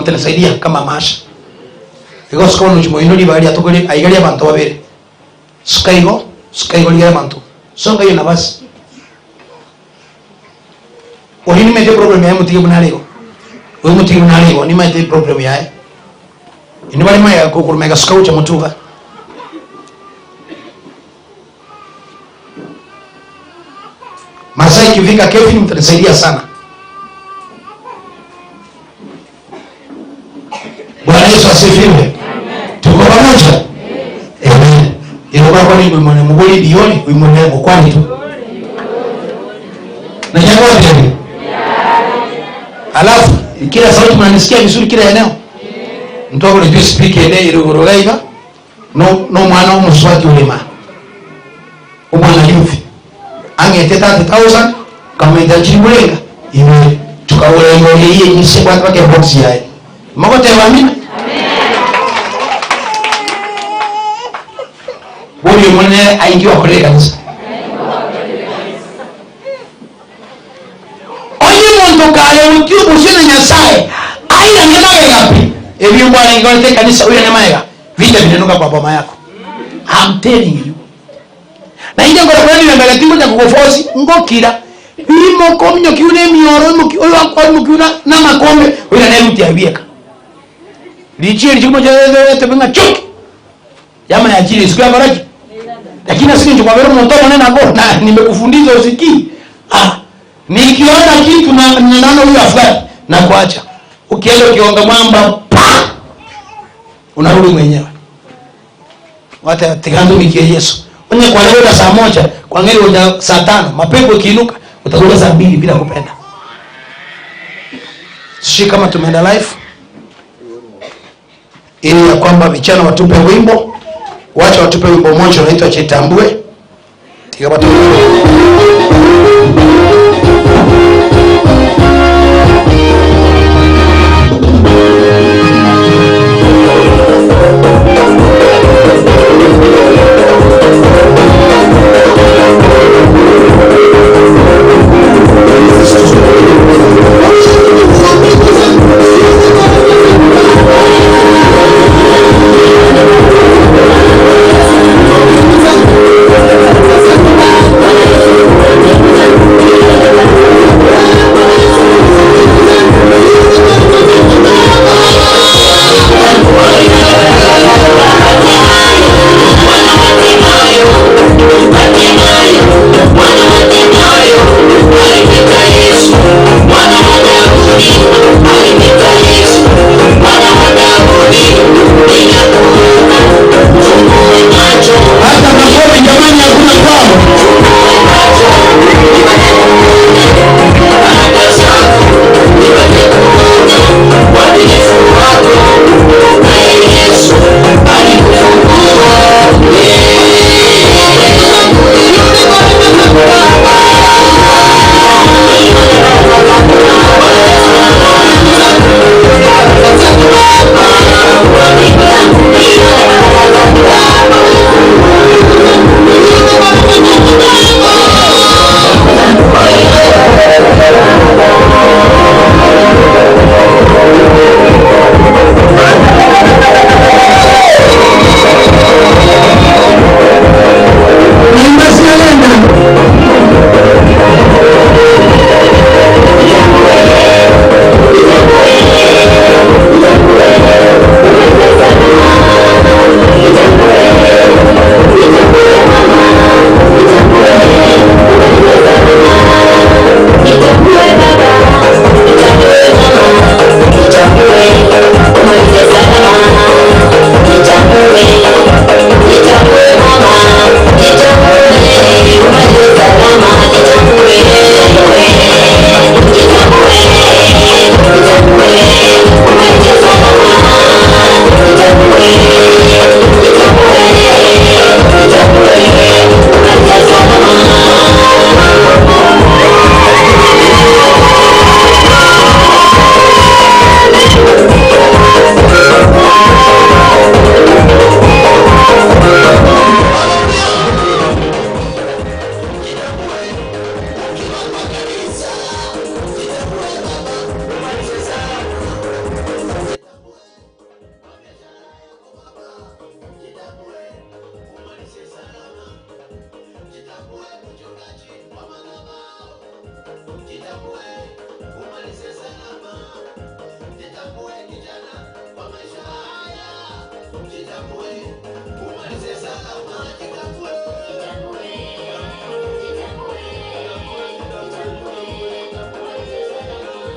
Mtanisaidia kama masha. Because kama nuchimoinoli bali atokole aigalia bantu babere. Sukaigo, sukaigo ligale bantu. Songa hiyo nafasi. Ohini mete problem yae mutige bunalego. Oyo mutige bunalego ni mete problem yae. Ini bali maya kokurumega sukaucha mutuka. Masaa ikifika Kevin mtanisaidia sana. Bwana Yesu asifiwe. Tuko pamoja? Amen. Ilikuwa kwa nini mwana mgoli dioni uimwone kwani tu. Na jambo gani? Alafu kila sauti mnanisikia vizuri kila eneo. Mtu wako ni speak ene irugurugaiga no no mwana umuswaki ulima. Umwana yufi. Angete 30,000 kama itajibulenga iwe tukaola hiyo hii ni kwa kwa box yae. Makote amina. Bodi mwenye aingiwa kule kanisa. Onye muntu kale ukiwa bushina Nyasaye aina ngemaye gapi? Ebi mbwa ngolete kanisa uya ngemaye. Vita vinenuka kwa boma yako. I'm telling you. Na ije ngora kwa nini mbele tingo cha kukufosi ngokira. Imo komnyo kiune mioro mo ki oyo akwa mo kiuna na makombe oya na mti abieka. Lichie lichimo cha tebenga choki. Yama ya chini siku ya faraji. Lakini sisi ndio kwa vile mtoto nena go na nimekufundisha usikii. Ah, nikiona kitu na naona huyu afadhali na kuacha. Ukienda ukionga mwamba pa unarudi mwenyewe. Wata tigando mikie Yesu. Onye kwa leo saa 1, kwa ngeli uja saa 5, mapepo ikiinuka utakuwa saa 2 bila kupenda. Sisi kama tumeenda live ili ya kwamba vijana watupe wimbo, wacha watupe wimbo mmoja unaitwa Chitambue. Tikapata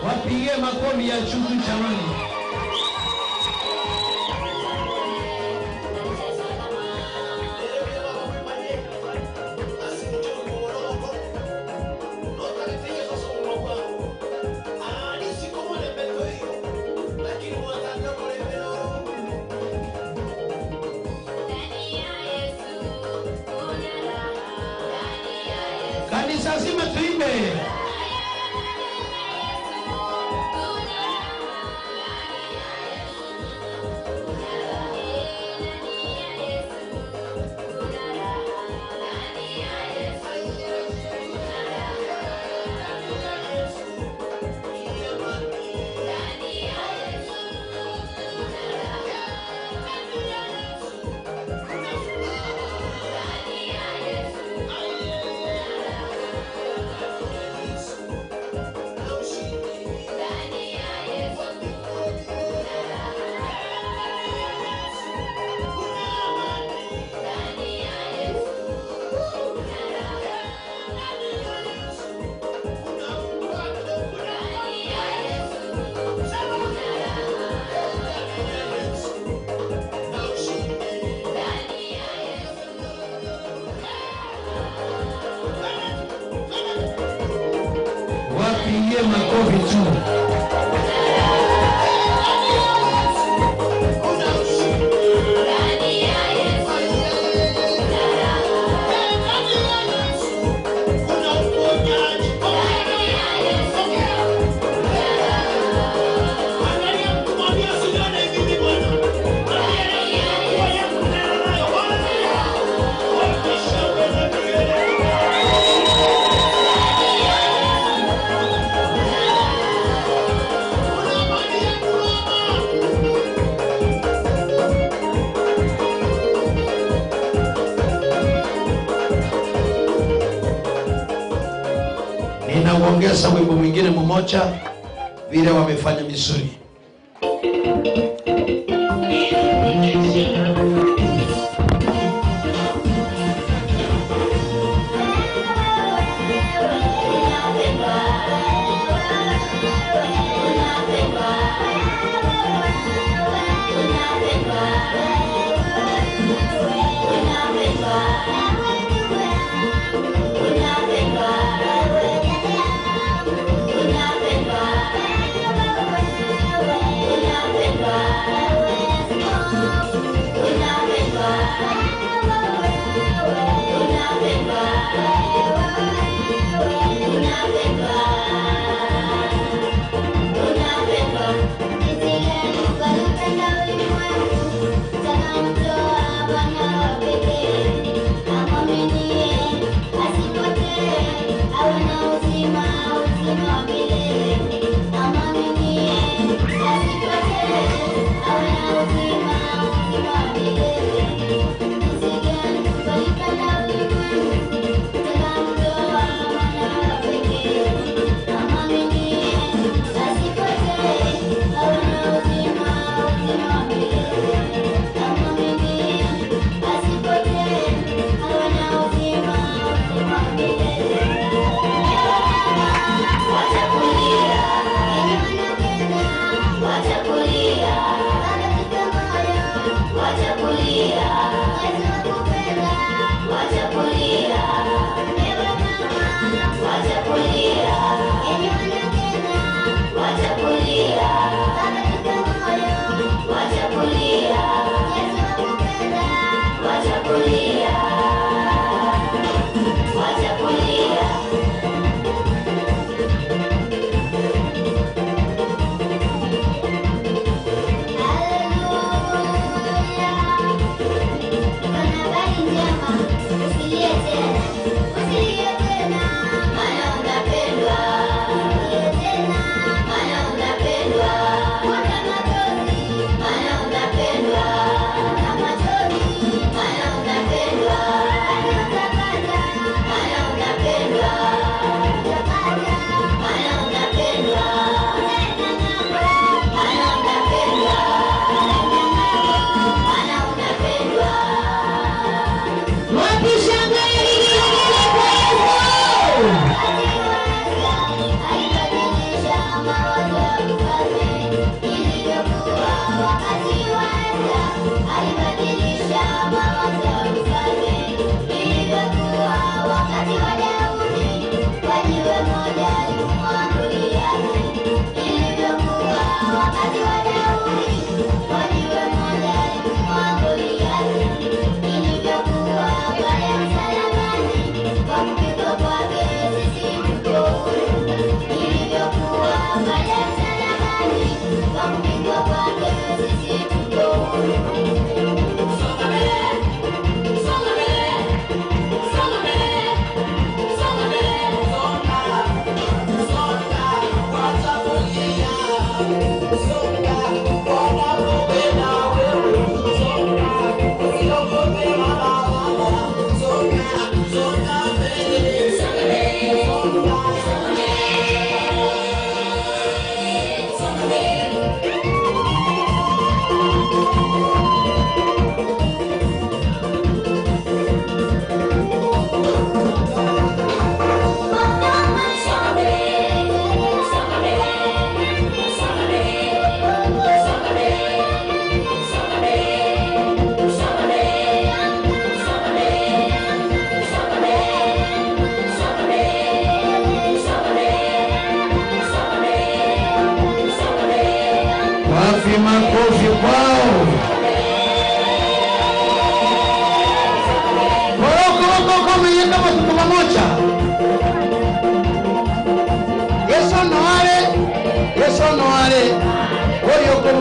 Wapigie makofi ya chuku jamani. Kanisa zima tuimbe. Wapigie makofi tu. Ninauongeza wimbo mwingine mmoja vile wamefanya vizuri.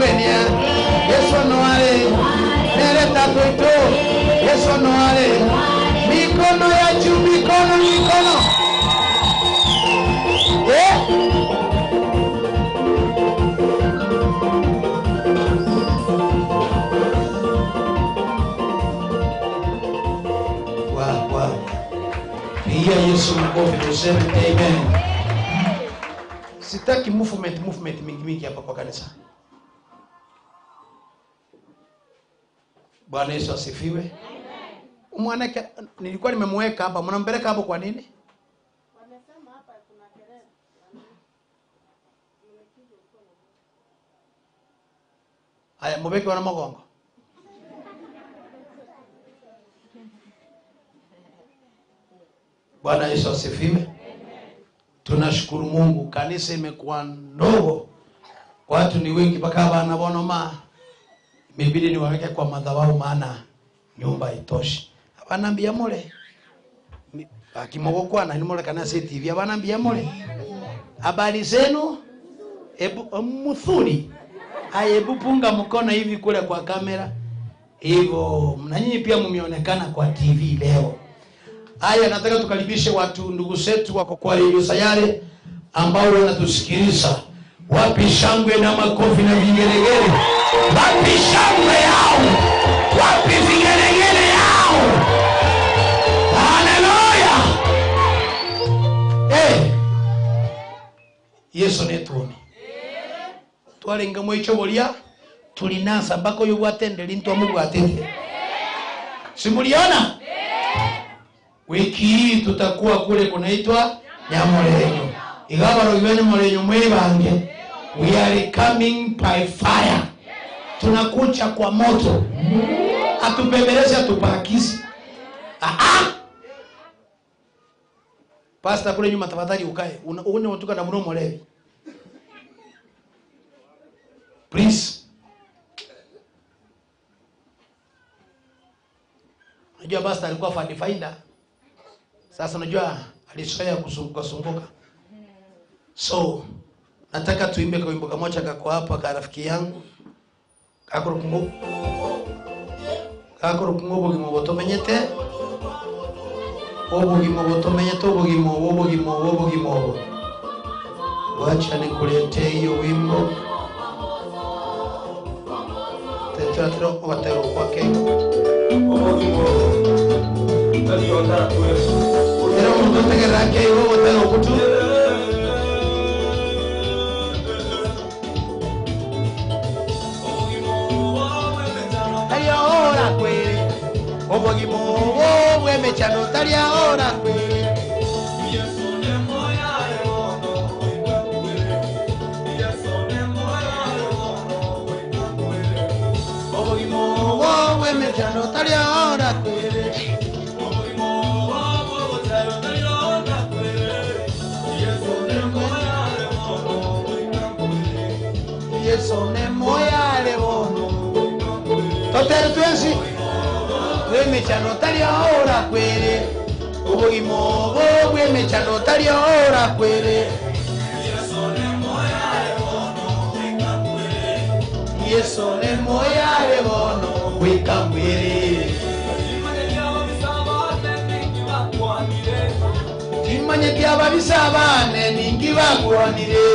Akobugenia Yesu noare nere tatoito Yesu noare mikono ya juu mikono mikono eh. Wow, wow. Pigia Yesu makofi tuseme amen. Sitaki movement mingi mingi hapa kwa kanisa. Bwana Yesu asifiwe. Mwanake nilikuwa nimemweka hapa, mnampeleka hapo kwa nini? Wamesema hapa kuna kelele. Haya, mbeke wana magongo. Bwana Yesu asifiwe. Tunashukuru Mungu, kanisa imekuwa ndogo. Watu ni wengi mpaka bana bonoma. Imebidi niwaweke kwa madhabahu maana nyumba haitoshi. Abana mole. Akimogokwa na nimole kana CTV abana mbia mole. Habari zenu? Ebu muthuri. Ayebu punga mkono hivi kule kwa kamera. Hivyo na nyinyi pia mmeonekana kwa TV leo. Haya, nataka tukaribishe watu ndugu zetu wako kwa Radio Sayare ambao wanatusikiliza. Wapi shangwe na makofi na vigelegele? Wapi shangwe yao? Wapi vigelegele yao? Haleluya! Eh. Yesu netuone. Twalenga mwicho bolia tulinasa mbako yubwatende lintu amubwatende. Simuliona? Wiki hii tutakuwa kule kunaitwa Nyamorenyo. Igawa rogiwe Nyamorenyo mwebange. We are coming by fire. Tunakuja kwa moto. Atupembeleze atupakizi. Ah ah. Pastor kule nyuma tafadhali ukae. Uone unatoka na mdomo levi. Please. Unajua pastor alikuwa fund finder. Sasa unajua alizoea kuzunguka zunguka. So nataka tuimbe kwa wimbo kamoja kako hapa ka rafiki yangu. Kakoro kungo bugimo botomenyete. Obugimo botomenyete obugimo obugimo obugimo. Wacha nikuletee hiyo wimbo. Tetratro obatero kwake. Obugimo. Era un montón de guerra que hubo botero kutu. Obogimo obwe mechano taria ora kwere. Obogimo obwe mechano taria ora kwere. Yesu ne moya le bono. Toter tuensi. Mechano taria ora kwere. Obogimo obwe mechano taria ora kwere. Yesu ne moya le bono wika kwere. Timanye kya babisa bane ningi bagwanire.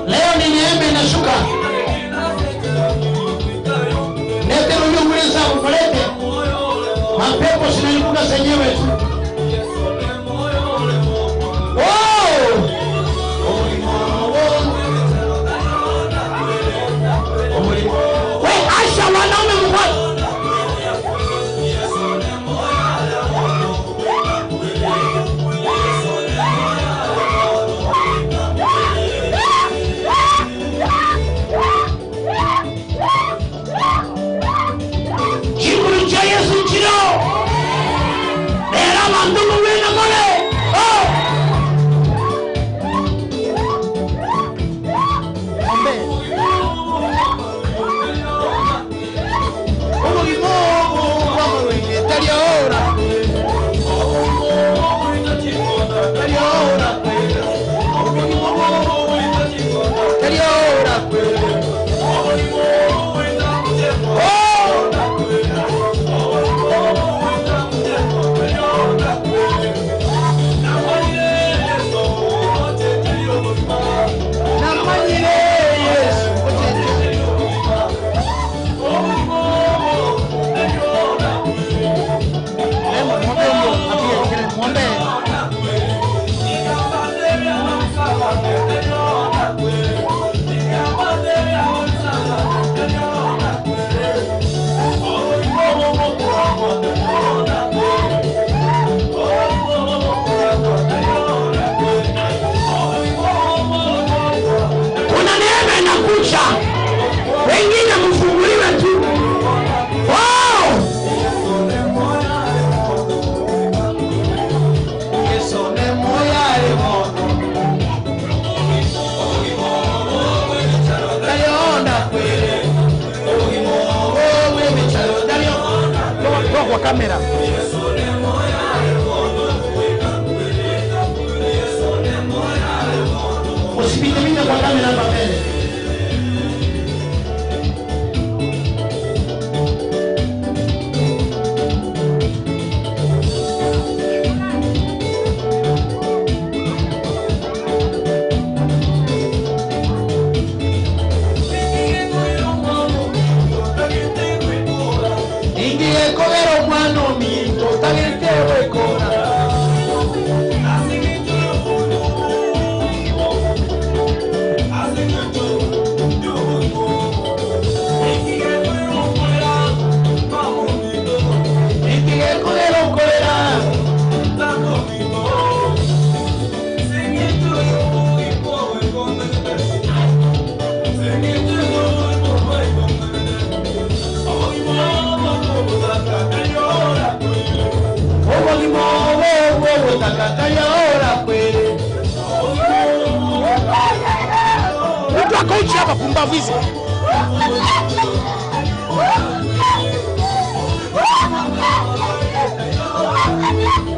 Leo ni neema inashuka. Nete uliomweza ukulete. Mapepo zinaibuka zenyewe tu. Oh! We asha wanaume mkwani. Chikuru cha Yesu chiro. kucha. Wengine mfunguliwe tu. Wow! Kwa kamera. Usipite mimi kwa kamera hapa mbele.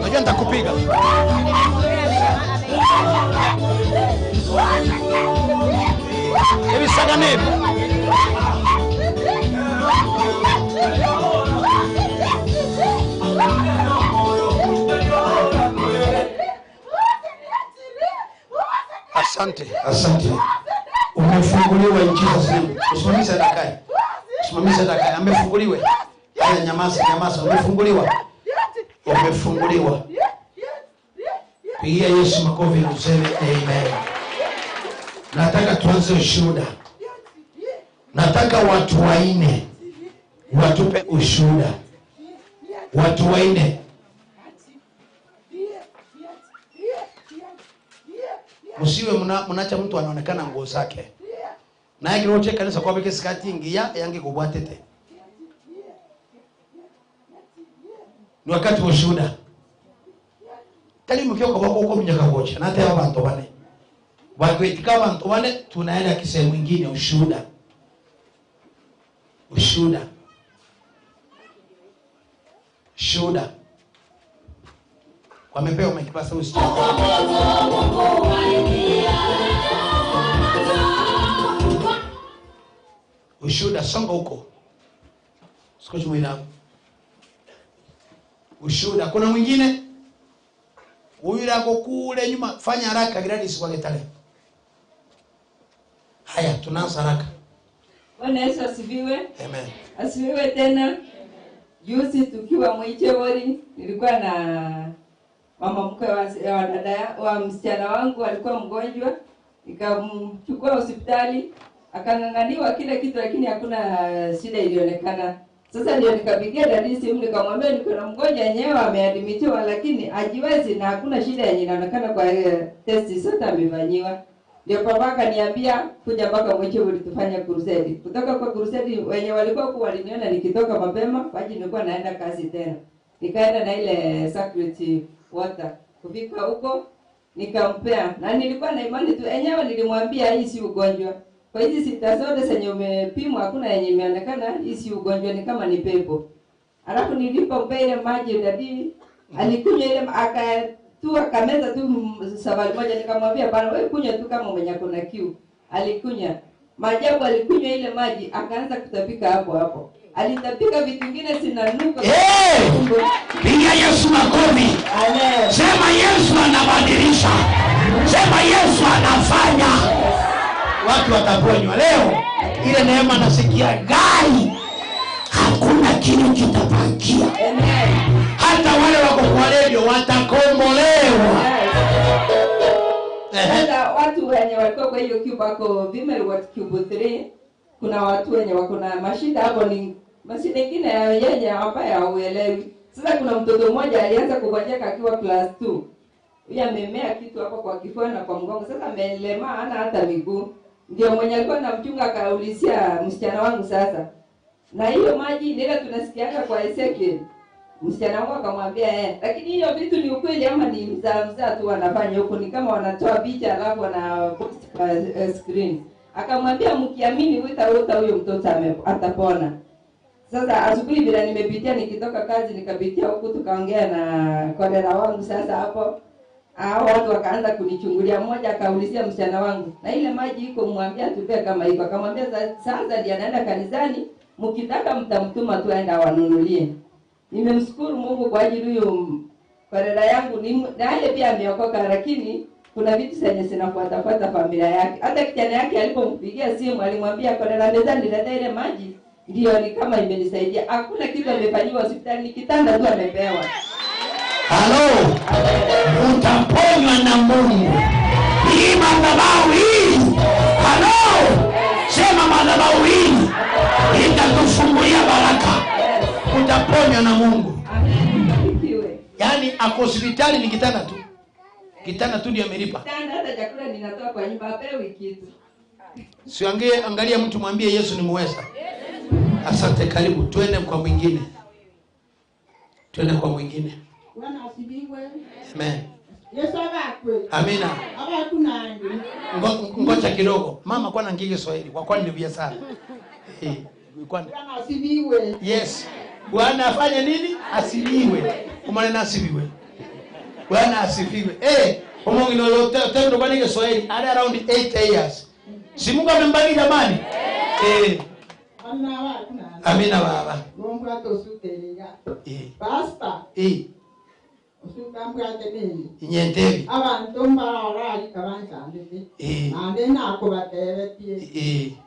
Najua nitakupiga. Hebu sagane. Asante, asante. Umefunguliwa in Jesus name. Usimamishe dakae. Usimamishe dakae. Amefunguliwe. Haya, nyamaza, nyamaza. Umefunguliwa. Umefunguliwa. Pigia Yesu makofi na useme amen. Nataka tuanze ushuhuda. Nataka watu wanne watupe ushuhuda. Watu wanne. Msiwe mnaacha mtu anaonekana nguo zake. Na yake roche kanisa kwa beke skati ingia yange kubwatete. Ni wakati wa ushuhuda. Tali mkioko wako huko mnyaka kocha. Na hata abantu wane. Wakiitika abantu wane tunaenda kisehemu nyingine ushuhuda. Ushuhuda. Shuhuda. Wamepewa mkipasa usiku. Ushuhuda, songa huko. Sikochi mwina. Ushuhuda. Kuna mwingine? Huyu yako kule nyuma, fanya haraka Gladys kwa getale. Haya, tunaanza haraka. Bwana Yesu asifiwe. Amen. Asifiwe tena. Juzi tukiwa Mwichewori, nilikuwa na mama mkwe wa dada wa msichana wangu alikuwa mgonjwa, nikamchukua hospitali, akang'ang'aniwa kila kitu lakini hakuna shida ilionekana. Sasa ndio nikapigia dadi simu nikamwambia niko na mgonjwa yenyewe ameadmitiwa lakini hajiwezi na hakuna shida yenye inaonekana kwa test zote amefanyiwa. Ndio baba akaniambia kuja mpaka Mwichewori tufanye crusade. Kutoka kwa crusade wenye walikuwa huko waliniona nikitoka mapema kwa ajili nilikuwa naenda kazi tena. Nikaenda na ile sacred water. Kufika huko nikampea na nilikuwa na imani tu enyewe nilimwambia hii si ugonjwa. Kwa hizi sita zote zenye umepimwa hakuna yenye imeonekana hii si ugonjwa, ni kama ni pepo. Alafu nilipompea ile maji dadi alikunywa ile akatua akameza tu safari moja, nikamwambia bana wewe kunywa tu kama mwenye kuna kiu. Alikunywa. Maajabu, alikunywa ile maji akaanza kutapika hapo hapo. Alitapika vitu vingine sinanuka. Hey! Piga Yesu makofi. Amen. Sema Yesu anabadilisha. Sema Yesu anafanya. Watu wataponywa leo. Ile neema nasikia gari. Hakuna kitu kitabakia. Amen. Hata wale wako kwa radio watakombolewa. Sasa watu wenye walikuwa kwa hiyo cube wako Vimel wat cube 3, kuna watu wenye wako na mashida hapo, ni mashida nyingine yenye ambayo hauelewi. Sasa kuna mtoto mmoja alianza kugonjeka akiwa class 2. Huyu amemea kitu hapo kwa kifua na kwa mgongo. Sasa amelemaa, hana hata miguu. Ndio mwenye alikuwa anamchunga akaulizia msichana wangu sasa, na hiyo maji ni ile tunasikianga kwa Ezekiel. Msichana wangu akamwambia lakini hiyo vitu ni ukweli ama ni mzaa tu wanafanya huko, ni kama wanatoa picha alafu wana post kwa screen. Akamwambia mkiamini utaota huyo mtoto atapona. Sasa asubuhi bila nimepitia nikitoka kazi nikapitia huku tukaongea na kolera wangu sasa hapo. Hao watu wakaanza kunichungulia, mmoja akaulizia msichana wangu, na ile maji iko, mwambia tupee kama iko. Akamwambia sasa ndiye anaenda kanisani, mkitaka mtamtuma tu aende awanunulie. Nimemshukuru Mungu kwa ajili huyo kolera yangu, naye pia ameokoka, lakini kuna vitu zenye zinafuatafuata familia yake. Hata kijana yake alipompigia simu alimwambia kolera mezani niletee ile maji, ndio ni kama imenisaidia. Hakuna kitu amefanyiwa hospitali, ni kitanda tu amepewa. Halo, utaponywa na Mungu. Hii madhabahu hii, halo, sema madhabahu hii itatufungulia baraka. Utaponywa na Mungu. Yaani ako hospitali ni kitanda tu. Kitanda tu ndio amelipa. Kitanda, hata chakula ninatoa kwa nyumba apewi kitu. Siangie, angalia mtu mwambie Yesu ni muweza. Asante, karibu. Twende kwa mwingine. Twende kwa mwingine. Bwana asifiwe. Amen. Yesu abakwe. Amina. Abakunange. Ngoja kidogo. Mama kwa nangige Kiswahili kwa kwani ni sana. Kwani. Bwana asifiwe. Yes. Bwana afanye nini? Asifiwe. Kumana asifiwe. Bwana asifiwe. Umungu ndio tendo kwa nini Kiswahili at around 8 years. Si Mungu amembariki jamani? Amina baba. Mungu atosutelega. Pastor. Inyentebi. Abantu mbarara kabansandete. Ande nakubatebetie.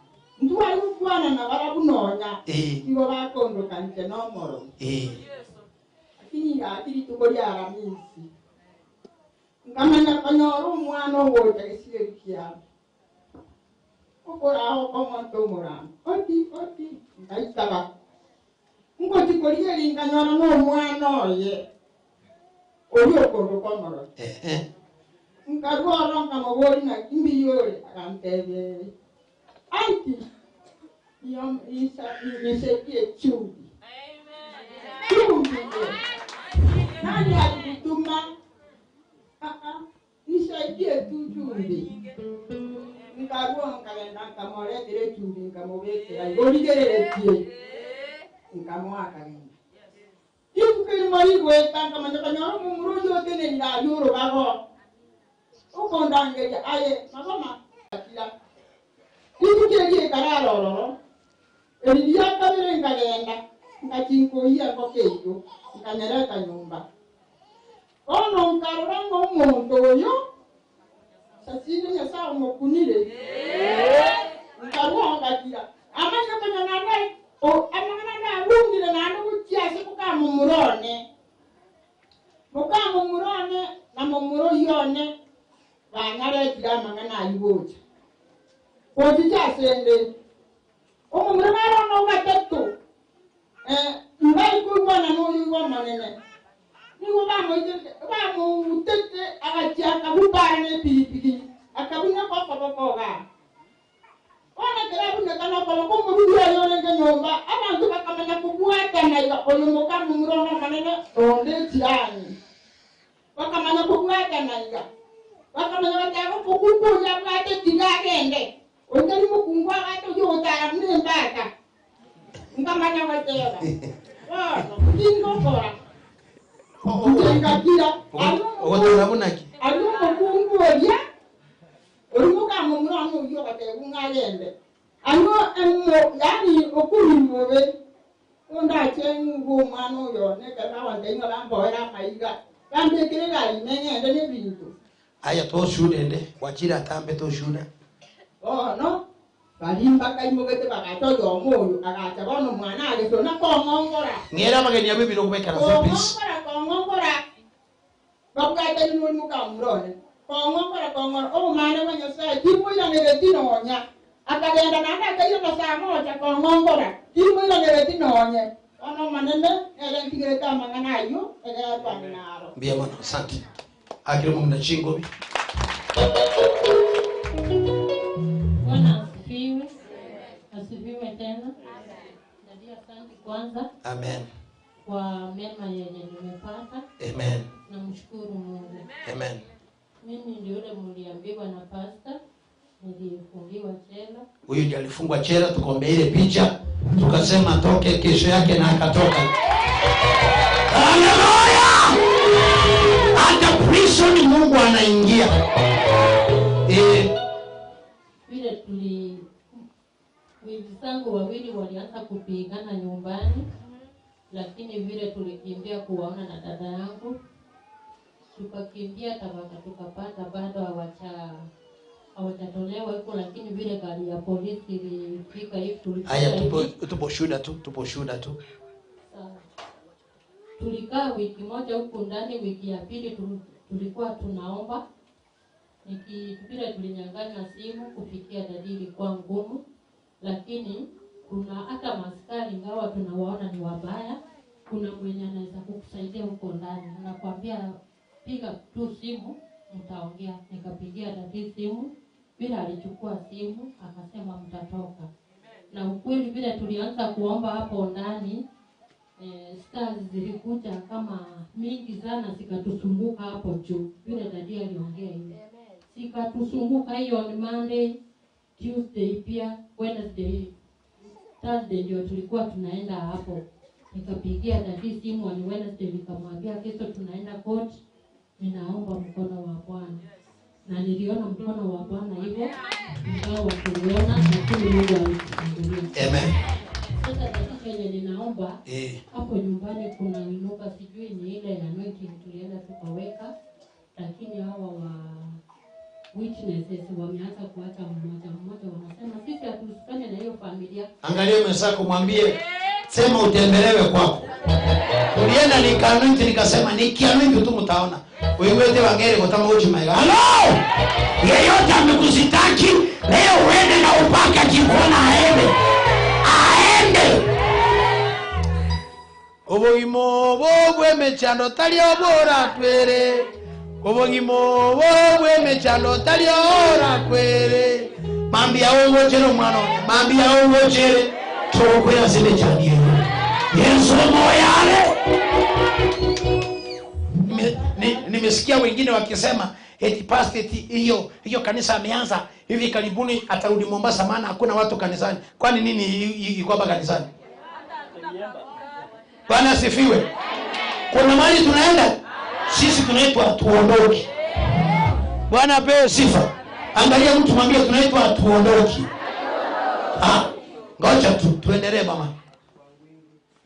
Ntwali kukwana na barabunonya. Ibo bakondokanje nomoro. Lakini atiri tukoli aramisi. Ngamanya kanyoro omwana owoja gesieri kiabo. Okoraho omonto omoramo. Oti oti ngaitaba. Ngotikorieri nganyora n'omwana oye. Oyo kondo komoro. Nkarwara nkamobori na kimbiyore akantebe. Anti yom isa nisekie chumbi. Chumbi. Nani alikutuma? Nisaidie tu chumbi. Nkarwara nkagenda nkamoretere chumbi nkamobekera igorigereretie. Nkamoa kagenda. Ikukiri marigwe tanka manyakanya mumuru yote ne ndayuro bago. Ukondangeja aye mabama kila. Ikukiri kararororo. Eliya kabere nkagenda nkachinkoia kokeyo nkanyereka nyumba. Ono nkarora ngomuntu oyo sasine nyasaye mokunire. Nkarwa ngakira. Amanya kanya naye o amana na rungire na nukuchiase kukamumurone. Mukamumurone na mumuro yone banyarekira mangana ayibocha. Ochichasende. Omumuro narono gatatu. Mbai kubona n'oyuwa manene. Nigo bamutete agachiaka bubane pilipili. Akabuna kokobokoga. Ona kerabuna kana kobo muruyo yone nyumba abantu bakamanya kubwatana iga oyo mukamumurona manene onde tirani. Bakamanya kubwatana iga. Bakamanya batako kukuya bwate tigagende. Ondali mukungwa gato yo tara mnembaka. Ngamanya batera. Wa kingo kora. Ngakira. Ogotora bunaki. Alu mukungu ya. Oruka mumurano yo batego ngagende. Ano emo yani okuri mobe. Onda chengu mwana yo ne kana wande ngala maiga. Bambekerera imengende nebintu. Aya toshude nde wachira tambe toshuda. Oh no. Balimba kaimogete bakatoyo omoyo agacha bono mwana agesona kongongora. Ngera mageni yabe biro kubekera please. Kongongora kongongora. Bakata ni mukamurone. Kongongora kongongora omwana wa Nyasaye kimwiranire tinonya. Akagenda nanda akayo na saa moja kongongora. Kimwiranire tinonye. Ono manene ere ntigireta mangana ayo egera twanaro. Mbia bwana asante. Akiri mungu na chingo. Bwana Asante kwanza. Amen. Kwa mema yenye nimepata. Amen. Namshukuru Mungu. Amen. Mimi ndio yule mliambiwa na pastor, nilifungiwa jela. Huyu ndiye alifungwa jela, tukaombea ile picha, tukasema atoke kesho yake na akatoka. Haleluya! Hata prison Mungu anaingia. Vile tuli wenzangu wawili walianza kupigana nyumbani, lakini vile tulikimbia kuwaona na dada yangu, tukakimbia Tabata tukapata bado hawajatolewa huko, lakini vile gari ya polisi ilifika hivi tulifika. Haya, tupo shuhuda tu, tupo shuhuda tu. Tulikaa wiki moja huko ndani, wiki ya pili tulikuwa tunaomba. Vile tulinyang'anywa simu, kufikia dadi ilikuwa ngumu, lakini kuna hata maskari ingawa tunawaona ni wabaya, kuna mwenye anaweza kukusaidia huko ndani, anakuambia piga tu simu mtaongea. Nikapigia dadi simu, vile alichukua simu akasema mtatoka. Na ukweli vile tulianza kuomba hapo ndani, stars zilikuja kama mingi sana zikatusunguka hapo juu. Vile dadi aliongea hivi, zikatusunguka hiyo ni Monday, Tuesday pia Wednesday, Thursday ndio tulikuwa tunaenda hapo. Nikapigia dadi simu on Wednesday, nikamwambia kesho tunaenda court, ninaomba mkono wa Bwana. Na niliona mkono wa Bwana hivyo, ingawa tuliona, lakini Mungu alitufungulia. Amen. Sasa dakika yenye ninaomba hapo nyumbani kuna inuka, sijui ni ile ya anointing tulienda tukaweka, lakini hawa wa witnesses wameanza kuacha mmoja mmoja, wanasema sisi hatuhusikane na hiyo familia. Angalia mwenzako mwambie, sema utembelewe kwako. Ulienda nikaanointi, nikasema nikianointi tu mtaona. Uiwete wangere kutama uchi maiga. Hello! Yeyote amekusitaki leo uende na upaka kikona aende. Aende. Obogimo bobwe mechando tali obora twere. Obogimo bobwe mechando tali obora kwere. Mambia ongochere mwana, mambia ongochere. Tokwera zile chanie. Yesu moyale. Nimesikia wengine wakisema eti pastor eti hiyo kanisa ameanza hivi karibuni atarudi Mombasa maana hakuna watu kanisani. Kwani nini iko hapa kanisani? Bwana asifiwe. Kuna mahali tunaenda sisi tunaitwa tuondoke. Bwana apewe sifa. Angalia mtu mwambie tunaitwa tuondoke. Ngoja tu tuendelee mama.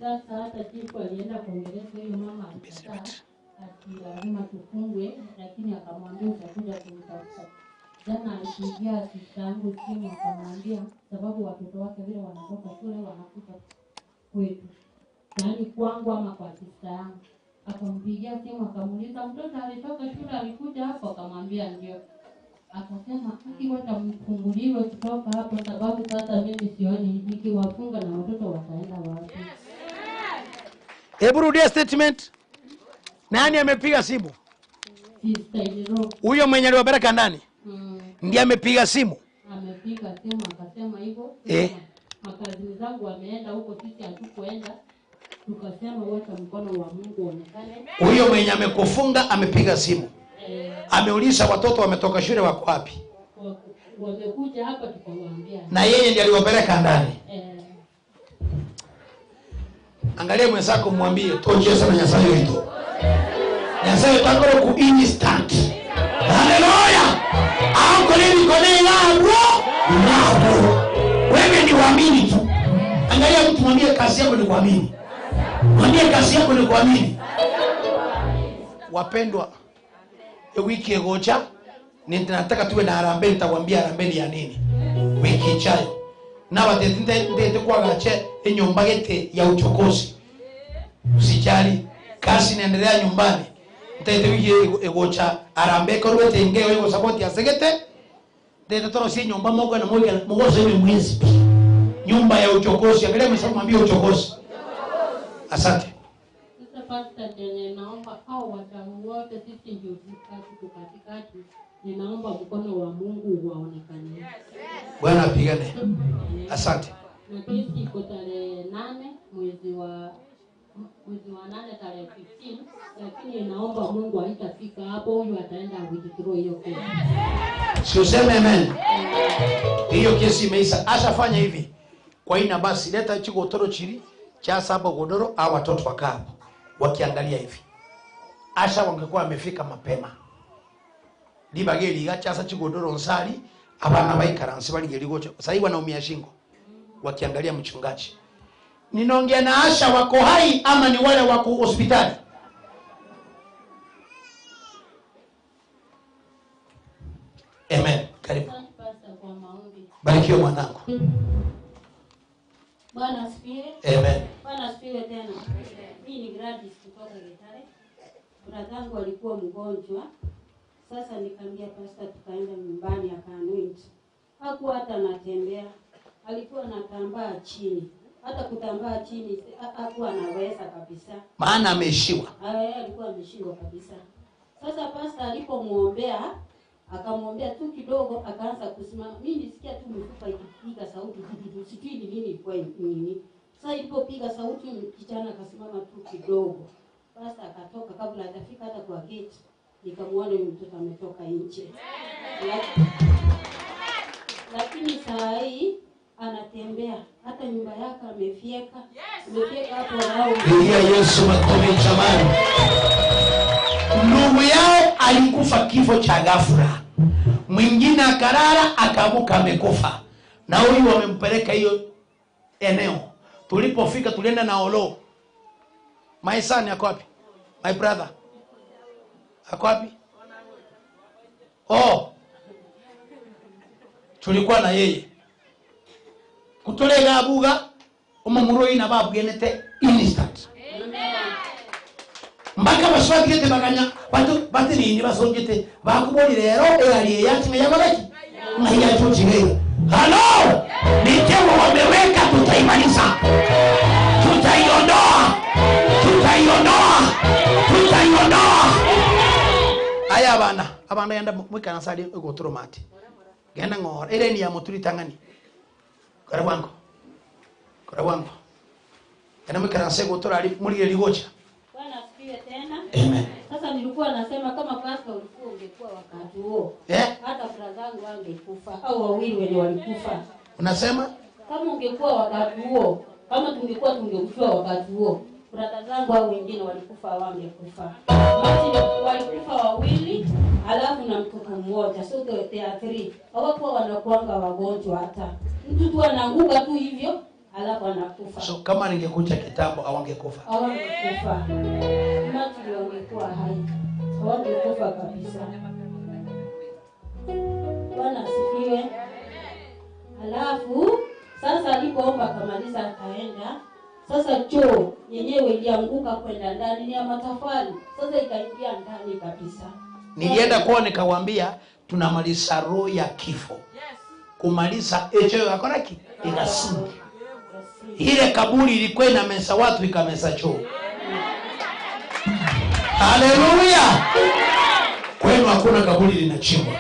Sasa hata chifu alienda kuongelea huyo mama alikataa ati lazima tufungwe, lakini akamwambia utakuja kunitafuta. Jana alipigia sister yangu simu akamwambia sababu watoto wake vile wanatoka shule wanakuja kwetu, yaani kwangu ama kwa sister yangu. Akampigia simu akamuuliza mtoto alitoka shule alikuja hapo, akamwambia ndio. Akasema akiwa mfunguliwe kutoka hapo sababu sasa mimi sioni nikiwafunga na watoto wataenda wapi. Hebu rudia statement. Nani amepiga simu? Huyo mwenye aliwabaraka ndani. Ndiye amepiga simu. Amepiga simu akasema hivyo. Makazi zangu wameenda huko, sisi hatukuenda. Tukasema wacha mkono wa Mungu uonekane. Huyo mwenye amekufunga amepiga simu. Ameuliza watoto wametoka shule wako wapi? Wamekuja hapa tukawaambia. Na yeye ndiye aliwapeleka ndani. Angalia mwenzako mwambie toje sana Nyasaye wetu. Nyasaye takoro ku instant. Haleluya! Anko nini kone labo? Labo. Wewe ni waamini tu. Angalia mtu mwambie kazi yako ni kuamini. Mwambie kazi yako ni kuamini. Wapendwa, wiki egocha ninataka tuwe na harambee, nitawaambia harambee ya nini wiki ijayo. Na watetinde ndete kwa gache enyumba gete ya uchokozi. Usijali, kazi inaendelea nyumbani. Ndete wiki egocha harambee korwete ingeo ego support ya segete. Ndete toro si nyumba mogo na mogo mogo sema mwezi. Nyumba ya uchokozi, angalia msema uchokozi. Asante. Sasa pastor, ninaomba hao watamu wote sisi ndio tuko katikati. Ninaomba mkono wa Mungu uwaonekane. Bwana apigane. Asante. Na kesi iko tarehe 8 mwezi mwezi wa 8 tarehe 15, lakini naomba Mungu haitafika hapo, huyu ataenda withdraw hiyo kesi. Si useme amen. Hiyo kesi imeisha. Ashafanya hivi. Kwa ina basi leta chigotoro chiri cha saba godoro au watoto wakaa hapo wakiangalia hivi. Asha wangekuwa amefika mapema. Libageli gacha chigodoro nsali abana baikaransi bali geligocho. Sasa hivi wanaumia shingo wakiangalia mchungaji. Ninaongea na Asha wako hai ama ni wale wako hospitali? Amen. Karibu. Barikiwa mwanangu. Bwana asifiwe. Amen. Bwana asifiwe tena. Mimi ni Gladys kutoka Getare. Bradangu alikuwa mgonjwa. Sasa nikamwambia pastor, tukaenda nyumbani akaanoint. Hakuwa hata anatembea. Alikuwa anatambaa chini. Hata kutambaa chini hakuwa anaweza kabisa. Maana ameishiwa. Alikuwa ameishiwa kabisa. Sasa pastor alipomuombea, akamwombea tu kidogo akaanza kusimama. Mimi nisikia tu mifupa ikipiga sauti, sijui ni nini ilikuwa nini. Sasa ilipopiga sauti kijana akasimama tu kidogo. Pastor akatoka kabla hajafika hata kwa gate, nikamuona yule mtoto ametoka nje. Lakini saa hii anatembea, hata nyumba yake amefieka. Amefieka hapo nao. Pigia Yesu makofi jamani. Ndugu yao alikufa kifo cha ghafla. Mwingine akalala akaamka amekufa. Na huyu wamempeleka hiyo eneo. Tulipofika tulienda na Olo. My son yako wapi? My brother. Ako wapi? Oh. Tulikuwa na yeye. Kutolega abuga omomuroi na babu genete instant. Mpaka baswagete baganya batu batini basongete bakuboli lero eyali yati yamalaki na yachochire. Hello, mitego wameweka, tutaimaliza, tutaiondoa, tutaiondoa, tutaiondoa. Aya bana abana yanda mwikana sali egotoro mati genda ngora ere ni ya muturi tangani kora bwango kora bwango genda mwikana sali gotoro ali muri ligocha. Tena. Amen. Sasa nilikuwa nasema kama pastor ulikuwa ungekuwa wakati huo. Hata brazangu wangekufa au wawili wenye walikufa. Unasema kama ungekuwa wakati huo, kama tungekuwa tungekufa wakati huo, brother zangu au wengine walikufa wangekufa. Basi walikufa wawili alafu na mtoto mmoja, so they are 3. Hawakuwa wanakuanga wagonjwa hata. Mtu tu anaanguka tu hivyo alafu anakufa. So kama ningekuja kitambo hawangekufa. Hawangekufa. Mtu wangekuwa hai. Hawangekufa kabisa. Bwana asifiwe. Alafu sasa alipoomba akamaliza akaenda. Sasa choo yenyewe ilianguka kwenda ndani, ni ya matofali. Sasa ikaingia ndani kabisa. Nilienda kwao nikawaambia tunamaliza roho ya kifo. Kumaliza echo yakoraki ikasingi. Ile kaburi ilikuwa inamesa watu ikamesa choo. Haleluya. Kwenu hakuna kaburi linachimbwa.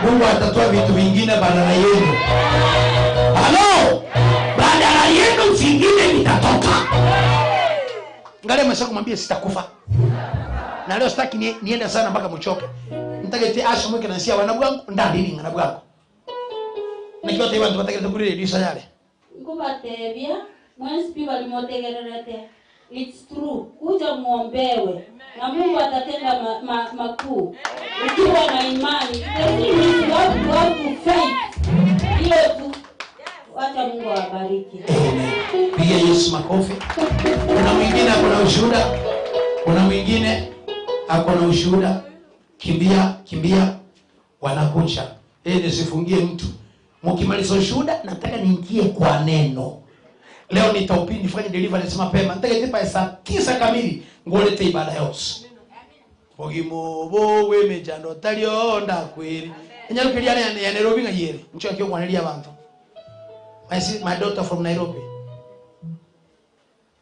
Mungu atatoa vitu vingine badala yenu. Halo, badala yenu vingine vitatoka. Ngale mwesa kumwambia sitakufa. Na leo sitaki niende sana mpaka mchoke. Nitagete asha mweke na nsia wanabwangu ndani nini wanabwangu. Nikiwa taiwa ndio kuri lisa yale. Ngubatebia mwensi balimotegererete. It's true. Kuja muombewe na Mungu atatenda makuu. Ukiwa na imani, you faith. Hiyo tu. Acha Mungu awabariki. Piga Yesu makofi. Kuna mwingine akona ushuhuda. Kuna mwingine akona ushuhuda. Kimbia, kimbia wanakucha. Nisifungie mtu. Mkimaliza ushuhuda nataka niingie kwa neno. Leo nitaupini nifanye deliverance mapema. Nitaka saa 9 kamili ngolete ibada yose. Bogimo bowe mejando talionda kweli. Enyarukiria ya Nairobi ngayere. Ncho akio kwanelia abantu. My daughter from Nairobi.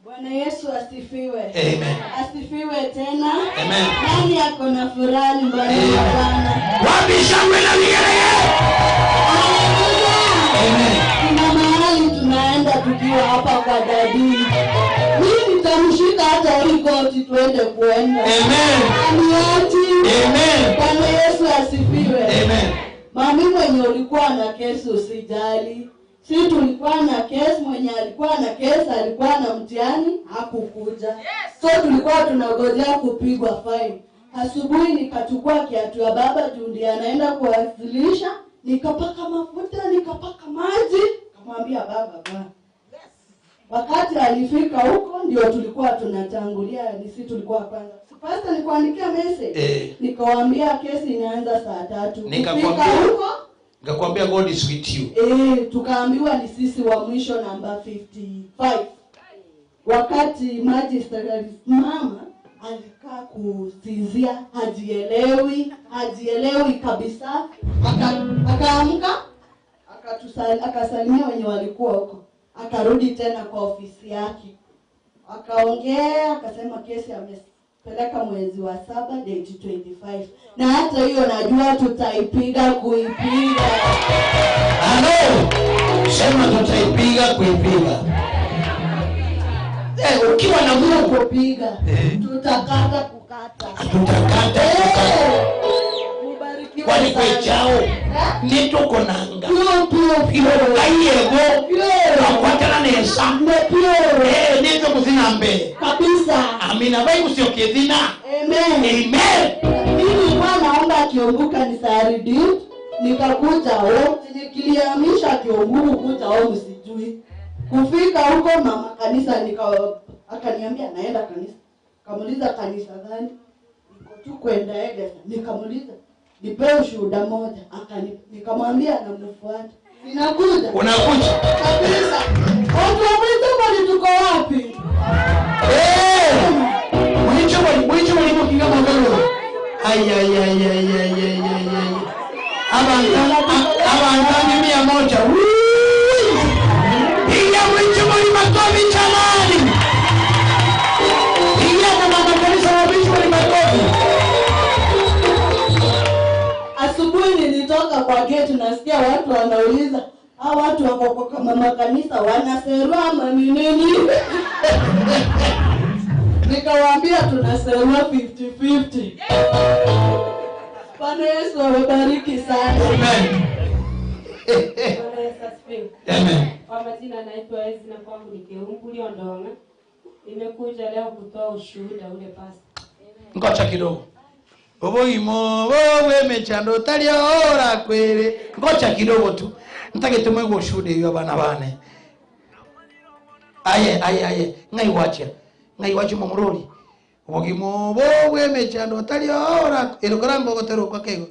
Bwana Yesu asifiwe. Amen. Asifiwe tena. Amen. Nani ako na furaha nyumbani mwa Bwana? Wapi shangwe na vigelegele? Amen. Kuna mahali tunaenda tukiwa hapa kwa dadii. Mimi nitamshika hata koti tuende kuenda. Amen. Amen. Bwana Yesu asifiwe. Amen. Mami mwenye ulikuwa na kesi usijali. Si tulikuwa na kesi, mwenye alikuwa na kesi alikuwa na mtihani hakukuja. Yes. So tulikuwa tunagojea kupigwa fine. Asubuhi nikachukua kiatu ya baba juu ndiye anaenda kuwasilisha, nikapaka mafuta, nikapaka maji, nikamwambia baba bwana. Yes. Wakati alifika huko ndio tulikuwa tunatangulia, ni sisi tulikuwa kwanza. Pastor nikuandikia message. Nikawaambia kesi inaanza saa 3. Nikakwambia huko, nikakwambia God is with you. Tukaambiwa ni sisi wa mwisho namba 55. Wakati magistrate alisimama alikaa kusinzia, hajielewi kabisa. Akaamka, akasalimia wenye walikuwa huko. Akarudi tena kwa ofisi yake. Akaongea, akasema kesi amepeleka mwezi wa 7 date 25. Na hata hiyo najua tutaipiga kuipiga. Halo. Sema tutaipiga kuipiga. Ukiwa na Mungu kupiga, tutakata kukata. Tutakata kukata. Mubarikiwe. Kwani kwechao nituko nanga. Pio kaiego. Twakwatana nesa. Pio. Nito kuzina mbele. Kabisa. Amina bai usiokithina. Amen. Amen. Mimi nilikuwa naomba Kiombu kanisa Redeemed, nikakuja home, nilihamisha Kiombu kuja home sijui. Kufika huko mama kanisa akaniambia naenda kanisa. Kamuliza kanisa gani? Niko tu kwenda Egesa. Nikamuliza nipe ushuhuda moja. Nikamwambia namfuata. Ninakuja. Unakuja. Kabisa. Watu wa Mwicho tuko wapi? Mwicho wali kinga magalo. Ay ay ay ay ay ay ay. Abantani 100. Piga Mwicho wali makofi jamani. Piga na mama kanisa wa Mwicho wali makofi. Asubuhi nilitoka kwa gate nasikia watu wanauliza, hao watu wako kwa mama kanisa wanaserwa ama ni nini? Nikawaambia tunaserwa 50-50. Bwana Yesu awabariki sana. Amen. Bwana Yesu asifiwe. Amen. Kwa majina naitwa Ezina, kwangu ni Keungu Liondonga. Nimekuja leo kutoa ushuhuda ule pastor. Ngoja kidogo. Oboimo wewe mechando talia ora kwere. Ngoja kidogo tu. Nitake tumwe ushuhuda hiyo bana bane. Aye aye aye ngai wacha. Ngai wacha momurori. Obogimo wewe mechando talia ora erokorambo gotero kwa kego.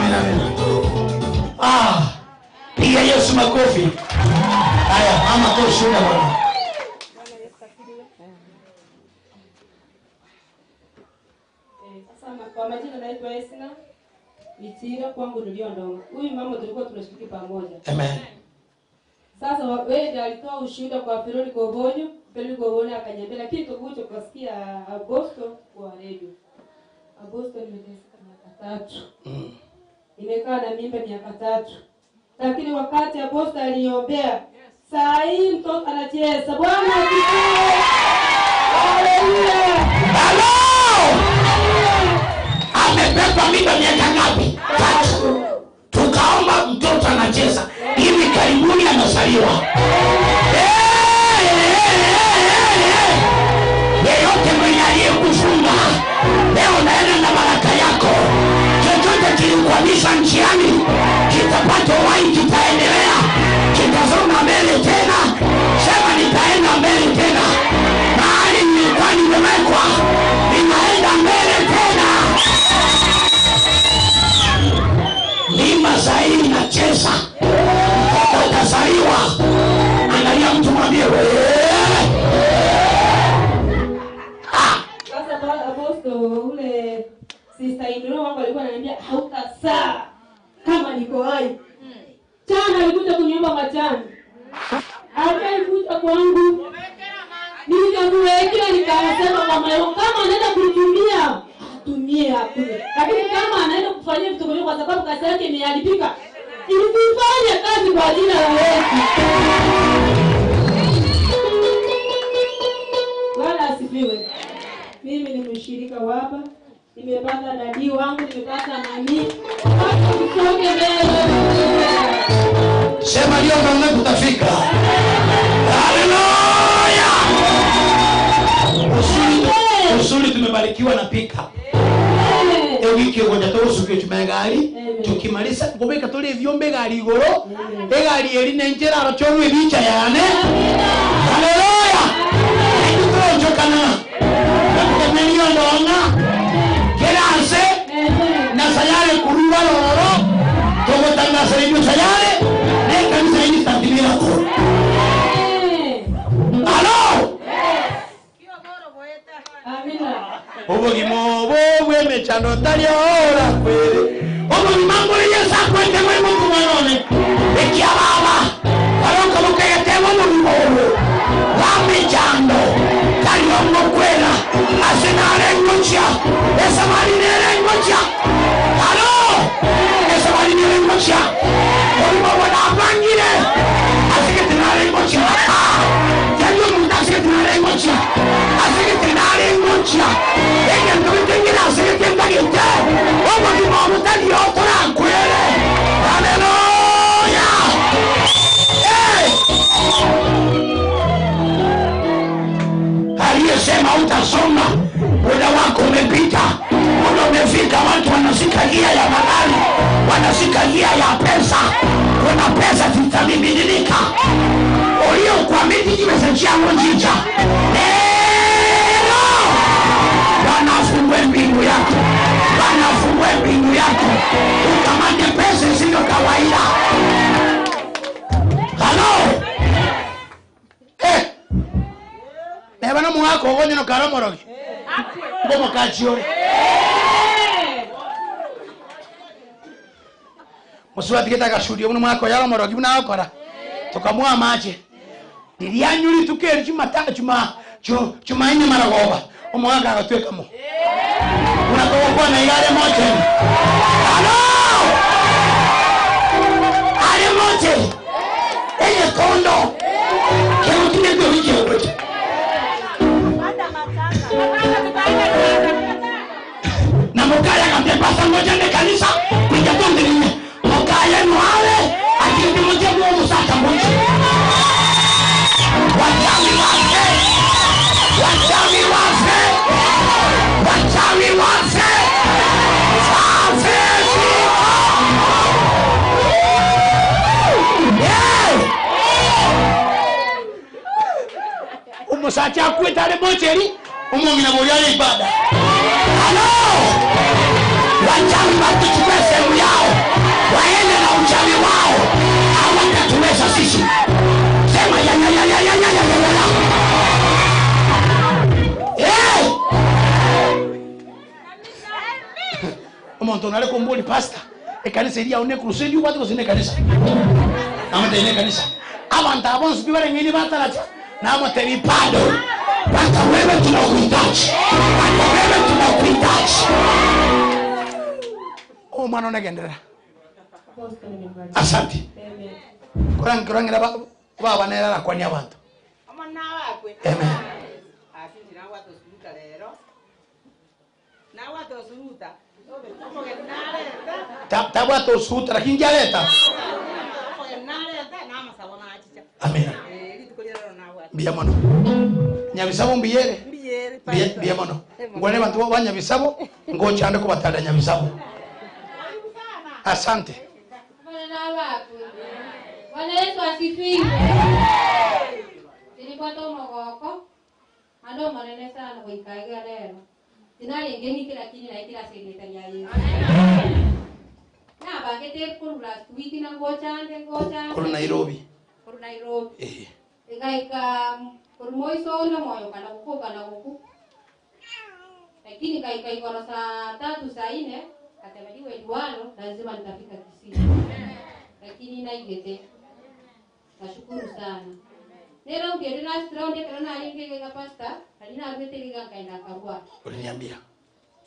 Amina, amina. Ah, piga Yesu makofi. Haya, mama toa shuhuda bwana. Sasa kwa majina naitwa Esna. Itira kwangu niliondoka. Huyu mama tulikuwa tunashiriki pamoja. Amen. Sasa wewe ndiye alitoa ushuhuda kwa Feroli Kobonyo, Feroli Kobonyo akaniambia lakini tukuja kusikia Agosto kwa radio. Agosto nimeteseka miaka 3. Nimekaa na mimba miaka 3. Lakini wakati Agosto aliombea, saa hii mtoto anacheza. Bwana asifiwe. Haleluya. Hello! Amebeba mimba miaka ngapi? 3. Tukaomba mtoto anacheza. Hivi karibuni anazaliwa. Yeyote mwenye aliyekufunga leo naenda na baraka yako. Chochote kilikuamisha njiani kitapata uhai, kitaendelea, kitasonga mbele tena. Sema nitaenda mbele tena. Mahali nilikuwa nimewekwa, ninaenda mbele tena. Mimba sahihi inacheza. Mtoto utazaliwa. Angalia mtu mwambie wewe. Sasa Apostle ule sister in-law wangu alikuwa ananiambia hautasaa kama niko hai. Jana alikuja kuniomba majani. Alikuja kwangu. Nikamwekea nikasema mama yangu kama anaenda kutumia atumie hakuna. Lakini kama anaenda kufanyia vitu vingine kwa sababu kazi yake imeharibika, ilisifanye kazi kwa jina la Yesu. Bwana asifiwe. Mimi ni mshirika wa hapa. Nimepata dadi wangu, nimepata mami. Tusonge mbele. Sema leo ndio tutafika. Haleluya! Usuli tumebarikiwa na pika. Wiki ngoja tosuke tumegari tukimaliza ngobeka tuli vyombe gari igoro egari eri nenjera arochorwe bicha yane. Haleluya! Tutojokana. Tumenyo ndonga. Kerase na sayare kuruba lororo togotanga seribu sayare ne kanisa ini statimira ko. Halo! Amina. Obogimo bobwe mechando taliora kwere. Obogimo ngore Yesu akwende mwe Mungu mwanone. Ekia baba. Baronka mukayete mu mbogo. Wamechando taliongo kwera. Asenare ngocha. Esamari nere ngocha. Halo! Esamari nere ngocha. Olimo wana bangire. Asigete nare ngocha. Tanyo mundu asigete nare ngocha. Asigete nare ngocha. Enge ndotengira asigete ndagite. Obogimo mutaliokora kwere. Haleluya! Hey! Aliyesema utasoma, muda wako umepita, muda umefika. Watu wanashika gia ya magari, wanashika gia ya pesa. Kuna pesa zitamiminika. Uliokuamini kimesajia mjija. Leo Bwana afungue mbingu yako. Bwana afungue mbingu yako. Utamani pesa sio kawaida. Halo. Nebana mwako ogonye no karomorogi. Mbomo kachiore. Musuwa tigeta kashudio muno mwako yaromorogi muna akora. Tukamwa mache. Nilianyuri tukeri chuma chuma chuma ine maragoba. Omwaka agatweka mo. Unakokuwa na igare moche. Halo! Are moche. Eye kondo. Kero tine ndio wiki. Na mukaya kambia pasa ngoja ne kanisa kuja tonde nime mukaya nuale akindi mje mu musaka mje wachawi wafe wachawi wafe wachawi wafe wafe. Umusacha kwetale mocheri umungina boliale ibada. Halo! Wachawi watuchukue sehemu yao. Omonto nale kumbuli pastor. Ekanisa iri aone crusade ubate kusine kanisa. Namate ine kanisa. Abantu abonse bibare ngini bataracha. Namate bipado. Pata wewe tunakuhitaji. Pata wewe tunakuhitaji. Oh mwana unagendelea. Asante. Kurang kurang baba nera la kwani abantu. Amen. Tabwato suta lakini jaleta. Amen. Mbia mono. Nyabisabo mbiyere. Mbia mono. Ngwane bantu ba nyabisabo ngocha ande kubatada nyabisabo. Asante. Bwana Yesu asifiwe. Nilipata mogoko. Ando manene sana kuikaiga leo. Tinalengeni kila kini na kila sekretari ya Yesu. Na bagete kuru last week na ngocha ande ngocha. Kuru Nairobi. Kuru Nairobi. Eh. Ikaika kuru moiso na moyo kana kuku kana kuku. Lakini kaikai kwa saa 3 saa 4 katabadiwe duano lazima nitafika Kisii. Lakini naigete. Nashukuru sana. Nero ngere last round kana alinge ga pastor, alina arwete ga kaenda karua. Uliniambia.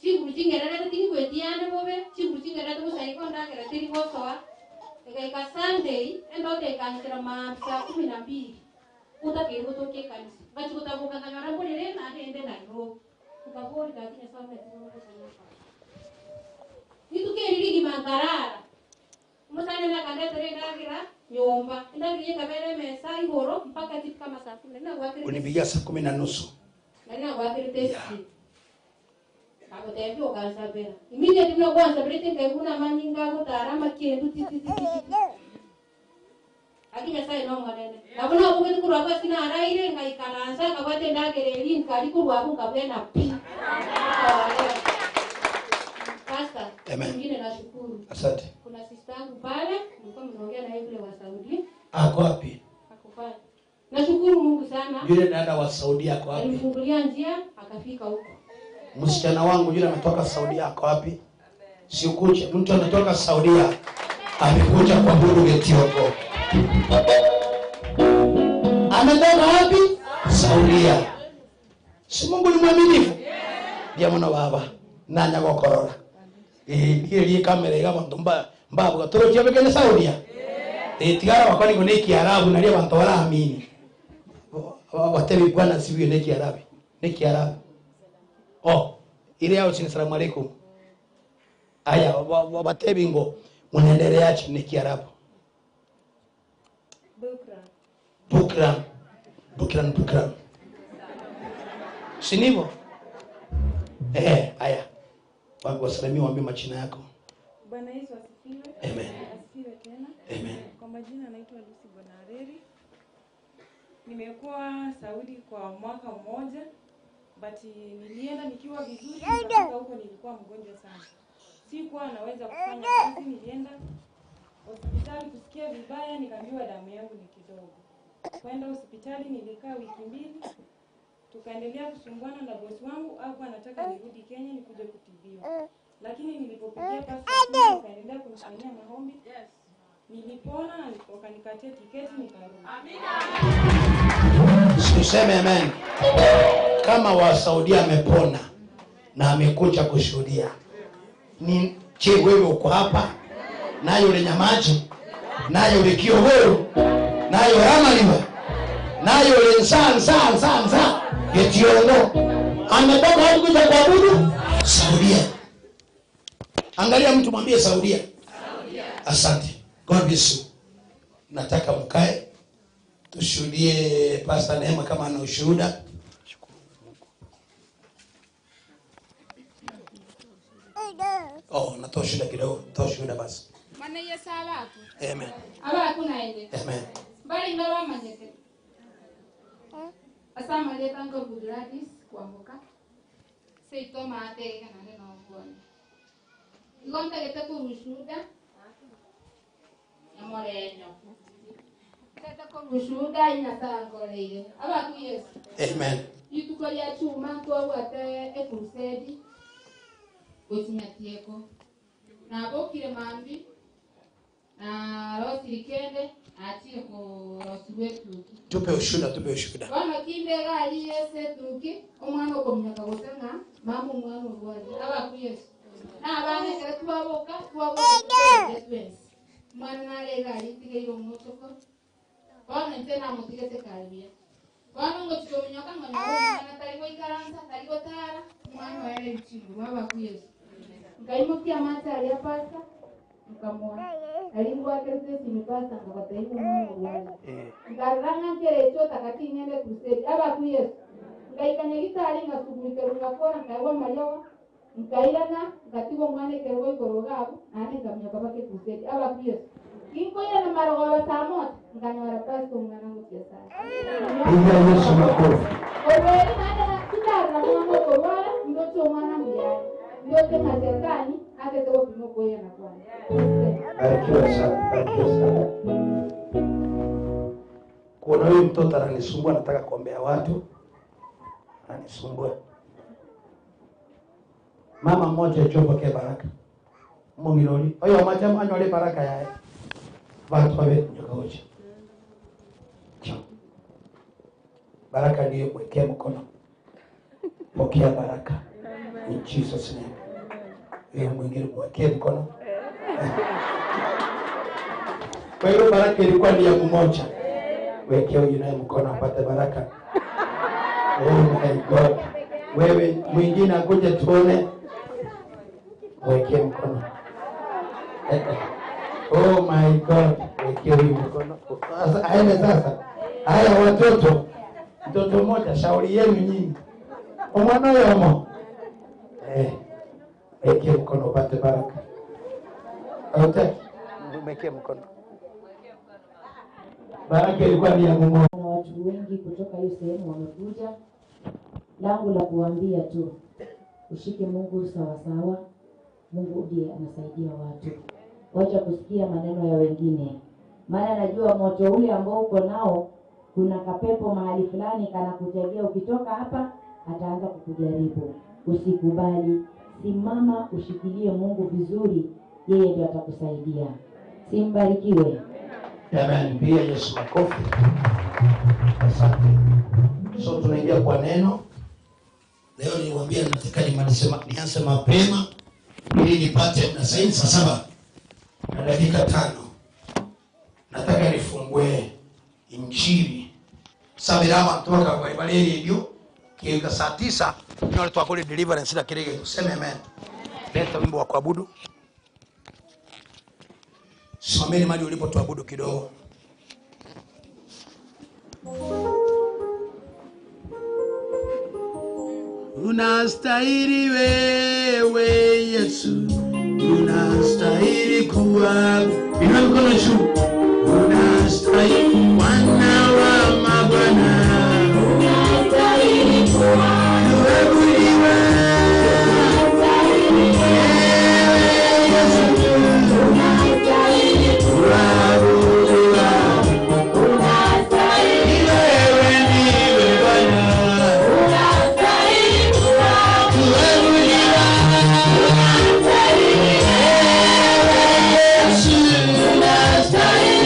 Chinguru chingerera tingi kwetiane bobe, chinguru chingerera to saiko ndagera tiri gosoa. Ekaika Sunday endote kansera ma saa 12. Utakiri gotoke kanisa. Bachi gotabuka kanyora mbonere na ende Nairobi. Ukabori gakinya sawa na nituke ligi mangarara. Mutane na kandete rengagira nyumba. Ndagiye kabere mesa igoro mpaka kitu kama saa 10 na wakati. Unipigia saa 10:30. Na wakati testi. Akotembea ukansabera. Immediately no kwanza brete ngaiguna manyinga kutarama kindu titi titi. Akinya sai no mwanene. Nabona ubugeti kurwa sina araire ngaikaransa kabate ndagere linka likurwa kukabena pi. Pastor. Amen. Mwingine nashukuru. Asante. Kuna sister yangu pale, nilikuwa mnaongea na yule wa Saudi. Ako wapi? Ako pale. Nashukuru Mungu sana. Yule dada wa Saudi ako wapi? Alimfungulia njia akafika huko. Msichana wangu yule anatoka Saudi ako wapi? Sikuche, mtu anatoka Saudi amekuja kwa Mungu Ethiopia. Ametoka wapi? Saudia. Si Mungu ni mwaminifu? Ndiye mwana baba nanya gokorora. Ile kamera iga bantu mbabu gatoro kia bekene Saudia. Tigara wakoni ngo ni Kiarabu na ria bantu baraamini. Watebi bwana sibiyo ni Kiarabu. Ni Kiarabu. Oh, ile yao chini salamu alaikum. Aya watebi ngo munaendelea chini Kiarabu. Bukran. Bukran. Bukran bukran. Si ndivyo? Aya. Wasalimie waambie majina yako. Bwana Yesu asifiwe. Amen. Asifiwe tena. Amen. Kwa majina naitwa Lucy Bonareri. Nimekuwa Saudi kwa mwaka mmoja, but nilienda nikiwa vizuri, nikafika huko nilikuwa mgonjwa sana. Sikuwa naweza kufanya kazi, nilienda hospitali kusikia vibaya, nikaambiwa damu yangu ni kidogo. Kwenda hospitali nilikaa wiki 2. Tukaendelea kusumbuana na bosi wangu, hapo anataka nirudi Kenya nikuje kutibiwa. Lakini nilipopigia passport nikaendelea kunifanyia maombi. Yes. Nilipona, wakanikatia tiketi nikarudi. Amina. Tuseme amen. Kama wa Saudi amepona na amekuja kushuhudia. Ni je wewe uko hapa? Nayo ule nyamaji, nayo ule kiogoro, nayo ramaliwa, nayo ule nsa nsa nsa nsa. Yetiongo ametoka wapi kuja kuabudu? Saudia. Angalia mtu mwambie Saudia. Saudia. Asante. God bless you. Nataka mkae tushuhudie Pastor Neema kama ana ushuhuda. Oh, natoa ushuhuda kidogo. Toa ushuhuda basi. Bwana Yesu alako. Amen. Aba kuna ile. Amen. Bali ngawa manyete. Asama letango Gladys kuambuka. Seitoma ate kana neno ngone. Igonta gete kurushuda. Ya moreno. Tata kurushuda inasangore. Aba ku Yesu. Amen. Ituko ya chuma kwa wate ekrusedi. Gotinya tieko. Nabokire mambi na rosirikende achire ko rosiwetuki. Tupe ushuhuda, tupe ushuhuda. Bwana kimbe gali yese tuki omwana okomnyaka gosanga mama omwana orwaje abaku Yesu. Na abana kare twaboka twaboka mwana nale gali tigeire omotoko. Bwana ntena mutigete karibia. Bwana ngo tukomnyaka ngo mwana tari goikaransa tari gotara mwana waere bichiru abaku Yesu. Nkaimokia mata aliyapasa nkamwona alingwakerese simipasa ngakataimu Mungu wangu ngaranga nkerecho takati ngende crusade abaku Yesu ngaikanya gitari ngasugurike ngakora ngaiwa mariawa nkairana ngatigo mwana kerwo igorogabu nane ngamnya babake crusade abaku Yesu kinkoira na marogo batamot nganyora pastor mwana ngutia sana. Piga Yesu makofi. Orweri nane kitara mwana korwara ndocho mwana mbiyani yote maserikali hata kwa kimoko yeye anakuwa. Barikiwa sana, barikiwa sana. Kuna huyu mtoto ananisumbua, nataka kuombea watu. Ananisumbua. Mama mmoja chombo ke baraka. Mungiroli. Oyo machama anyole baraka yae. Watu wawe nyokaocha. Baraka ndiyo mwekea mkono. Pokea baraka. In Jesus name. Wewe mwingine mwekee mkono. Kwa hiyo baraka ilikuwa ni ya mmoja. Wekea huyu naye mkono apate baraka. Oh my God. Wewe mwingine akuje tuone. Wekee mkono. Oh my God. Wekea huyu mkono. Sasa aende sasa. Haya watoto. Mtoto mmoja shauri yenu nyinyi. Omwana yomo. Wekee mkono upate baraka. Hautaki? Mwekee mkono. Baraka ilikuwa ni ya Mungu. Na watu wengi kutoka hiyo sehemu wamekuja. Langu la kuambia tu, ushike Mungu sawa sawa. Mungu ndiye anasaidia watu. Wacha kusikia maneno ya wengine. Maana najua moto ule ambao uko nao, kuna kapepo mahali fulani kanakutegea, ukitoka hapa ataanza kukujaribu. Usikubali. Simama ushikilie Mungu vizuri, yeye ndiye atakusaidia. Simbarikiwe. Amen. Pia Yesu makofi. Asante. So tunaingia kwa neno. Leo niliwaambia nataka nimalize nianze mapema ili nipate na saa 7:05. Nataka nifungue Injili. Sabirama toka kwa ibada radio kiika saa 9 ndio twakole deliverance na kirege. Tuseme amen. Leta wimbo wa kuabudu. Someni mahali ulipo tuabudu kidogo. Unastahili wewe Yesu, unastahili kuabudu. Inua mkono juu. Unastahili Bwana wa mabwana, unastahili kuabudiwa. Unastahili wewe Yesu, unastahili kuabudiwa. Unastahili wewe ndiwe Bwana, unastahili kuabudiwa. Unastahili wewe Yesu, unastahili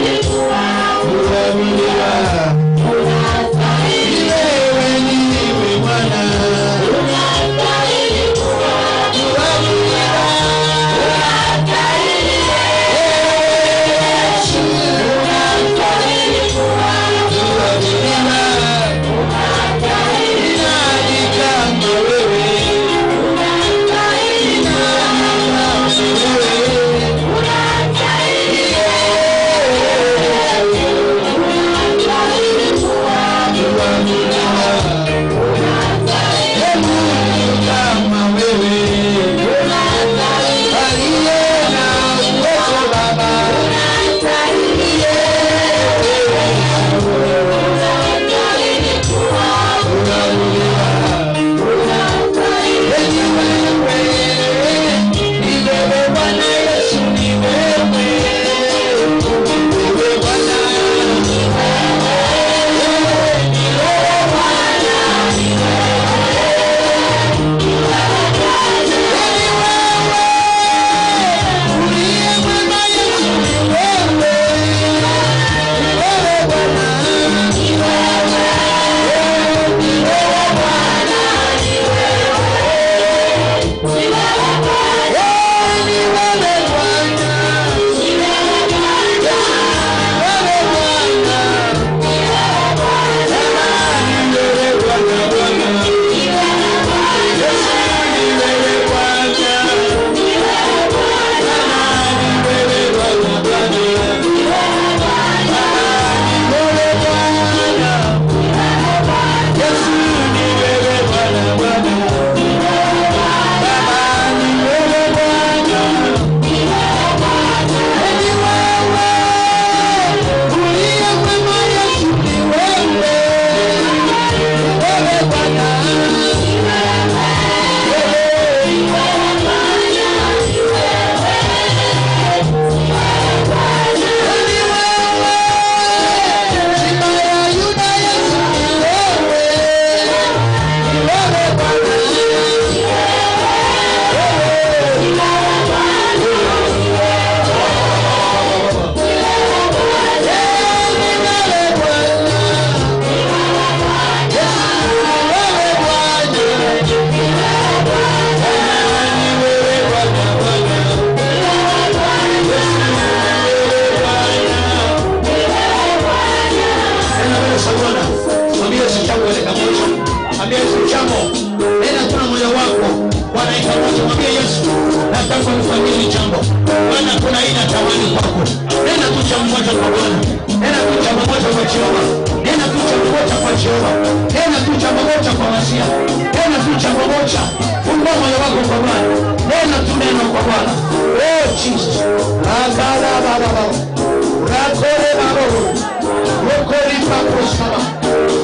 papo saba.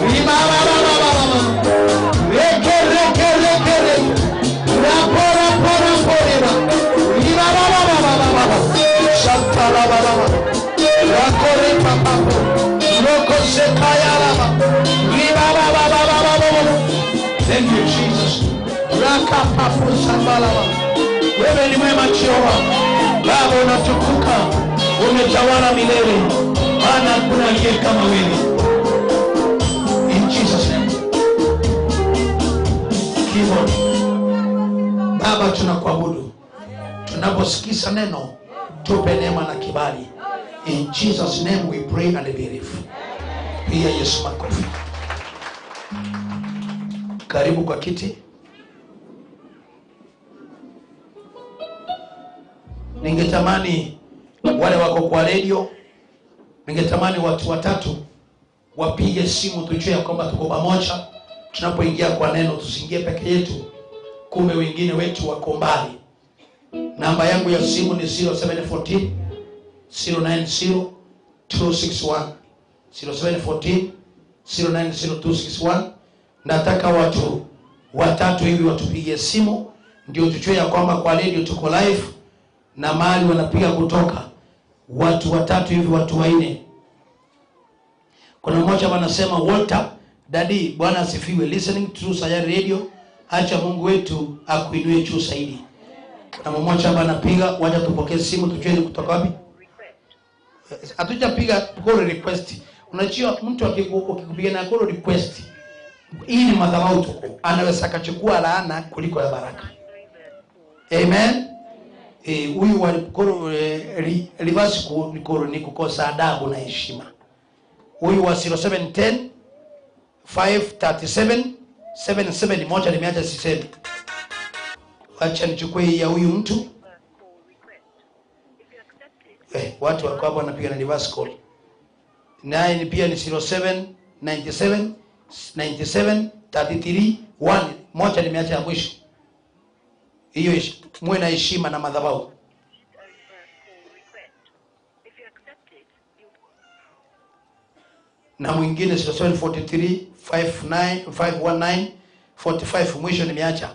Riba ba ba ba ba ba. Reke reke reke reke. Rapo rapo rapo riba. Riba ba ba ba ba ba ba. Shanta la ba ba ba. Rako riba papo. Roko sekaya la ba. Riba ba ba ba ba ba ba. Thank you Jesus. Raka papo samba la ba. Wewe ni mwema Jehova. Baba unatukuka, umetawala milele. Maana hakuna aliye kama wewe. In Jesus name. Keyboard. Baba tunakuabudu. Tunaposikiza neno, tupe neema na kibali. In Jesus name we pray and believe. Pia Yesu makofi. Karibu kwa kiti. Ningetamani wale wako kwa radio, ningetamani watu watatu wapige simu tujue ya kwamba tuko pamoja. Tunapoingia kwa neno tusiingie peke yetu, kumbe wengine wetu wako mbali. Namba yangu ya simu ni 0714 090 261. 0714 090 261. Nataka watu watatu hivi watupigie simu ndio tujue ya kwamba kwa radio tuko live na mahali wanapiga kutoka. Watu watatu hivi, watu wanne. Kuna mmoja anasema Walter Daddy, Bwana asifiwe, listening to Sayari Radio, acha Mungu wetu akuinue juu zaidi. Kuna mmoja hapa anapiga, wacha tupokee simu tujue ni kutoka wapi. Hatujapiga call request. Unajua mtu akikupiga na call request, hii ni madharau tuko. Anaweza akachukua laana kuliko ya baraka. Amen. Huyu wa reverse ni kukosa adabu na heshima. Huyu wa 0710 537 77 moja nimeacha sisemi. Acha nichukue ya huyu mtu. Watu wako hapo wanapiga na reverse call. Naye ni pia ni 0797 97 33 1 moja nimeacha ya mwisho. Hiyo muwe na heshima na madhabahu. Na mwingine 0743 59 519 45 mwisho nimeacha.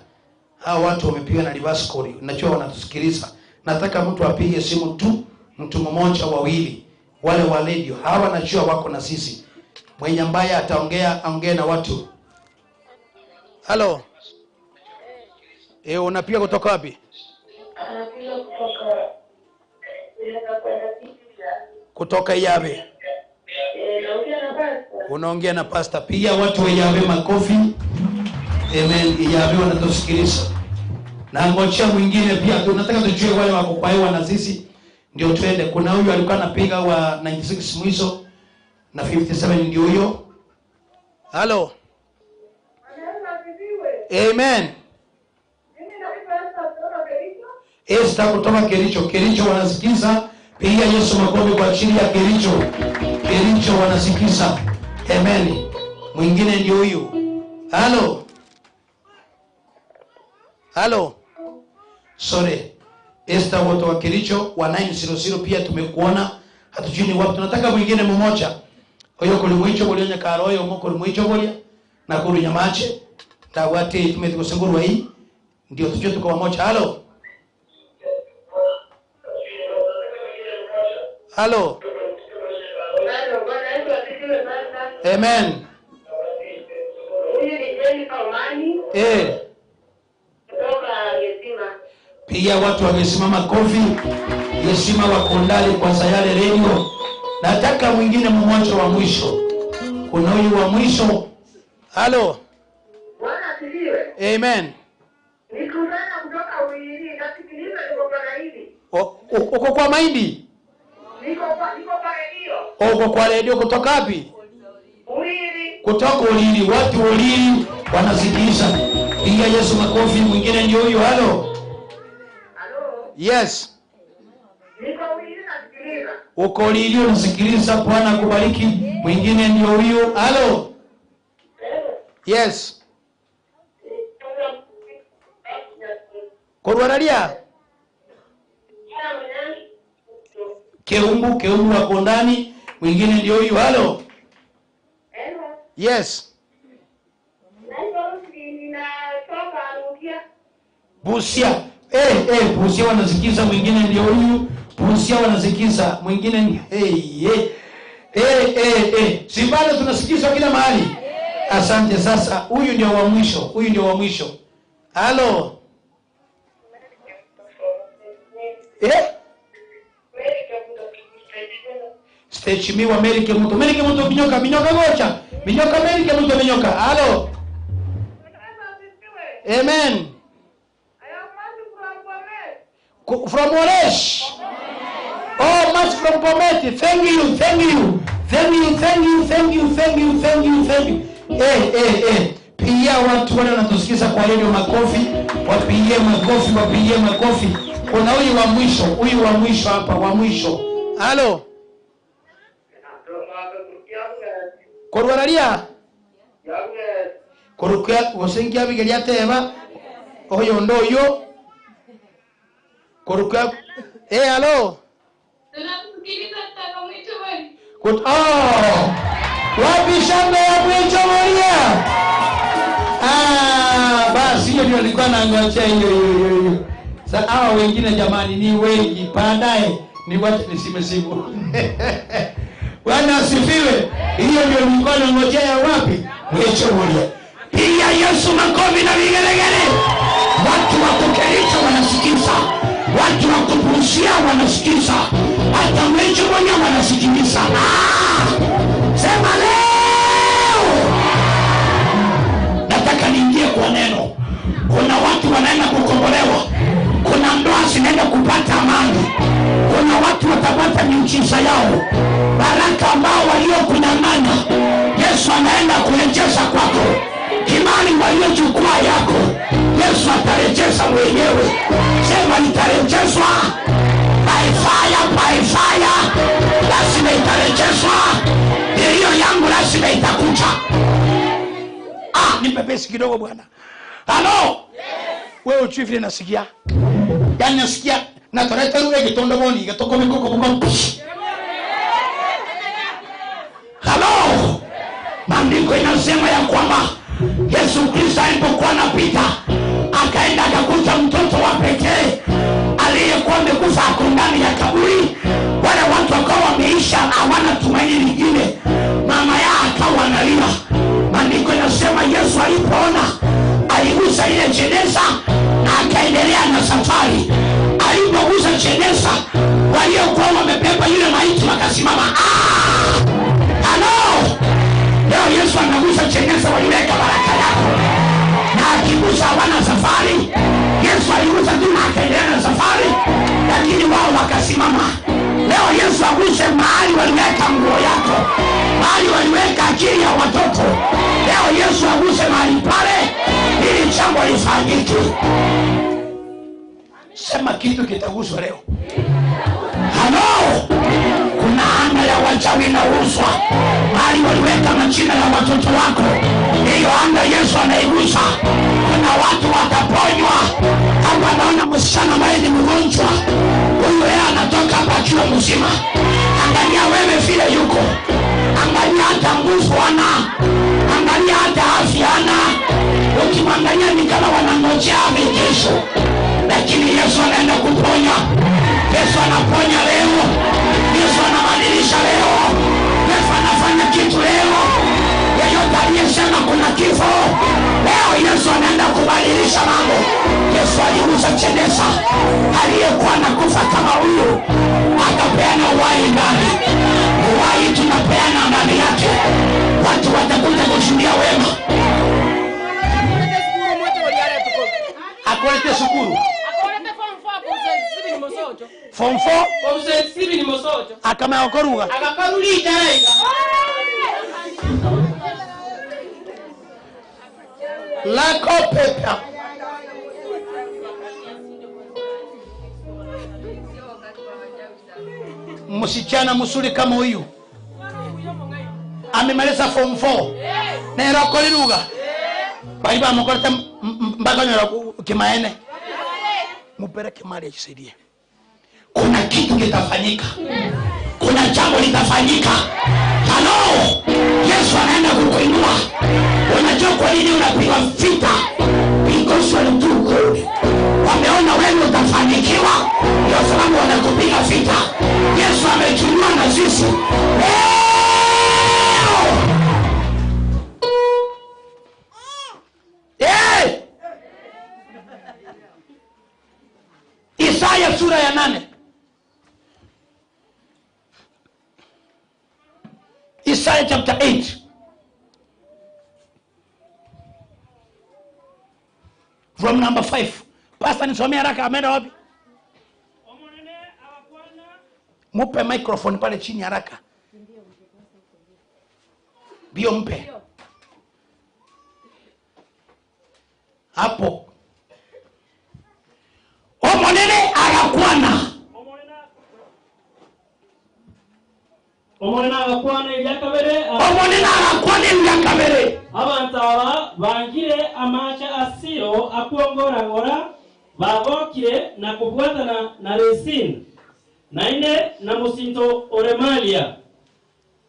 Hao watu wamepiga na reverse call. Najua wanatusikiliza. Nataka mtu apige simu tu, mtu mmoja wawili. Wale wa radio hawa najua wako na sisi. Mwenye ambaye ataongea aongee na watu. Hello. Unapiga kutoka wapi? Anapiga kutoka Kutoka Iyabe. Unaongea na pastor. Piga watu wa Iyabe makofi. Amen. Iyabe wanatusikiliza. Na ngojea mwingine pia, tunataka tujue wale wako kwa hewa na sisi ndio twende. Kuna huyu alikuwa anapiga wa 96 mwisho na 57 ndio huyo. Hello. Amen. Esther kutoka Kericho. Kericho wanasikiza. Piga Yesu makofi kwa ajili ya Kericho. Kericho wanasikiza. Amen. Mwingine ndio huyu. Hello. Hello. Sorry. Esther kutoka Kericho wa 900 pia tumekuona. Hatujui ni wapi. Tunataka mwingine mmoja. Oyo kulimwicho kulionya karoyo moko kulimwicho kulia na kurunyamache. Tawati tumetukosengurwa hii. Ndio tujue tuko pamoja. Hello. Hello. Amen. Pia watu wamesimama kofi. Gesima wako ndani kwa Sayari Radio. Nataka mwingine mmoja wa mwisho. Kuna huyu wa mwisho. Hello. Bwana asifiwe. Amen. Nikutana kutoka Uili, nasikiliza niko kwa mahindi. Uko kwa mahindi? Niko kwa radio. Uko kwa radio kutoka wapi? Ulili. Kutoka Ulili. Watu Ulili wanasikiliza. Piga Yesu makofi. Mwingine ndio huyu. Hello. Hello. Yes. Niko Ulili nasikiliza. Uko Ulili unasikiliza. Bwana akubariki. Mwingine ndio huyu. Hello. Yes. Korwaralia. Keumbu wako ndani. Mwingine ndio huyu. Hello. Yes. Busia. Busia wanasikiza, mwingine ndio huyu. Busia wanasikiza, mwingine ni Si bado tunasikizwa kila mahali. Asante. Sasa huyu ndio wa mwisho, huyu ndio wa mwisho. Halo. Stechimiwa Mary Kemuto. Mary Kemuto minyoka, minyoka gocha. Minyoka Mary Kemuto minyoka. Halo. Amen. From Oresh. Oh, much from Bomet. Thank you, thank you. Thank you, thank you, thank you, thank you, thank you, thank you. Pia watu wale wanatusikiza kwa redio makofi, wapigie makofi, wapigie makofi. Kuna huyu wa mwisho, huyu wa mwisho hapa, wa mwisho. Halo. Korwararia? Korukia gosengia bigeria teba. Oyo ndo yo. Korukia. Halo. Oh! Wapi shangwe ya Mwichomoria? Ah, basi hiyo ndio nilikuwa naangojea hiyo hiyo. Sasa hawa wengine jamani ni wengi. Baadaye ni wacha nisime simu. Bwana asifiwe. Hiyo ndio nilikuwa naangojea ya wapi? Mwichomoria. Piga Yesu makofi na vigelegele. Watu wa Kericho wanasikiza. Watu wa Kubusia wanasikiza. Hata Mwichomoria wanasikiliza. Sema leo nataka niingie kwa neno. Kuna watu wanaenda kukombolewa. Kuna ndoa zinaenda kupata amani. Kuna watu watapata miujiza yao. Baraka ambao waliokunyang'anya Yesu anaenda kurejesha kwako. Imani waliochukua yako Yesu atarejesha mwenyewe. Sema nitarejeshwa. By fire, by fire. Lazima itarejeshwa. Iliyo yangu lazima itakuja. Nipe pesa kidogo bwana. Halo. Yes. Wewe uchui vile nasikia. Yaani nasikia na toreta ruwe kitondo boni kitoko mikoko mko. Halo. Maandiko inasema ya kwamba Yesu Kristo alipokuwa anapita akaenda akakuta mtoto wa pekee aliyekuwa amekufa ako ndani ya kaburi. Wale watu wakawa wameisha, hawana tumaini lingine. Mama yake akawa analia. Maandiko inasema Yesu alipoona aligusa ile jeneza na akaendelea na safari. Alipogusa jeneza, waliokuwa wamebeba yule maiti wakasimama. Halo. Leo Yesu anagusa jeneza, waliweka baraka yako. Na akigusa hawana safari. Yesu aligusa tu na akaendelea na safari, lakini wao wakasimama. Leo Yesu aguse mahali waliweka nguo yako, mahali waliweka akili ya watoto. Leo Yesu aguse mahali pale ili jambo lifanyike. Sema kitu kitaguswa leo. Halo. Kuna anga ya wachawi inauzwa. Mahali waliweka majina ya watoto wako, hiyo anga Yesu anaigusa. Kuna watu wataponywa. Hapa naona msichana ambaye ni mgonjwa, huyu yeye anatoka hapa akiwa mzima. Angalia wewe vile yuko. Angalia hata nguvu ana. Angalia hata afya ana. Ukimwangalia ni kama wanangojea kesho. Lakini Yesu anaenda kuponya. Yesu anaponya leo. Yesu anabadilisha leo. Yesu anafanya kitu leo. Yeyote aliyesema kuna kifo, leo Yesu anaenda kubadilisha mambo. Yesu aligusa jeneza aliyekuwa anakufa kama huyu, akapeana uhai ndani. Uhai tunapeana ndani yake. Watu watakuja kushuhudia wema. Akolete shukuru. Form 4 akama okoruga akakarulita lako pepa. Msichana msuri kama huyu amemaliza form 4 nero koliruga bali bamukorete mpaka nyora kimaene mupeleke mali ajisaidie. Kuna kitu kitafanyika. Kuna jambo litafanyika. Halo. Yesu anaenda kukuinua. Unajua kwa nini unapigwa vita? Because you are too good. Wameona wewe utafanikiwa, ndio sababu wanakupiga vita. Yesu ametuinua na sisi. Hey! Isaya sura ya 8. Isaiah chapter 8. From number 5. Pastor nisomee haraka, ameenda wapi? Mupe microphone pale chini haraka. Bio mpe. Hapo. Omonene agakwana. Omonene agakwana ebyakabere. Omonene agakwana ebyakabere. Abantu aba bangire amacha asiro akuongorangora babokire na kubwatana na Resin naine na musinto oremalia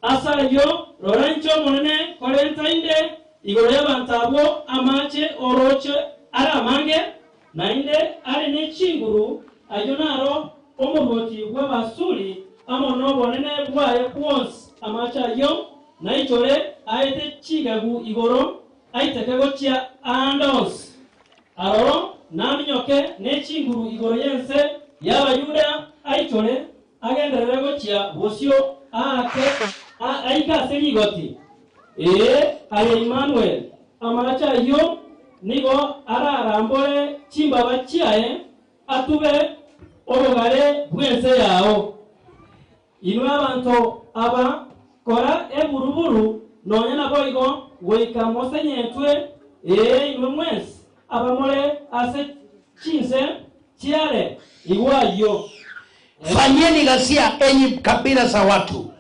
asayo Lorenzo monene korenta inde igoro y'abantu abo amache oroche aramange nainde ari n'echinguru ayo naro omurwoti bw'abasuri amono bonene bwaye bwonsi amache ayo naichore aete chigagu igoro aiteke gochia andos aroro naminyoke n'echinguru igoro yense y'abayuda aichore agenderere gochia bosio aake aika serigoti aye Emmanuel amacha yo nigo ararambore chimbaba chiaye atube obogare bwense yao inwe abantu aba kora eburuburu nonya naboigo goika mosenyetwe inwe mwensi abamore ase chinse chiare igwayo. Fanyeni ghasia enyi kabila za watu,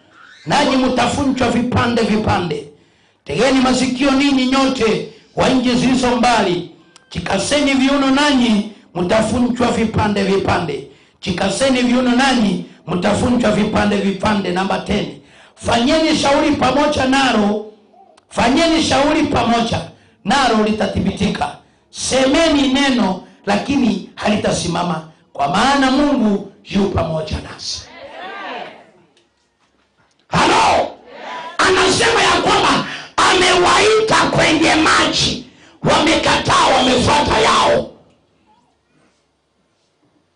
nanyi mtafunjwa vipande vipande. Tegeni masikio ninyi nyote wa nchi zilizo mbali, chikaseni viuno nanyi mtafunjwa vipande vipande. Chikaseni viuno nanyi mtafunjwa vipande vipande. Namba 10. Fanyeni shauri pamoja naro, fanyeni shauri pamoja naro litathibitika. Semeni neno lakini halitasimama, kwa maana Mungu yu pamoja nasi. Halo. Anasema ya kwamba amewaita kwenye maji, wamekataa, wamefuata yao.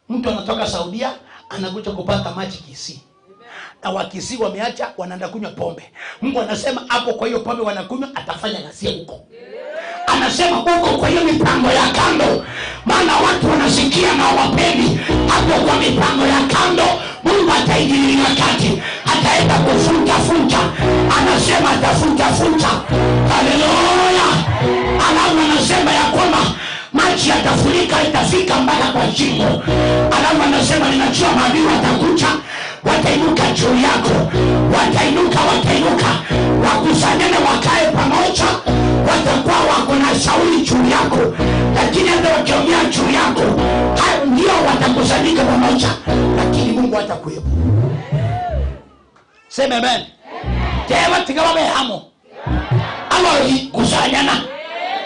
Mtu anatoka Saudia anakuja kupata maji Kisii, na wakisi wameacha wanaenda kunywa pombe. Mungu anasema hapo kwa hiyo pombe wanakunywa atafanya ghasia huko. Anasema huko kwa hiyo mipango ya kando, maana watu wanasikia na wapendi. Hapo kwa mipango ya kando Mungu ataingilia kati, ataenda kufunja funja. Anasema atafunja funja. Haleluya. Alafu anasema ya kwamba maji yatafurika, itafika mpaka kwa shingo. Alafu anasema ninajua maadui watakuja, watainuka juu yako, watainuka, watainuka, wakusanyane wakae pamoja, watakuwa wako na shauri juu yako, lakini hata wakiongea juu yako ndio watakusanyika pamoja, lakini Mungu hatakuwepo. Sema amen. Tena tigawabe hamo alo kusanyana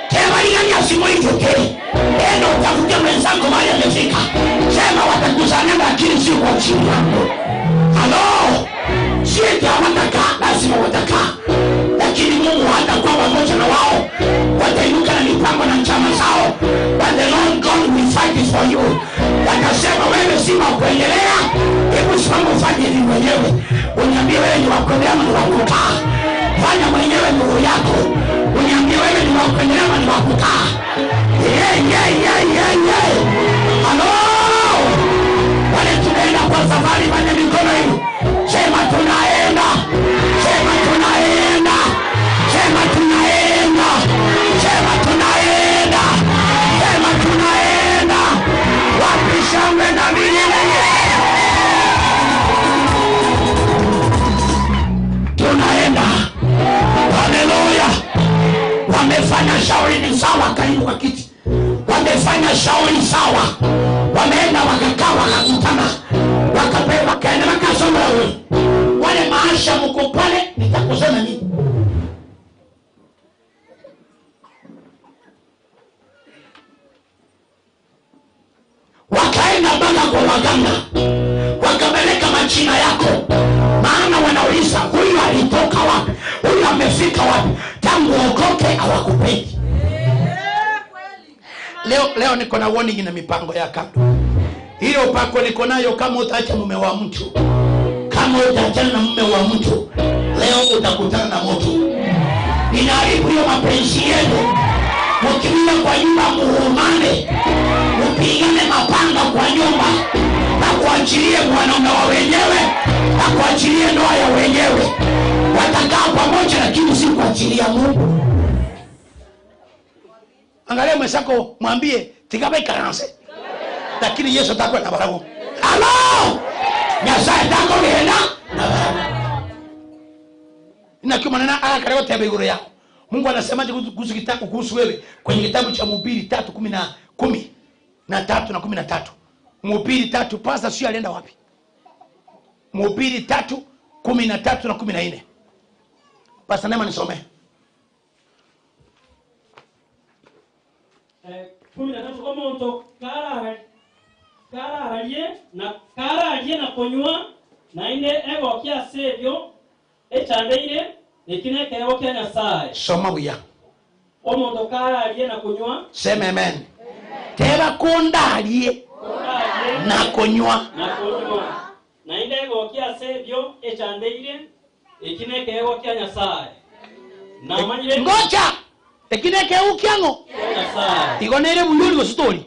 tena ligani asimuivuke. Endo utafute mwenzako mahali amefika, sema watakusanyana lakini si kwa chini yako. Halo, si hawatakaa, lazima watakaa, lakini Mungu hatakuwa pamoja na wao. Watainuka na mipango na njama zao, but the Lord God will fight it for you. Watasema wewe si wa kuendelea, hebu simama ufanye hivi mwenyewe, uniambie wewe ni wa kuendelea ama ni wa kukaa. Fanya mwenyewe nuru yako, uniambie wewe ni wa kuendelea ama ni wa kukaa. Yeah, yeah, yeah, yeah, yeah. Halo, wale tunaenda kwa safari, fanya mikono hivi, sema tunaenda, sema tunaenda, sema tunaenda, sema tunaenda, sema tunaenda. Wapi shangwe na vigelegele? Tunaenda. Haleluya. Wamefanya shauri ni sawa, karibu kwa kiti. Wamefanya shauri sawa, wameenda wakakaa wakakutana, wakapewa wakaenda wakasoma. Wale maasha mko pale, nitakusema nini? Maana wanauliza huyu alitoka wapi, huyu amefika wapi? Tangu okoke hawakupendi. Leo niko na warning na mipango ya kando. Hilo pako niko nayo, kama utaacha mume wa mtu, kama utaachana na mume wa mtu, leo utakutana na moto. Ninaharibu hiyo mapenzi yenu. Mkiwa kwa nyumba muhumane, mpigane mapanga kwa nyumba, na kuachilie mwanaume wa wenyewe, na kuachilie ndoa ya wenyewe. Watakaa pamoja lakini si kuachilia Mungu. Angalia mwenzako mwambie tikabe karanse. Lakini Yesu atakuwa na baraka. Halo! Nyasaye tako nenda na baraka. Inakiwa maneno aya karibu tebe iguru yako. Mungu anasemaje kuhusu kitabu, kuhusu wewe kwenye kitabu cha Mhubiri 3:13 na 13. Mhubiri 3, pastor sio alienda wapi? Mhubiri 3:13 na 14. Pastor Neema nisomee. 13 omonto karararie na konywa na ine egokia sebyo echandeire ekine kewo kya Nyasaye. Soma buya. Omonto karararie na kunywa. Sema amen. Teba kondarie na kunywa. Na kunywa. Na ine egokia sebyo echandeire ekine kewo kya Nyasaye. Na manyire ngoja. Ekine kewo kyango. Nyasaye. Igonere buyuri go story.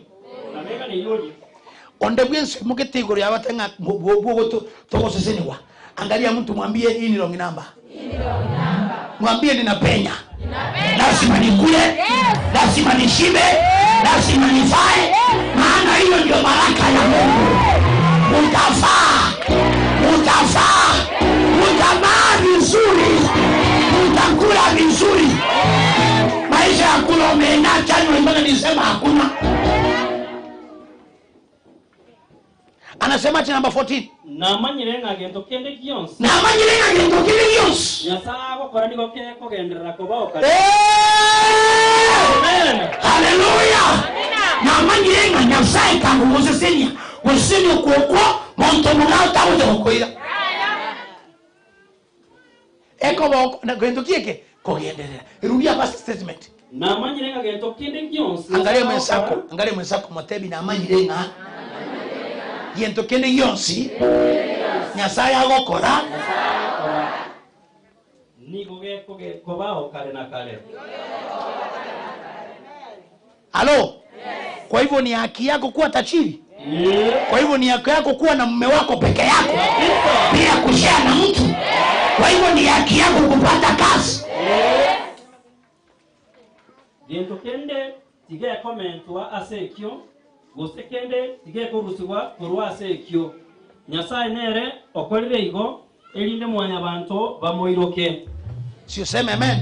Nameka ni yuri. Onde bwense mukete igoro yabatenga bwogo togoseseniwa. Angalia mtu mwambie hii ni wrong number. Mwambie ninapenya. Lazima nikule, lazima nishibe, lazima nifae, maana hiyo ndio baraka ya Mungu. Utafaa, utafaa, utavaa vizuri, utakula vizuri. Maisha ya kula umeenda chanyo mbona nisema hakuna. Anasema cha namba 14. Na manyire ngagento kende gionsi. Na manyire ngagento kende gionsi. Nyasaye agokora nigo kekogenderera kobaoka. Amen. Hallelujah. Na manyire nga Nyasaye kangugusesenia. Gusini kuokwo monto mugao tabuze gokoira. Eko boko na gento kieke kogenderera. Rudia basi statement. Na manyire ngagento kende gionsi. Angalia mwenzako, angalia mwenzako matebi na manyire nga yento kende yonsi Nyasaye agokora nigo gekobao kare na kare. Halo. Kwa hivyo ni haki yako kuwa tajiri. Kwa hivyo ni haki yako kuwa na mume wako peke yako bila kushare na mtu. Kwa hivyo ni haki yako kupata kazi. Yento kende tige komentwa asekyo gosekende tige korusigwa korwa asekyo Nyasaye nere okorire igo erinde mwanya bantu bamoiroke. Si useme amen.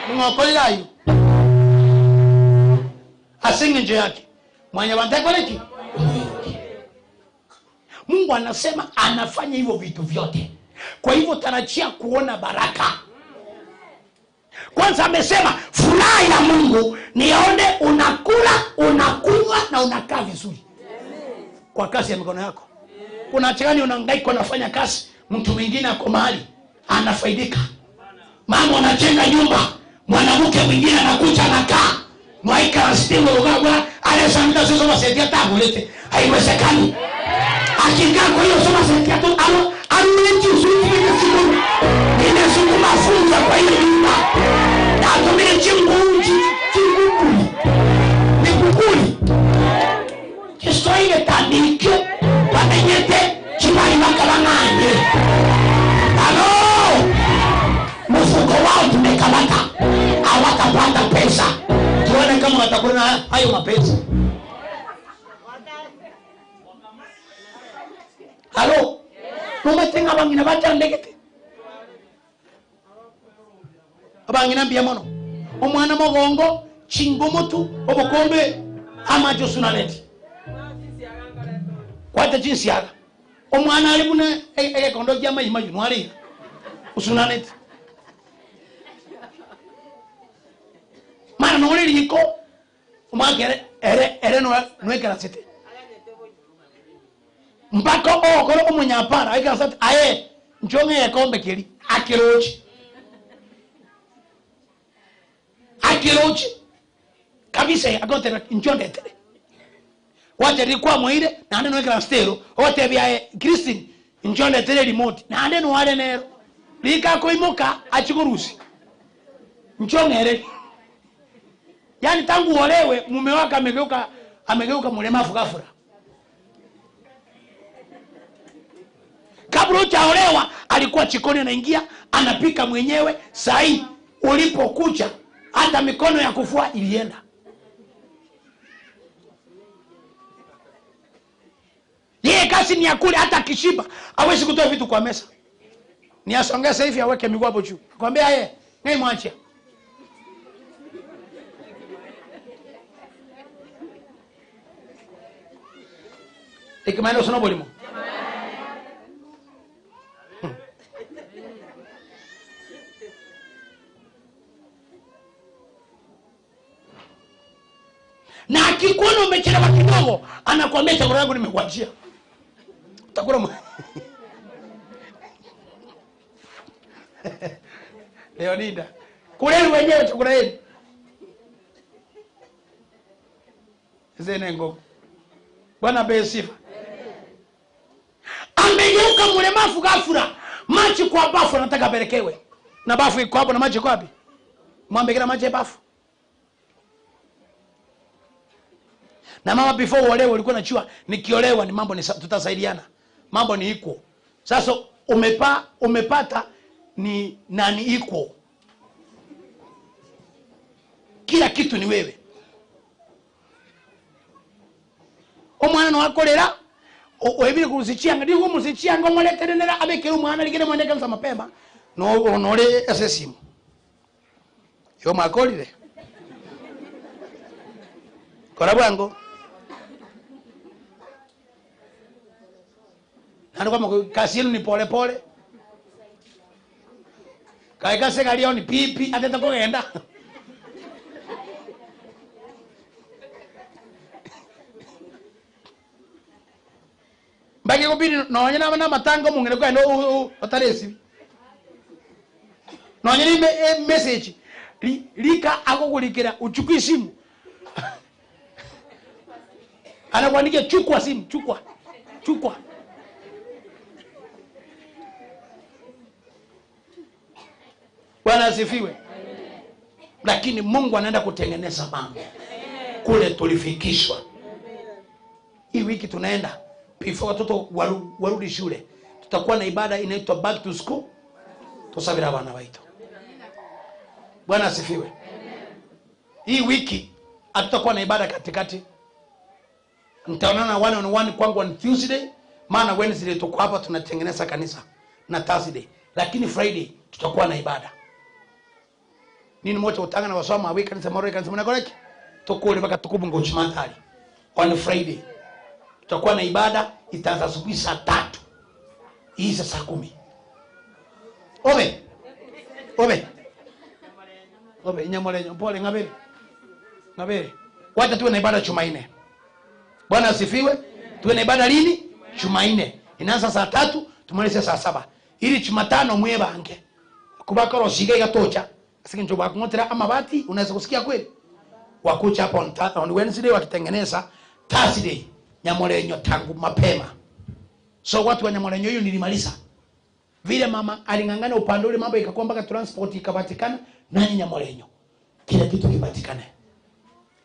Mungu okorire ayo asinge nje yake mwanya bantu akoreki. Mungu anasema anafanya hivyo vitu vyote. Kwa hivyo tarajia kuona baraka. Kwanza amesema furaha ya Mungu nione unakula, unakunywa na unakaa vizuri. Kwa kazi ya mikono yako. Kuna chani unahangaika unafanya kazi, mtu mwingine ako mahali anafaidika. Mama anajenga nyumba, mwanamke mwingine anakuja anakaa. Mwaika asitimu rugabwa, alesanga sio soma saidia tabulete. Haiwezekani. Akikaa kwa hiyo soma saidia tu alo aluleti usuri ni siku. Ninasukuma funza kwa hiyo nyumba. Na atumie chingunji, chingukuli. Ni kukuli. Kiswahili tandikyo wamenyete chibali makalanganye. Halo! Mfuko wao tumekamata. Hawatapata pesa. Tuone kama watakuwa na hayo mapesa. Halo? Mumatenga bangina bachandegete. Abangina mbia mono. Omwana mogongo chingomotu obokombe amajo sunaneti. Kwata jinsi yaga. Omwana ali bune egekondo kya mayima yunwali. Usunaneti. Mana no liko omwana ere no nwekera sete. Mpaka okoro omunyapara aikera sete aye Nchonge ekombe kiri akirochi. Akirochi. Kabisa agotera nchonde tere. Wacha rikwa moire na ande no ekra ote bia Christine nchonde tere remote na ande no wale nero. Lika koimuka achikurusi. Nchongere. Yaani tangu uolewe mume wako amegeuka mlemavu ghafla. Kabla hujaolewa alikuwa chikoni anaingia, anapika mwenyewe. Sahi ulipokucha hata mikono ya kufua ilienda. Yeye kazi ni ya kule, hata akishiba hawezi kutoa vitu kwa meza. Ni asongeze hivi aweke miguu hapo juu. Akwambia yeye, "Nei mwache." Ikimaana usino bolimo. Na akikuona umechelewa kidogo, anakuambia chakula yangu nimekuachia. Utakula Leonida, kuleni wenyewe chakula yenu. Zenengo. Bwana apewe sifa. Amegeuka mlemavu ghafla. Maji kwa bafu anataka apelekewe. Na bafu iko hapo na maji iko wapi? Mwambie kila maji ya bafu. Na mama before uolewe ulikuwa unajua nikiolewa ni mambo ni tutasaidiana. Mambo ni equal. Sasa umepata ni nani equal. Kila kitu ni wewe. Omwana no akolera oebire kurusichianga ndigo musichianga omuleterenera abekere omwana ligere mwende kanisa mapema no onore esesimu. Yo makolire. Kora bwango. Nando kama kasi yenu ni pole pole. Kaeka segalio ni pipi ateta kugenda. Mbage kubiri no nyana na matango mungene kwa no otaresi. No nyana message lika akokulikira uchukui simu. Anakuandikia chukua simu, chukua. Chukua. Bwana asifiwe. Lakini Mungu anaenda kutengeneza mambo. Kule tulifikishwa. Hii wiki tunaenda before watoto warudi shule. Tutakuwa na ibada inaitwa back to school. Tusabira bana waito. Bwana asifiwe. Hii wiki hatutakuwa na ibada katikati. Nitaonana one on one kwangu on Tuesday, maana Wednesday tuko hapa tunatengeneza kanisa na Thursday. Lakini Friday tutakuwa na ibada. Nini moja utanga na wasoma wiki kanisa moro kanisa mnakoreki. Tukule mpaka tukubunga uchimantali. On Friday tutakuwa na ibada itaanza asubuhi saa 3. Hii saa 10. Obe. Obe. Obe inyamolenyo pole ngabele. Ngabele. Wacha tuwe na ibada Jumanne. Bwana asifiwe. Tuwe na ibada lini? Jumanne. Inaanza saa 3, tumalize saa 7. Ili Jumatano mwebange. Kubakoro shiga igatocha. Sasa njoba kungotera amabati unaweza kusikia kweli? Wakucha hapo on Wednesday wakitengeneza Thursday Nyamolenyo tangu mapema. So watu wa Nyamolenyo hiyo nilimaliza. Vile mama alingangana upande ule mambo ikakuwa mpaka transport ikapatikana nani Nyamolenyo. Kila kitu kipatikane.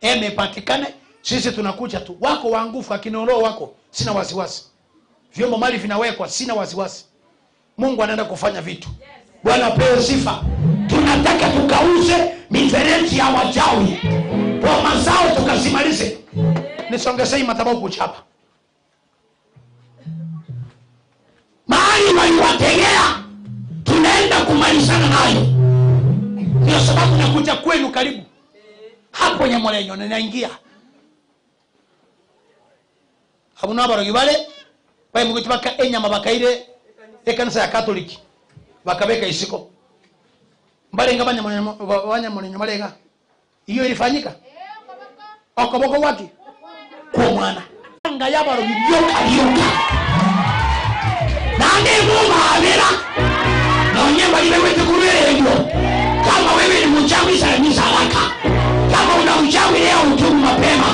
Emepatikane. Sisi tunakuja tu. Wako wangufu akinoroho wako. Sina wasiwasi. Vyombo mali vinawekwa, sina wasiwasi. Mungu anaenda kufanya vitu. Bwana apewe sifa. Tunataka tukauze mifereji ya wachawi. Kwa mazao tukasimalize. Nisongezee madhabahu kuchapa. Mahali waliwategea tunaenda kumalizana nayo. Ndio sababu nakuja kwenu karibu. Hapo Nyamolenyo ninaingia. Abuna abarogi bale bayi muguti baka enyama bakaire ekanisa ya Katoliki bakabeka isiko mbalenga banyamolenyo malenga iyo ilifanyika okoboko waki kwa mwana anga yabarogi byoka byoka na Na ndemumabera. Na onyemba libewete kuruereyo. Kama wewe ni mchawi salimisa haraka. Kama una uchawi leo utubu mapema.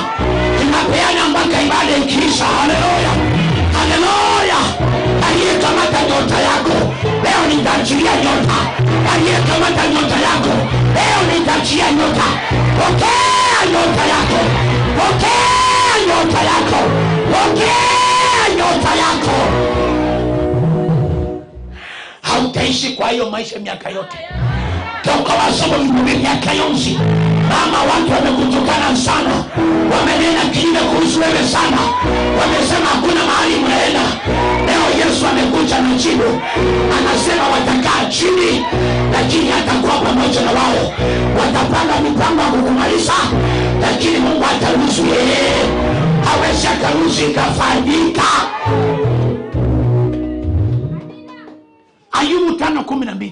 Tunapeana mpaka ibada ikiisha. Haleluya. Haleluya. Aliyekamata nyota yako leo nitaachilia nyota. Aliyekamata nyota yako leo nitaachilia nyota. Pokea nyota yako. Pokea nyota yako. Pokea nyota yako. Hautaishi kwa hiyo maisha miaka yote. Toka wasomo vipumbi miaka yonsi. Mama, watu wamekutukana sana. Wamenena kinyume kuhusu wewe sana. Wamesema hakuna mahali mnaenda. Leo Yesu amekuja na jibu. Anasema watakaa chini, lakini hatakuwa pamoja na wao. Watapanga mipango ya kukumaliza, lakini Mungu ataruhusu yeye. Hawezi akaruhusu ikafanyika. Ayubu 5:12.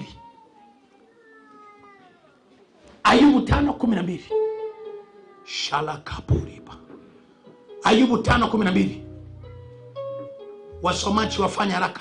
Ayubu 5:12. Shalakapuriba. Ayubu 5:12. Wasomaji wafanya haraka.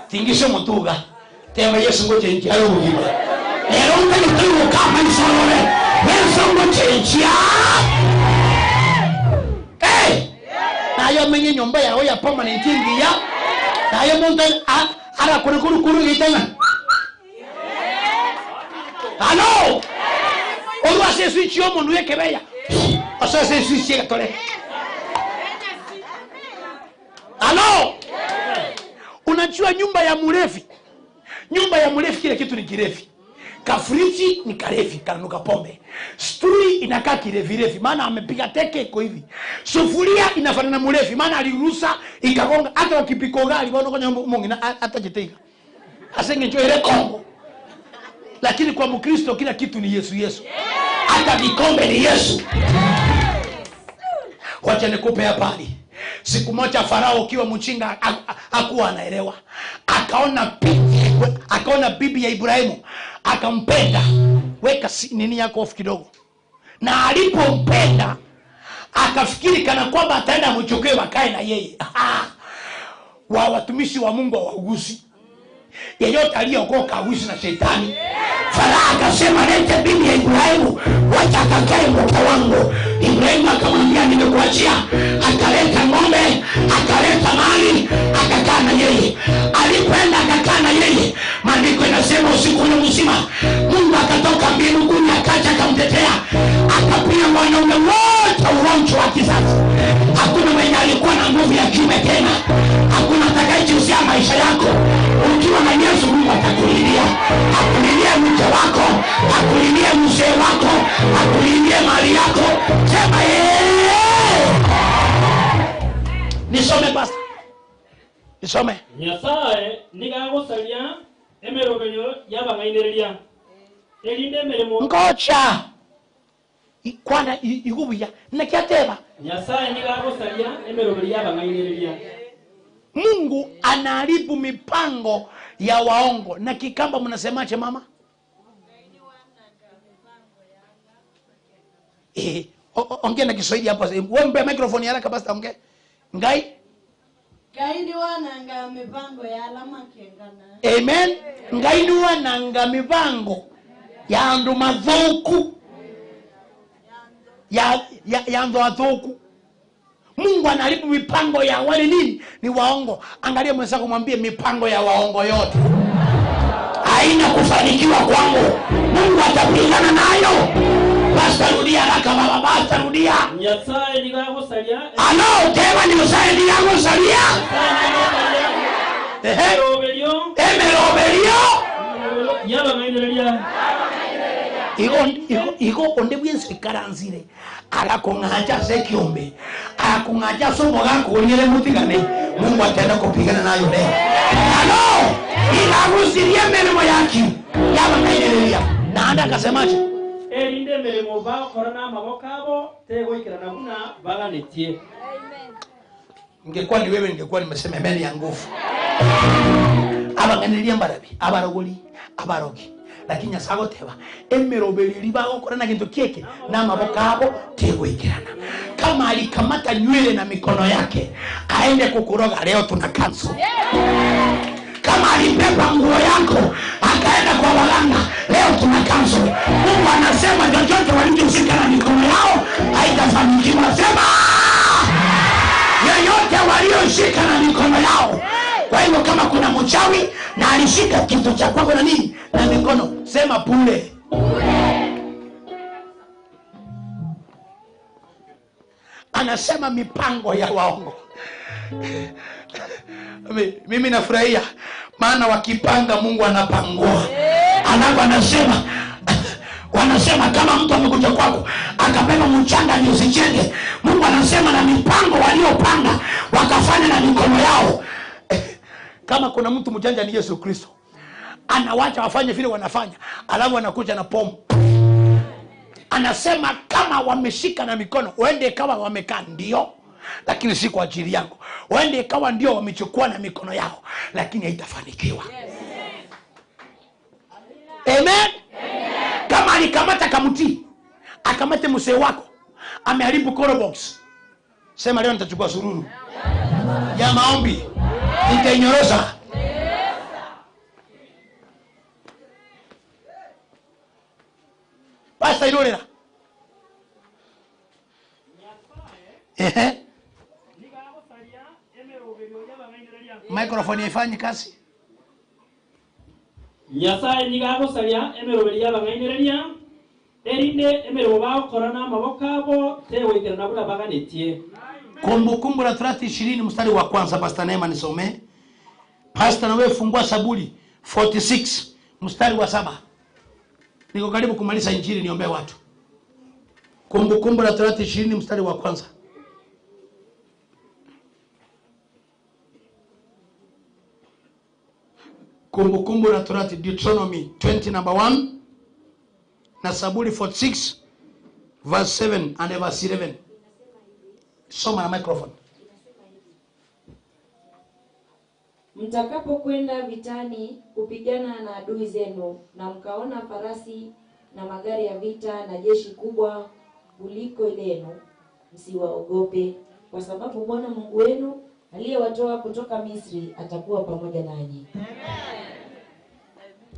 Tingisho mutuga tema Yesu ngochenjia ubugima lero ngituka maisorore Yesu ngochenjia. Hey, nayo menye nyumba yao ya permanent ngiya nayo muntu ara kuru kuru gitanga. Halo, olwa se switch yo mundu ekebeya oso se switch gatore. Halo, unajua nyumba ya mrefi. Nyumba ya mrefi kile kitu ni kirefi. Kafriji ni karefi, kananuka pombe. Stuli inakaa kirefi refi, maana amepiga teke iko hivi. Sufuria inafanana mrefi, maana alirusa ikagonga hata ukipika ugali bwana kwenye mwingine hata jitega. Asenge ile kombo. Lakini kwa Mkristo kila kitu ni Yesu Yesu. Hata vikombe ni Yesu. Wacha nikupe habari. Siku moja Farao ukiwa mchinga hakuwa anaelewa. Akaona bibi ya Ibrahimu, akampenda. Weka nini yako off kidogo. Na alipompenda akafikiri kana kwamba ataenda mchukue wakae na yeye. Wa watumishi wa Mungu hawaugusi. Yeyote aliyeokoka hauishi na shetani. Farao akasema lete bibi ya Ibrahimu, wacha akakae mke wangu. Ibrahimu akamwambia nimekuachia. Akaleta ng'ombe, akaleta mali, akakaa na yeye. Alipoenda akakaa na yeye, maandiko inasema usiku ule mzima Mungu akatoka mbinguni akaja akamtetea, akapiga wanaume wote ugonjwa wa kizazi. Hakuna mwenye alikuwa na nguvu ya kiume tena. Hakuna atakayejihusisha maisha yako. Ukiwa na Yesu Mungu atakulindia. Akulilie mke wako, akulilie mzee wako, akulilie mali yako. Sema yeye. Nisome pastor. Nisome. Nyasaye nigagusaria emeroberio yabangainereria. Erinde emeremo. Ngocha. Kwana igubuya nakiateba. Nyasaye nigagusaria emeroberio yabangainereria. Mungu anaharibu mipango ya waongo. Na Kikamba mnasemaje mama? Ongea na Kiswahili hapo. Wewe mpe microphone haraka basi ongea. Ngai? Ngai ni wananga mipango ya alama kengana. Amen. Ngai ni wananga mipango ya andu mathuku. Ya andu mathuku. Mungu anaharibu mipango ya wale nini? Ni waongo. Angalia mwenzako mwambie mipango ya waongo yote haina kufanikiwa kwangu. Mungu atapigana nayo. Basta rudia haraka baba, basta rudia. Nyasaye nigagusaria. Ano, tema ni usaye nigagusaria. Emeroberio. Emeroberio. Yabangainereria. Igo onde bwense karanzire akakong'acha sekiombe akakong'acha somo gako onyele mutigane. Mungu ataenda kupigana nayo leo. Ano, ilagusirie mirimo yaki yabangainereria. Na anda akasemaje? Erinde mirimo bakora na maboko abo tegoikirana buna baganetie. Ningekuwa ni wewe ningekuwa nimesema amen ya nguvu. Abanganiria mbarabi, abarogoli, abarogi. Lakini Nyasaye teba emeroberi bagokora na kintu kieke na maboko abo tegoikirana. Kama alikamata nywele na mikono yake aende kukuroga leo tuna cancel. Kama alibeba nguo yako akaenda kwa waganga leo tuna cancel. Mungu anasema chochote walichoshika na mikono yao haitafanikiwa. Sema yeyote walioshika na mikono yao. Kwa hivyo kama kuna mchawi na alishika kitu cha kwako na nini na mikono, sema pule. Anasema mipango ya waongo. Mimi nafurahia maana wakipanga Mungu anapangua. Alafu anasema wanasema kama mtu amekuja kwako akabeba mchanga ni usichenge, Mungu anasema na mipango waliopanga wakafanya na mikono yao. Kama kuna mtu mjanja ni Yesu Kristo. Anawacha wafanye vile wanafanya, alafu anakuja na pomu. Anasema kama wameshika na mikono, wende kama wamekaa ndio, lakini si kwa ajili yangu. Wende kama ndio wamechukua na mikono yao, lakini haitafanikiwa. Amen. Kama alikamata kamuti, akamate mzee wako, ameharibu koro box. Sema leo nitachukua sururu ya maombi, nitainyorosa. Basta irorera. Microphone haifanyi kazi. Nyasaye nigagusaria emeroberi yabangainereria erinde emerebo bagokora na maboko abo tegoikirana buna baganetie. Kumbukumbu la Torati 20 mstari wa kwanza, Pastor Neema nisomee. Pastor na wewe fungua Saburi 46 mstari wa 7. Niko karibu kumaliza injili, niombee watu. Kumbukumbu la Torati 20 mstari wa kwanza. Kumbukumbu la Torati, Deuteronomy 20 number 1 na Saburi 46 verse 7 and verse 11. Soma na microphone. Mtakapokwenda vitani kupigana na adui zenu, na mkaona farasi na magari ya vita na jeshi kubwa kuliko lenu, msiwaogope, kwa sababu Bwana Mungu wenu aliyewatoa kutoka Misri atakuwa pamoja nanyi.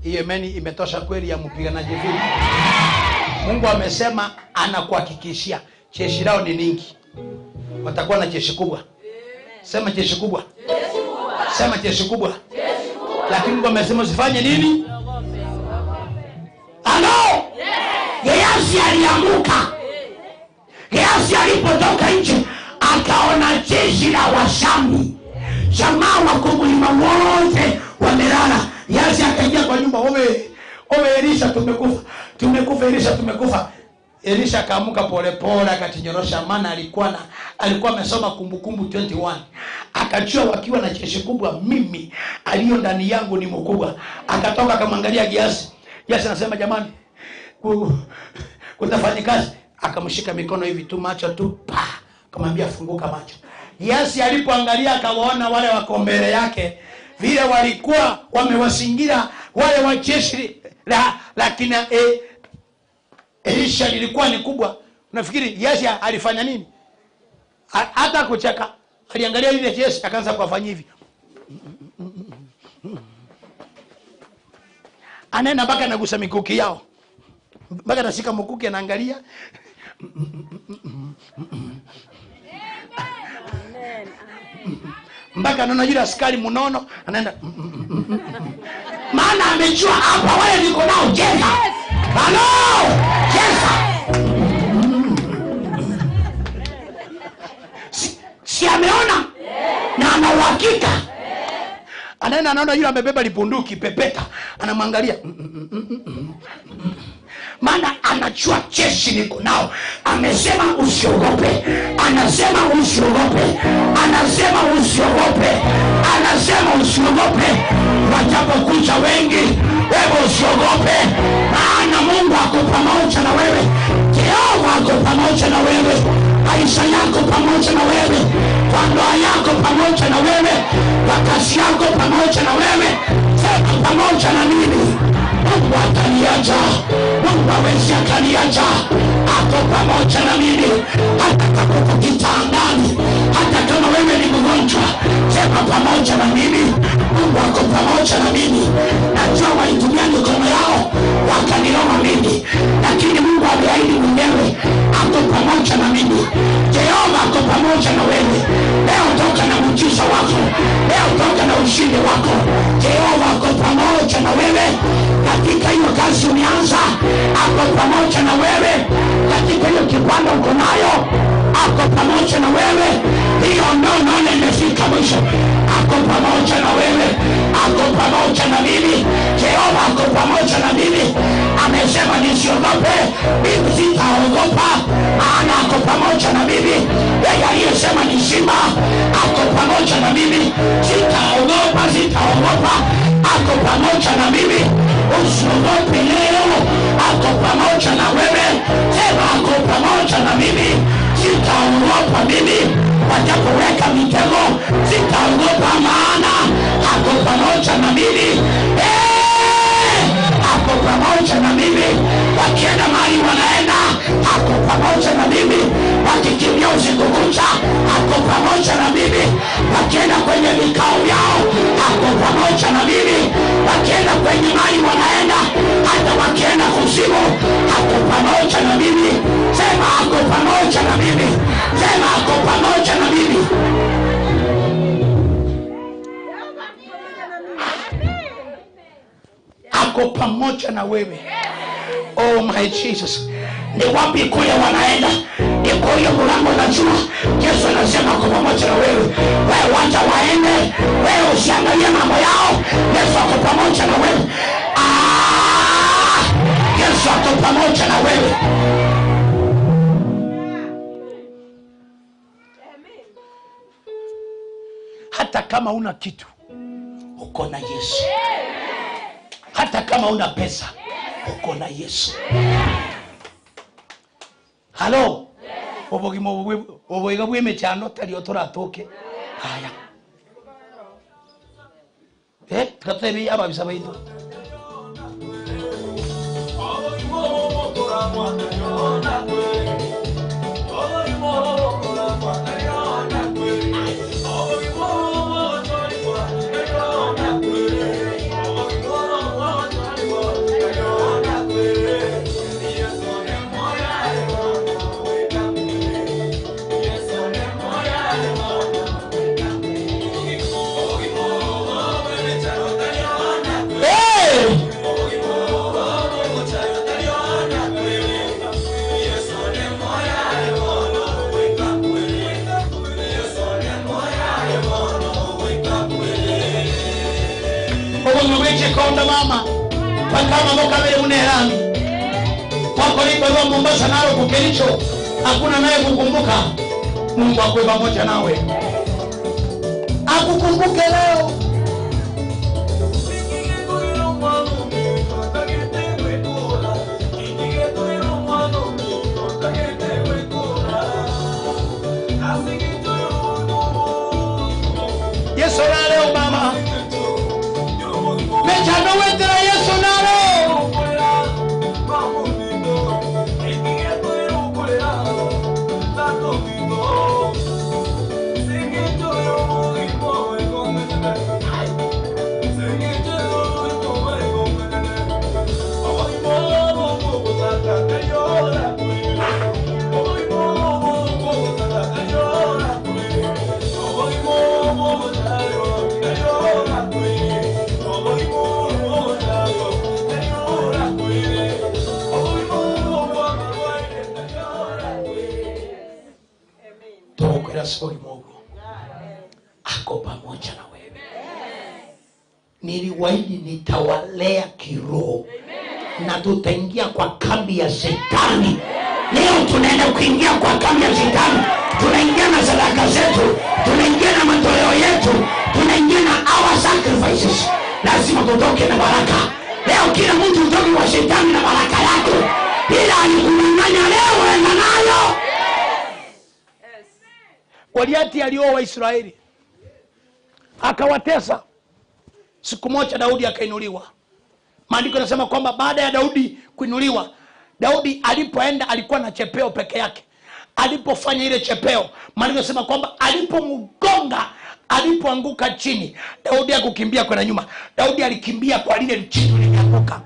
Hiyo imani imetosha kweli ya mpiganaji vita. Mungu amesema anakuhakikishia jeshi lao ni nyingi. Watakuwa na jeshi kubwa. Sema jeshi kubwa. Sema jeshi kubwa. Lakini Mungu amesema usifanye nini? Halo? Gehazi aliamuka. Gehazi alipotoka nje akaona jeshi la Washamu. Jamaa wako mlima wote wamelala. Gehazi akaingia kwa nyumba, ome Elisha tumekufa. Tumekufa Elisha, tumekufa. Elisha akaamuka polepole akatinyorosha, maana alikuwa amesoma Kumbukumbu 21. Akajua wakiwa na jeshi kubwa, mimi aliyo ndani yangu ni mkubwa. Akatoka akamwangalia Gehazi. Gehazi anasema jamani, kutafanya kazi. Akamshika mikono hivi tu, macho tu, pa, akamwambia funguka macho. Gehazi alipoangalia akawaona wale wako mbele yake vile walikuwa wamewasingira wale wa jeshi la kina Elisha lilikuwa ni kubwa. Unafikiri Gehazi alifanya nini? Hata kucheka. Aliangalia lile jeshi akaanza kuwafanyia hivi. Anaenda mpaka anagusa mikuki yao. Mpaka anashika mkuki anaangalia. Mpaka anaona yule askari mnono anaenda. Maana amejua hapa wale niko nao jeza. Halo! Jeza. Si ameona? Na ana uhakika. Anaenda anaona yule amebeba libunduki pepeta, anamwangalia. Maana anajua jeshi niko nao. Amesema usiogope. Anasema usiogope. Anasema usiogope. Anasema usiogope. Wajapokuja wengi, wewe usiogope. Maana Mungu ako pamoja na wewe. Jehova ako pamoja na wewe. Maisha yako pamoja na wewe. Kwa ndoa yako pamoja na wewe. Kwa kazi yako pamoja na wewe. Sema pamoja na mimi. Mungu ataniacha. Mungu hawezi akaniacha. Ako pamoja na mimi. Hata kama uko kitandani, hata kama wewe ni mgonjwa, sema pamoja na mimi. Mungu ako pamoja na mimi. Najua walitumia mikono yao wakaniloma mimi, lakini Mungu ameahidi mwenyewe ako pamoja na mimi. Jehova ako pamoja na wewe. Leo toka na muujiza wako. Leo toka na ushindi wako. Jehova ako pamoja na wewe. Katika hiyo kazi umeanza, ako pamoja na wewe. Katika hiyo kibanda uko nayo, ako pamoja na wewe. Hiyo ndio naona imefika mwisho. Ako pamoja na wewe. Ako pamoja na mimi. Jehova ako pamoja na mimi. Amesema nisiogope, mimi sitaogopa, maana ako pamoja na mimi. Yeye aliyesema ni simba, ako pamoja na mimi. Sitaogopa, sitaogopa. Ako pamoja na mimi. Usiogope leo, ako pamoja na wewe. Sema ako pamoja na mimi. Sitaogopa mimi. Watapoweka mitego, sitaogopa, maana ako pamoja na mimi. Ako pamoja na mimi. Wakienda mahali wanaenda, ako pamoja na mimi. Wakikimbia usiku kucha, ako pamoja na mimi. Wakienda kwenye vikao vyao, ako pamoja na mimi. Wakienda kwenye mahali wanaenda, hata wakienda kuzimu, ako pamoja na mimi. Sema ako pamoja na mimi. Sema ako pamoja na mimi. Ako pamoja na wewe. Oh my Jesus. Ni wapi kule wanaenda? Ni kwa hiyo mlango najua Yesu anasema ako pamoja na wewe. Wewe wacha waende, wewe usiangalie mambo yao. Yesu ako pamoja na wewe. Yesu ako pamoja na wewe. Hata kama una kitu, uko na Yesu. Hata kama una pesa, uko na Yesu. Halo. Obogimo oboiga bwemechano tari otoratoke. Haya. Tukatebi ababisa baitu. Konda mama pakama mokabele munerami kwako liko Mombasa nalo kukelicho hakuna naye kukumbuka. Mungu akwe pamoja nawe, akukumbuke leo. Yesu leo mama mechano wetera Yesu nalo. Mungu ako pamoja na wewe. Niliwaahidi nitawalea kiroho na tutaingia kwa kambi ya shetani. Leo tunaenda kuingia kwa kambi ya shetani. Tunaingia na sadaka zetu, tunaingia na matoleo yetu, tunaingia na our sacrifices. Lazima tutoke na baraka. Leo kila mtu utoke kwa shetani na baraka yako. Bila alikunyang'anya leo enda nayo. Goliati alioa Israeli akawatesa. Siku moja Daudi akainuliwa. Maandiko yanasema kwamba baada ya Daudi kuinuliwa, Daudi alipoenda alikuwa na chepeo peke yake. Alipofanya ile chepeo, maandiko yanasema kwamba alipomgonga, alipoanguka chini, Daudi hakukimbia kwenda nyuma. Daudi alikimbia kwa lile lichitu lilianguka.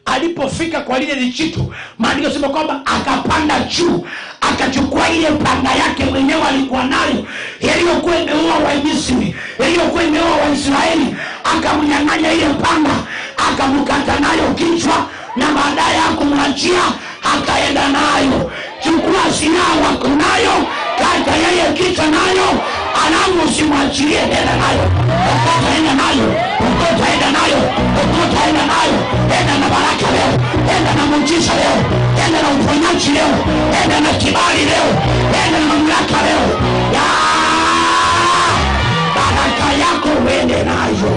Alipofika kwa lile lichitu, maandiko yanasema kwamba akapanda juu, akachukua ile panga yake mwenyewe alikuwa nayo, iliyokuwa imeua Wamisri, iliyokuwa imeua Waisraeli, akamnyang'anya ile panga, akamkata nayo kichwa, na baadaye akamwachia, akaenda nayo. Chukua silaha wako nayo, kata yeye kichwa nayo, alafu usimwachilie, enda nayo. Ukota enda nayo, ukota enda nayo, ukota enda nayo. Enda na baraka leo, enda na muujiza leo, enda na uponyaji leo, enda na kibali leo, enda na mamlaka leo. Ya baraka yako uende nayo,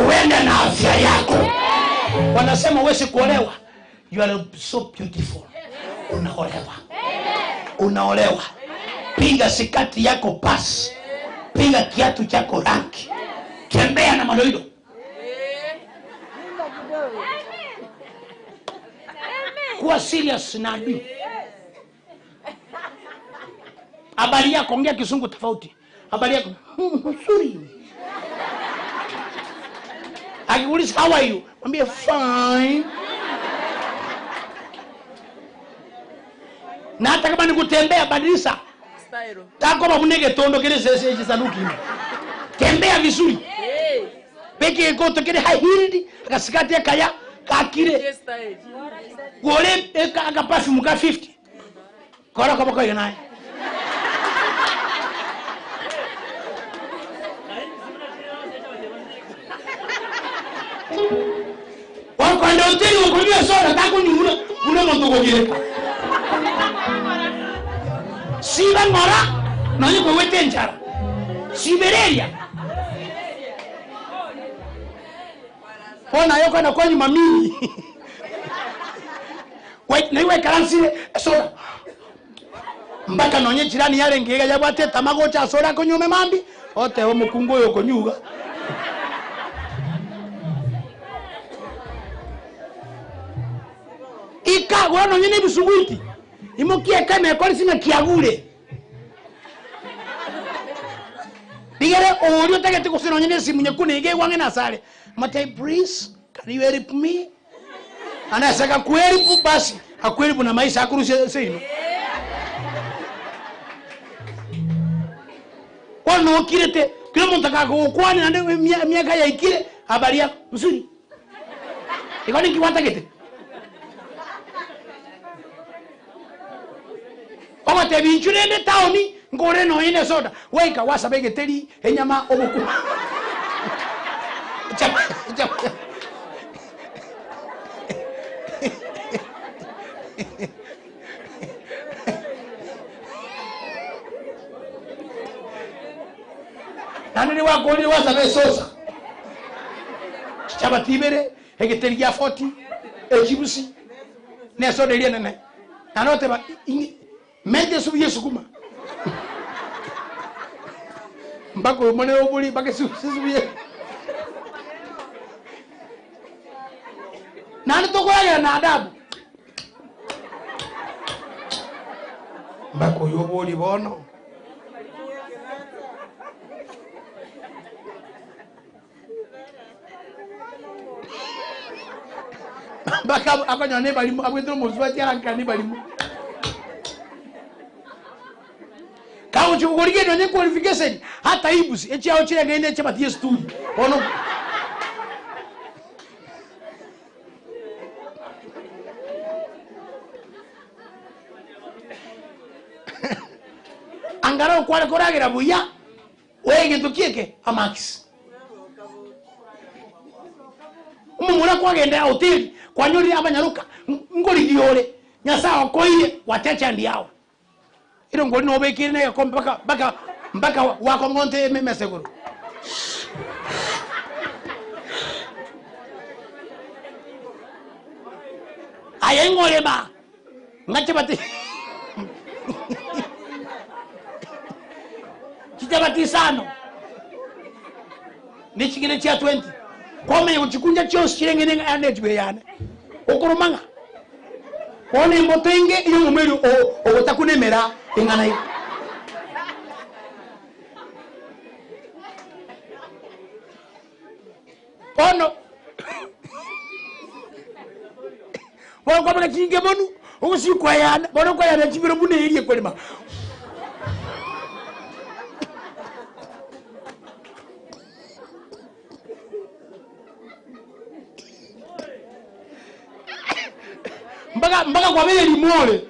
uende na afya yako. Wanasema huwezi kuolewa. You are so beautiful. Unaolewa. Unaolewa. Piga sikati yako pasi, piga kiatu chako rangi, tembea na madoido. Kuwa serious na adui. Habari yako, ongea kizungu tofauti. Habari yako nzuri. Akikuuliza how are you, mwambie fine. Na hata kama nikutembea badilisha tako bamunege tondo kile sese chisanduki. Tembea vizuri. Peke koto kile high heeled akasikati akaya kakire. Gole aka perfume ka 50. Kora kama kwa naye. Wako ndio hoteli ukunywa soda tako ni una mtu kogireka. Siba ngora na yuko wete njara. Sibereria. Ona yoko na kwa nyuma mimi. Wait na iwe karansi soda. Mpaka nonye jirani yale ngega yabwate tamagocha soda kunyume mambi. Ote omukungu yo kunyuga. Gora gora no nyene bisuguti. Imokie kame kori sina kiagure. Digere orio tagete kusina nyene simu nyekune ige wange na sare. Matai please, can you help me? Anasaka kuelipu basi, akuelipu na maisha akurushe sino. Kwa no kirete, kila mtu atakakokwani na miaka ya ikire habari yako mzuri. Iko ni kiwata kete. Oba tebinchure ne taoni ngore no ine soda. Weka wasabege teri enyama obukuma. Chapa chapa. Nani wako ni wasabe sosa. Chapa tibere egeteri ya 40 ejibusi. Ne soda ile nene. Nanote ba mente subi sukuma. Mbako mone obuli bake subi. Nani tokoya na adabu. Mbako yoboli bono. Mbaka akonya ne balimu akwetro muzwati aranka ne balimu. Kawo chugorige nonye qualification hata ibusi echi yao chile ngene chapa tie tu. Ono angaro kwale koragira buya wege tukieke amax. Umumura kwagenda hoteli kwanyuri abanyaruka ngori giore nyasa okoiye watecha ndiao. Ilo ngori no bekire na yakombe mpaka mpaka mpaka wakongonte memeseguru. Ayengore ba ngache bati chitabati sano ni chingine cha 20 kwame uchikunja chose chirengene ane yana okoromanga one mbotenge iyo mumeri o otakunemera ingana iyo ono wako baka chinge bonu usikwa yana bono kwa yana chibiro bune iriye kwelima mpaka mpaka kwa vile limole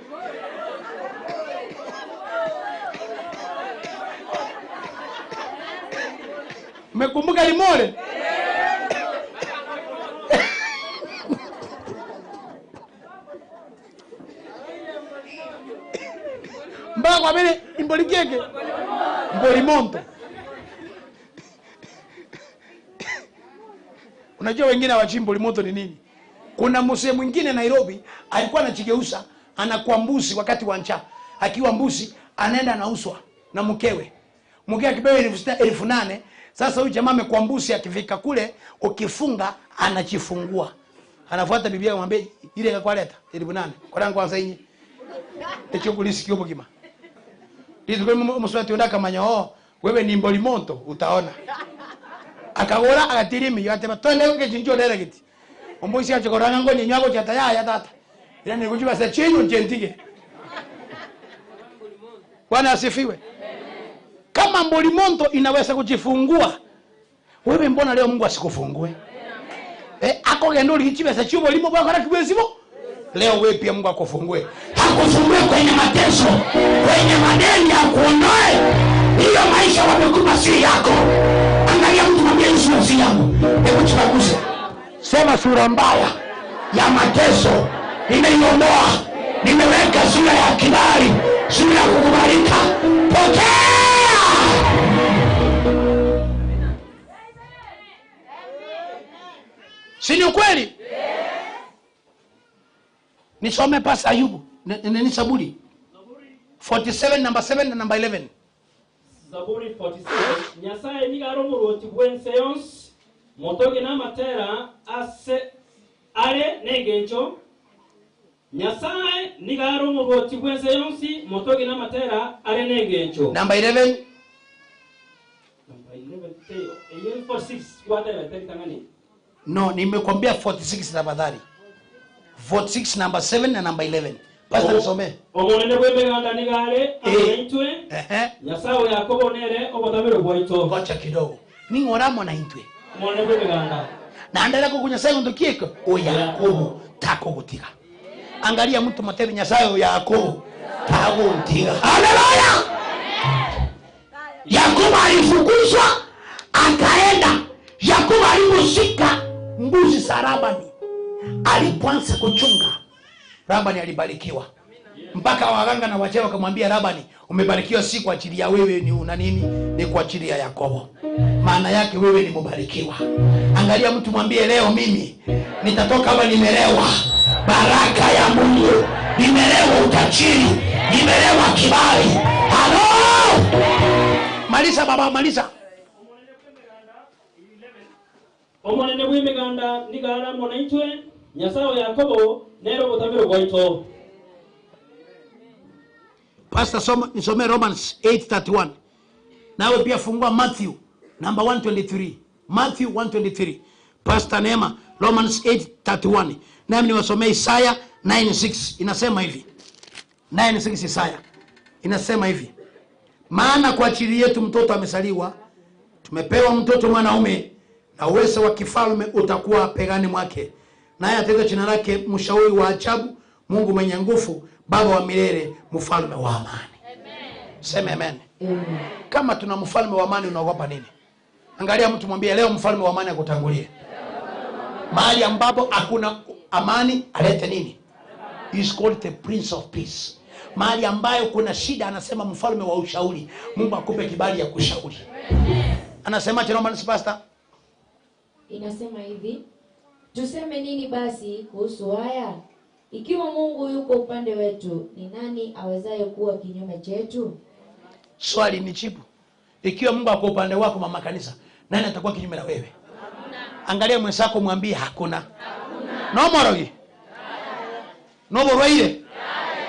mmekumbuka limole mpaka kwa vile imbolikeke mbolimonto. Unajua wengine hawajui mbolimoto ni nini. Kuna mzee mwingine Nairobi alikuwa anachigeusa anakuwa mbuzi wakati wa njaa. Akiwa mbuzi anaenda anauswa na mkewe. Mkewe akipewa 8,000. Sasa huyu jamaa amekuwa mbuzi akifika kule ukifunga anachifungua. Anafuata bibi yake amwambie ile ikakwaleta 8,000. Kwa langu kwanza inyi. Echo kulisikio mkima. Ndizo kwa mswati ndaka manyo wewe ni mbolimoto utaona. Akagora akatirimi yatema twende ngechinjo direct. Omboisi achokoranga ngonye nyako chataya ya tata. Ila nikujiba sa chenyu njentige. Bwana asifiwe. Kama mbolimoto inaweza kujifungua, wewe mbona leo Mungu asikufungue? Akogenda ulichiba sa chubo limo bwa kwa kibwezimo. Leo wewe pia Mungu akufungue. Akufungue kwenye mateso, kwenye madeni akuondoe. Hiyo maisha wamekupa si yako. Angalia mtu mwambie Yesu si yangu. Hebu chukua. Sema sura mbaya ya mateso nimeiondoa, nimeweka sura ya kibali, sura ya kukubalika. Pokea. Si ni ukweli? Nisome pasa Ayubu, ni Zaburi 47 number 7 na number 11. Zaburi 47. Nyasaye nigaro muroti bwense yonsi motoge na matera ase are nengencho Nyasaye nigaro murwoti bwense yonsi motogi namatera are nengencho. Number 11. Number 11 say 46 kwata tangani. No, nimekwambia 46 tafadhali. 46 number 7 na number 11. Pastor nisomee. Omonene bwemeganda nigare anaintwe. Nyasaye Yakobo nere obotabero bwaito. Ngoja kidogo. Ningoramo na intwe. Omonene bwemeganda. Na ndala ko kunyasaye ndokieko o Yakobo takogutiga. Angalia mtu matebi Nyasaye Yakobo takogutiga. Haleluya! Yakobo alifukuzwa akaenda. Yakobo aliposhika mbuzi za Labani, alipoanza kuchunga, Labani alibarikiwa. Mpaka waganga na wachawi wakamwambia Labani, umebarikiwa si kwa ajili ya wewe ni una nini, ni kwa ajili ya Yakobo. Maana yake wewe ni mbarikiwa. Angalia mtu mwambie leo mimi nitatoka hapa nimelewa baraka ya Mungu, nimelewa utajiri, nimelewa kibali. Halo! Malisa baba, malisa. Omonene bwemeganda nigara monaitwe Nyasaye Yakobo nero botabero bwaito. Pastor soma nisome Romans 8:31. Nawe pia fungua Matthew number 123. Matthew 123. Pastor Neema Romans 8:31. Nami niwasomee Isaya 9:6 inasema hivi. 9:6 Isaya inasema hivi. Maana kwa ajili yetu mtoto amesaliwa, tumepewa mtoto mwanaume, na uwezo wa kifalme utakuwa pegani mwake. Naye ataitwa jina lake Mshauri wa Ajabu, Mungu mwenye nguvu, Baba wa milele, Mfalme wa amani. Amen. Sema amen. Amen. Kama tuna mfalme wa amani unaogopa nini? Angalia mtu mwambie leo mfalme wa amani akutangulie. Mahali ambapo hakuna amani alete nini? He is called the Prince of Peace. Mahali ambayo kuna shida anasema mfalme wa ushauri. Mungu akupe kibali ya kushauri. Anasema Romans pastor? Inasema hivi, tuseme nini basi kuhusu haya? Ikiwa Mungu yuko upande wetu, ni nani awezaye kuwa kinyume chetu? Swali ni chipu. Ikiwa Mungu yuko upande wako mama kanisa, nani atakuwa kinyume na wewe? Hakuna. Angalia mwenzako mwambie hakuna. Hakuna. No morogi. No borwaire.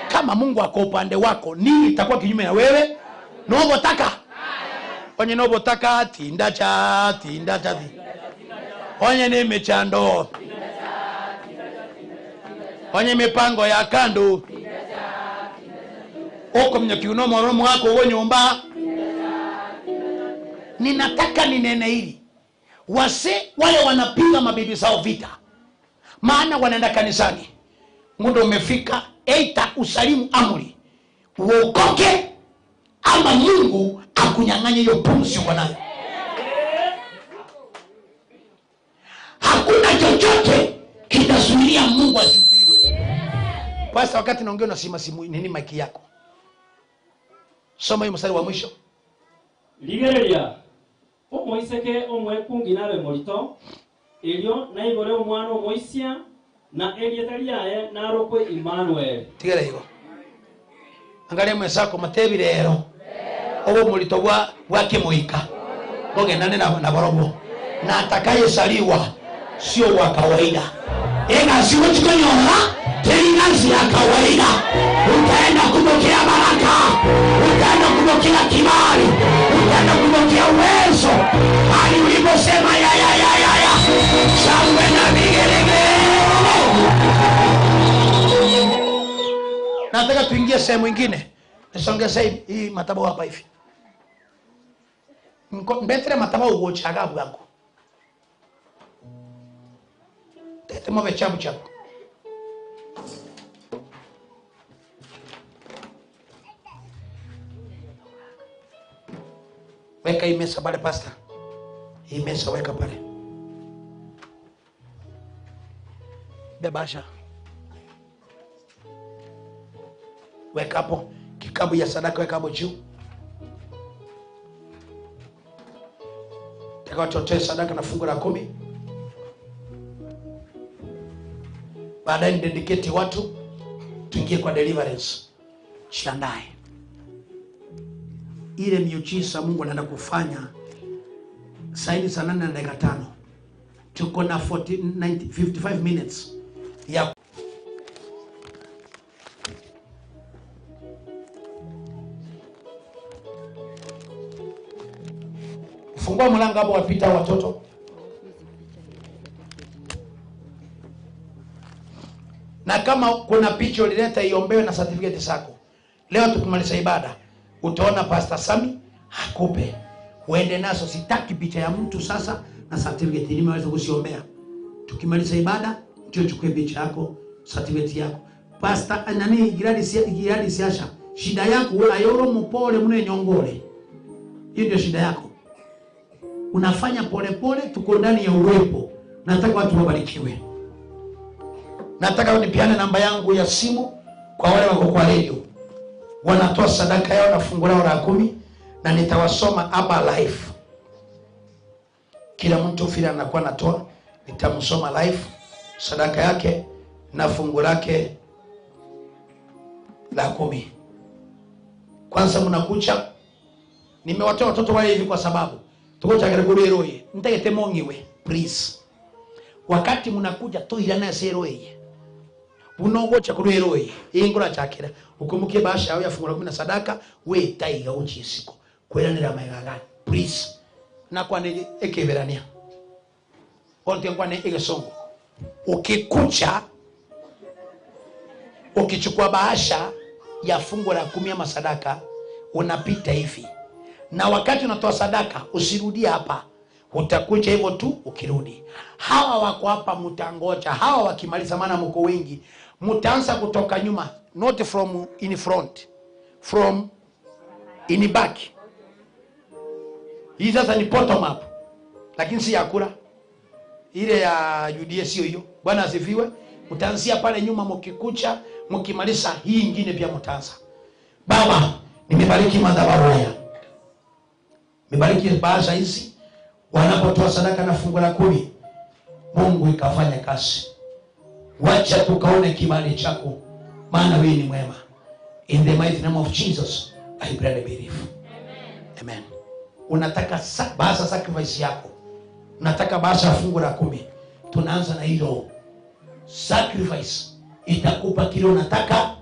Kama Mungu ako upande wako, nini itakuwa kinyume na wewe? No botaka. Onye no botaka tinda cha tinda cha. Onye ni michando. Onye mipango ya kando. Oko mnyakiuno moromo wako ugo nyumba. Ninataka ninene hili. Wase wale wanapiga mabibi zao vita, maana wanaenda kanisani. Muda umefika, eita usalimu amri, uokoke ama Mungu akunyang'anye hiyo pumzi uko nayo. Hakuna chochote kitazuilia Mungu asihubiriwe. Pastor, wakati naongea unasima simu nini mic yako. Soma hiyo mstari wa mwisho. Ligereria omoiseke omwekungi nabe morito elio naigore omwana omoisia na elieta yaye narokwe Emmanuel. Tigera higo. Angalia mwenzako matebi lero. Obo morito bwa kimoika. Ngogendane na borobo. Na atakayesaliwa sio wa kawaida. Ega sio chikonyora, tena ya kawaida. Utaenda kupokea baraka, utaenda kupokea kibali, utaenda kupokea uwezo. Hali uliposema ya ya ya ya ya. Shangwe na vigelegele. Nataka tuingie sehemu nyingine. Nisongeze hii matabo hapa hivi. Mbetere matabo ugochaga bwangu. Tete move chabu chabu. Weka hii mesa pale pastor. Hii mesa weka pale. Bebasha. Weka hapo kikabu ya sadaka, weka hapo juu. Taka watu sadaka na fungu la 10. Baadaye ni dedicate watu tuingie kwa deliverance. Jiandae. Ile miujiza Mungu anaenda kufanya saini saa 8:05. Tuko na 55 minutes ya mlango hapo wapita watoto. Na kama kuna picha ulileta iombewe na certificate zako. Leo tukimaliza ibada utaona Pastor Sami akupe. Uende nazo. Sitaki picha ya mtu sasa na certificate nimeweza kusiombea. Tukimaliza ibada ndio chukue picha yako, certificate yako. Pastor nani Gladys Siasha, shida yako wewe ayoro mpole mune nyongole. Hiyo ndio shida yako. Unafanya pole pole, tuko ndani ya uwepo. Nataka watu wabarikiwe. Nataka unipiane namba yangu ya simu kwa wale wako kwa radio. Wanatoa sadaka yao na fungu lao la 10 na nitawasoma hapa live. Kila mtu vile anakuwa anatoa, nitamsoma live sadaka yake na fungu lake la 10. Kwanza mnakucha, nimewatoa watoto wale hivi kwa sababu tukocha karibu nitagete mongiwe please. Wakati mnakuja toirana seroye. Unongocha kurueroye. Ingura chakira. Ukumbuke basha yao ya fungu la 10 na sadaka we taiga uchisiko. Kweranira maigagani please. Na kwa ni ekeberania. Onte kwa ni egesongo. Ukikucha ukichukua bahasha ya fungu la 10 ama sadaka unapita hivi. Na wakati unatoa sadaka usirudie hapa. Utakuja hivyo tu ukirudi. Hawa wako hapa mtangoja. Hawa wakimaliza, maana mko wengi, mtaanza kutoka nyuma, not from in front, from in back. Hii sasa ni bottom up. Lakini si ya kura. Ile ya UDA sio hiyo. Bwana asifiwe. Mtaanzia pale nyuma mkikucha, mkimaliza hii nyingine pia mtaanza. Baba, nimebariki madhabahu haya. Nimebariki bahasha hizi. Wanapotoa sadaka na fungu la 10, Mungu ikafanya kazi. Wacha tukaone kibali chako, maana wewe ni mwema. In the mighty name of Jesus, I pray and believe. Amen. Amen. Unataka bahasha sacrifice yako. Unataka bahasha fungu la 10. Tunaanza na hilo. Sacrifice itakupa kile unataka.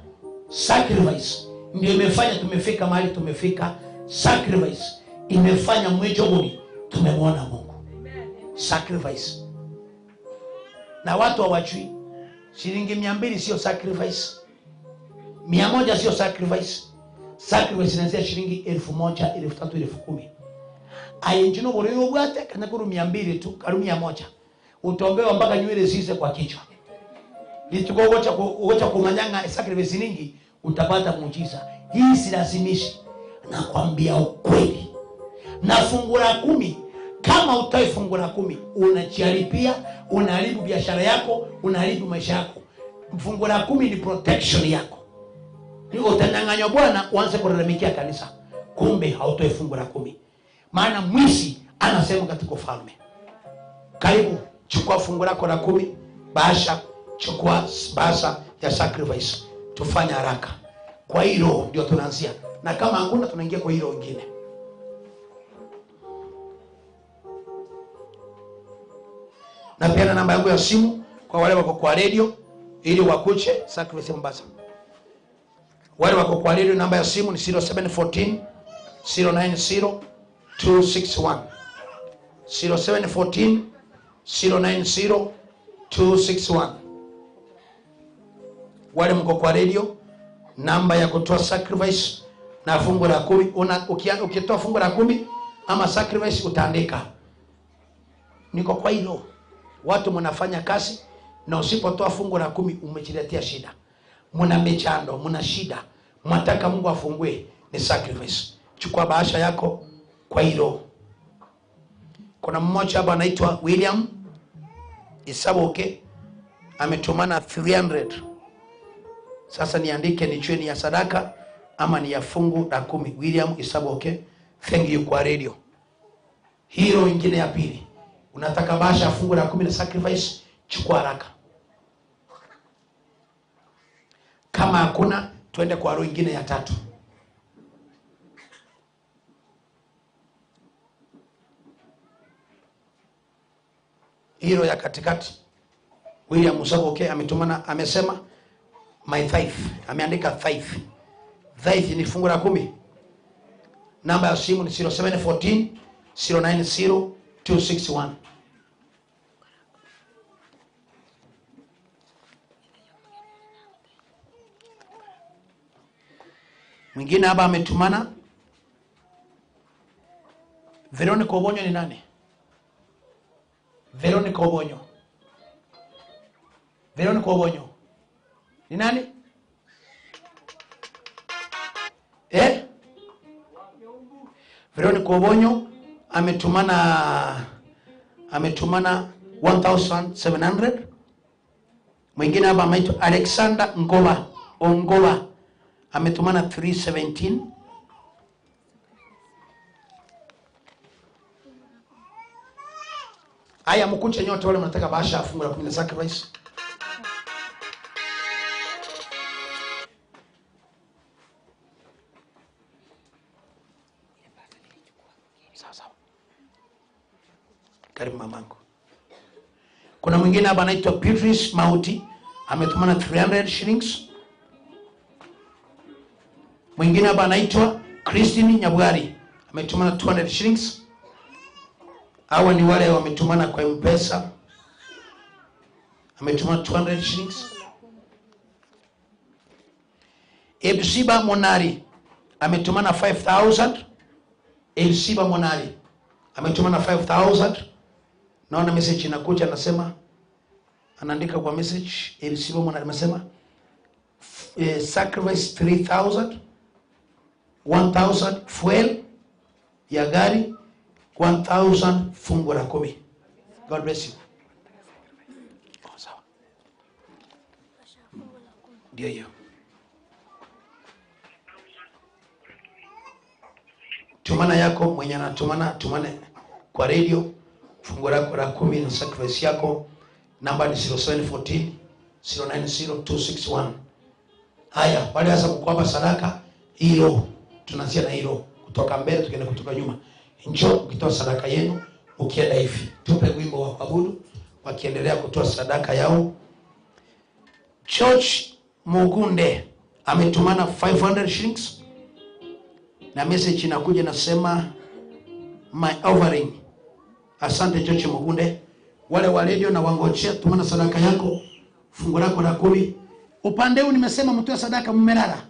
Sacrifice ndio imefanya tumefika mahali tumefika. Sacrifice imefanya mwejo tumemwona Mungu. Amen. Sacrifice. Na watu hawajui shilingi 200 sio sacrifice. 100 sio sacrifice. Sacrifice inaanzia shilingi 1000, 3000, 10000. Ayenjino bore obwate kana kuru 200 tu, karu 100. Utombewa mpaka nywele zize kwa kichwa. Nituko ugocha kumanyanga sacrifice nyingi utapata muujiza. Hii silazimishi. Nakwambia ukweli. Na fungu la 10, kama utoi fungu la 10, unajiharibia, unaharibu biashara yako, unaharibu maisha yako. Fungu la 10 ni protection yako. Ni utanyang'anywa Bwana uanze kulalamikia kanisa. Kumbe hautoi fungu la 10. Maana mwizi anasema katika ufalme. Karibu, chukua fungu lako la 10, bahasha, chukua bahasha ya sacrifice. Tufanye haraka. Kwa hilo ndio tunaanzia. Na kama hakuna tunaingia kwa hilo wengine. Na pia na namba yangu ya simu kwa wale wako kwa radio ili wakuche sacrifice Mombasa. Wale wako kwa radio namba ya simu ni 0714 090 261. 0714 090 261. Wale mko kwa radio namba ya kutoa sacrifice na fungu la 10, ukitoa fungu la 10 ama sacrifice utaandika. Niko kwa hilo. Watu mnafanya kazi na usipotoa fungu la 10 umejiletea shida. Mna mechando, mna shida. Mnataka Mungu afungue, ni sacrifice. Chukua bahasha yako kwa hilo. Kuna mmoja hapa anaitwa William Isaboke ametumana 300. Sasa niandike nichue ni ya sadaka ama ni ya fungu la 10. William Isaboke, thank you kwa radio. Hilo ingine ya pili. Unataka bahasha fungu la 10 na sacrifice, chukua haraka. Kama hakuna, tuende kwa roho ingine ya 3. Hilo ya katikati. William Musaboke ametumana, amesema my tithe, ameandika tithe. Tithe ni fungu la 10. Namba ya simu ni 0714 090 261. Mwingine hapa ametumana Veronica Obonyo. Ni nani? Veronica Obonyo. Veronica Obonyo ni nani? Veronica Obonyo ametumana 1700. Mwingine hapa ameitwa Alexander Ngoba Ongoba ametumana 317. Haya, mkuche nyote wale mnataka bahasha fungu la 10 na sacrifice. Sawa sawa. Karibu mamangu. Kuna mwingine hapa anaitwa Beatrice Mauti ametumana 300 shillings. Mwingine hapa anaitwa Christine Nyabwari ametumana 200 shillings. Hawa ni wale wametumana kwa M-Pesa. Ametumana 200 shillings. Ebsiba Monari ametumana 5000. Elsiba Monari ametumana 5000. Naona message inakuja, anasema, anaandika kwa message, Elsiba Monari amesema sacrifice 3000, 1000 fuel ya gari, 1000 fungu la 10. God bless you. Oh, sawa. Ndio hiyo. Tumana yako mwenye anatumana, tumane kwa radio fungu lako la 10 na sacrifice yako. Namba ni 0714 090 261. Haya, wale hasa kukuapa sadaka hilo, tunaanzia na hilo kutoka mbele tukienda kutoka nyuma. Njoo ukitoa sadaka yenu ukienda hivi. Tupe wimbo wa kuabudu wakiendelea kutoa sadaka yao. Church Mugunde ametumana 500 shillings. Na message inakuja nasema my offering. Asante Church Mugunde. Wale wa radio na wangochea, tumana sadaka yako fungu lako la 10. Upande huu nimesema mtoe sadaka mmelala.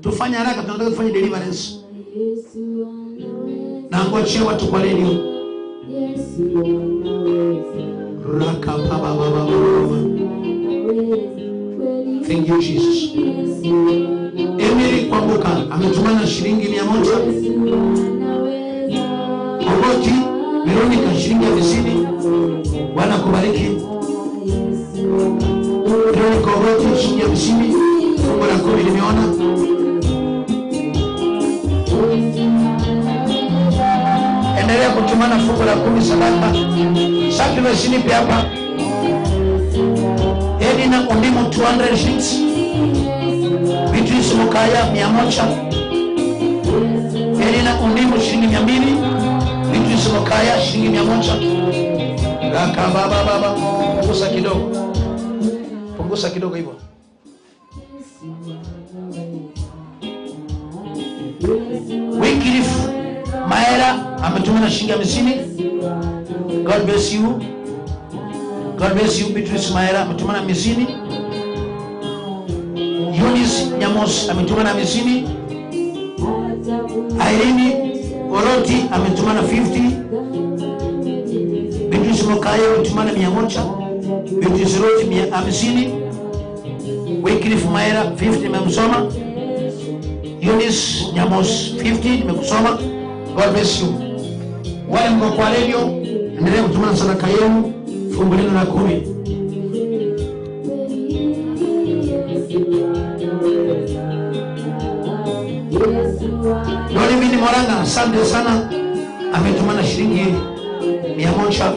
Tufanye haraka, tunataka tufanye deliverance. Na ngochea watu kwa radio. Raka baba baba baba. Thank you Jesus. Emily Kwambuka ametumana shilingi 100. Ogoti Veronica shilingi 50. Bwana kubariki. Veronica Ogoti shilingi 50. Fungu la 10 nimeona. Endelea kutumana fungu la 10 sadaka. Sacrifice nipe hapa. Edina Ondimo 200 shillings. Beatrice Mukaya 100. Edina Ondimo shilingi 200. Beatrice Mukaya shilingi 100. Raka baba baba, punguza kidogo. Punguza kidogo hivyo. Wycliffe Maera ametumana shilingi 50. God bless you. God bless you. Beatrice Maera ametumana 50. Eunice Nyamos ametumana 50. Irene Oroti ametumana 50. Beatrice Mokaya ametumana 100. Beatrice Oroti 150. Wycliffe Maera 50 nimemsoma. Eunice Nyamos 50 nimekusoma. God bless you. Wale mko kwa radio, endelea kutumana sadaka yenu fungu lenu la 10. Lori Mini Moranga, asante sana, ametumana shilingi 100.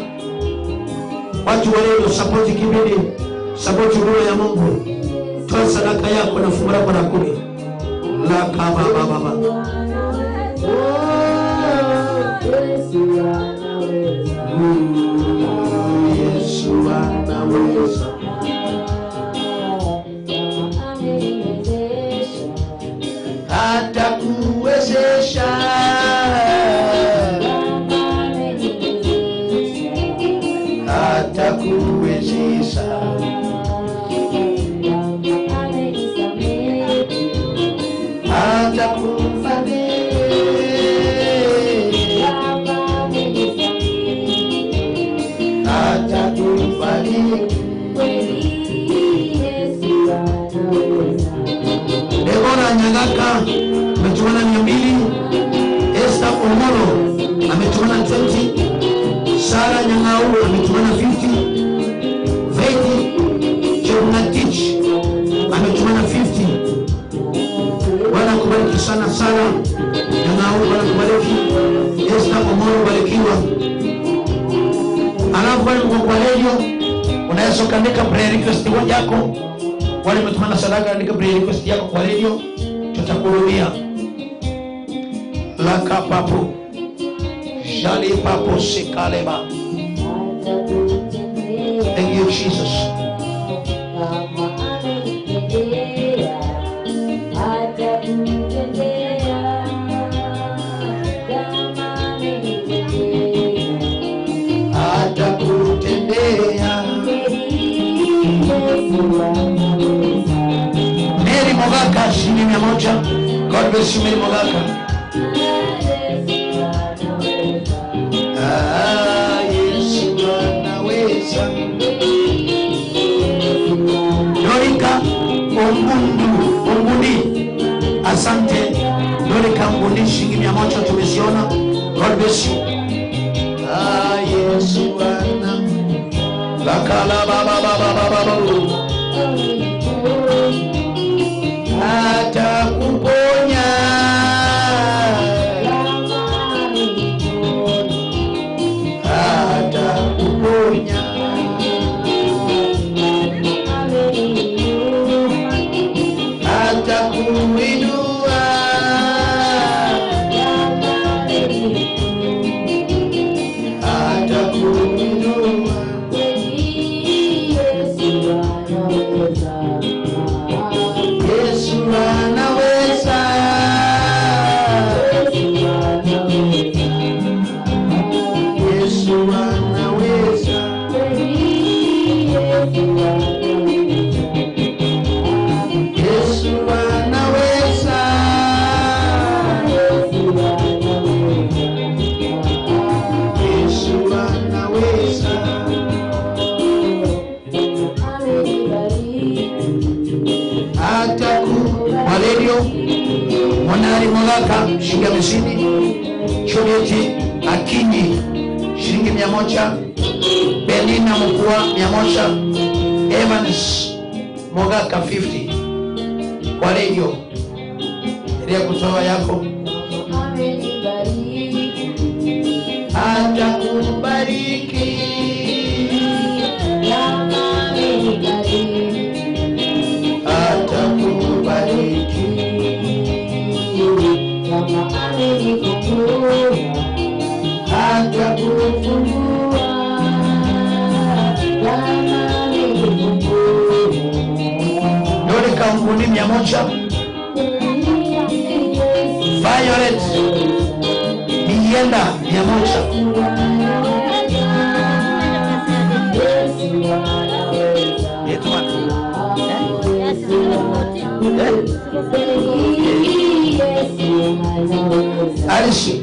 Watu wa radio, support kibidi, support roho ya Mungu. Toa sadaka yako na fungu lako la 10. La kama baba. Yesu anaweza. Atakuwezesha. Mogaka ametumana 200. Esther Omolo ametumana 20. Sara Nyang'au ametumana 50. Veti Chebunatich ametumana 50. Bwana kubariki sana Sara Nyang'au, Bwana kubariki. Esther Omolo barikiwa. Alafu wale mko kwa radio, unaweza ukaandika prayer request yako. Wale mmetumana sadaka, andika prayer request yako kwa radio, tutakuhudumia. Laka papo jali papo sikaleba. Thank you Jesus. Atakutendea. Mary Mogaka shilingi 100. God bless you Mary Mogaka. Ah, Yesu anaweza. Dorika Ombundi, asante Dorika Ombundi, shilingi 100 tumeziona. God bless you. Ah, Yesu ana lakala baba baba baba baba atakuponya, atakuponya, atakuinua, atakuinua. Yesu anaweza. Yesu anaweza. Yesu anaweza. Yesu anaweza. Ataku Valerio Monari Mogaka shilingi 50. Juliet Akinyi shilingi 100. Belina Mukua 100. Evans Mogaka 50. Kwa radio endelea kutoa yako. Atakubariki, atakubariki, atakufungua. Dorika Nguni 100. Violet Mienda 100. Alice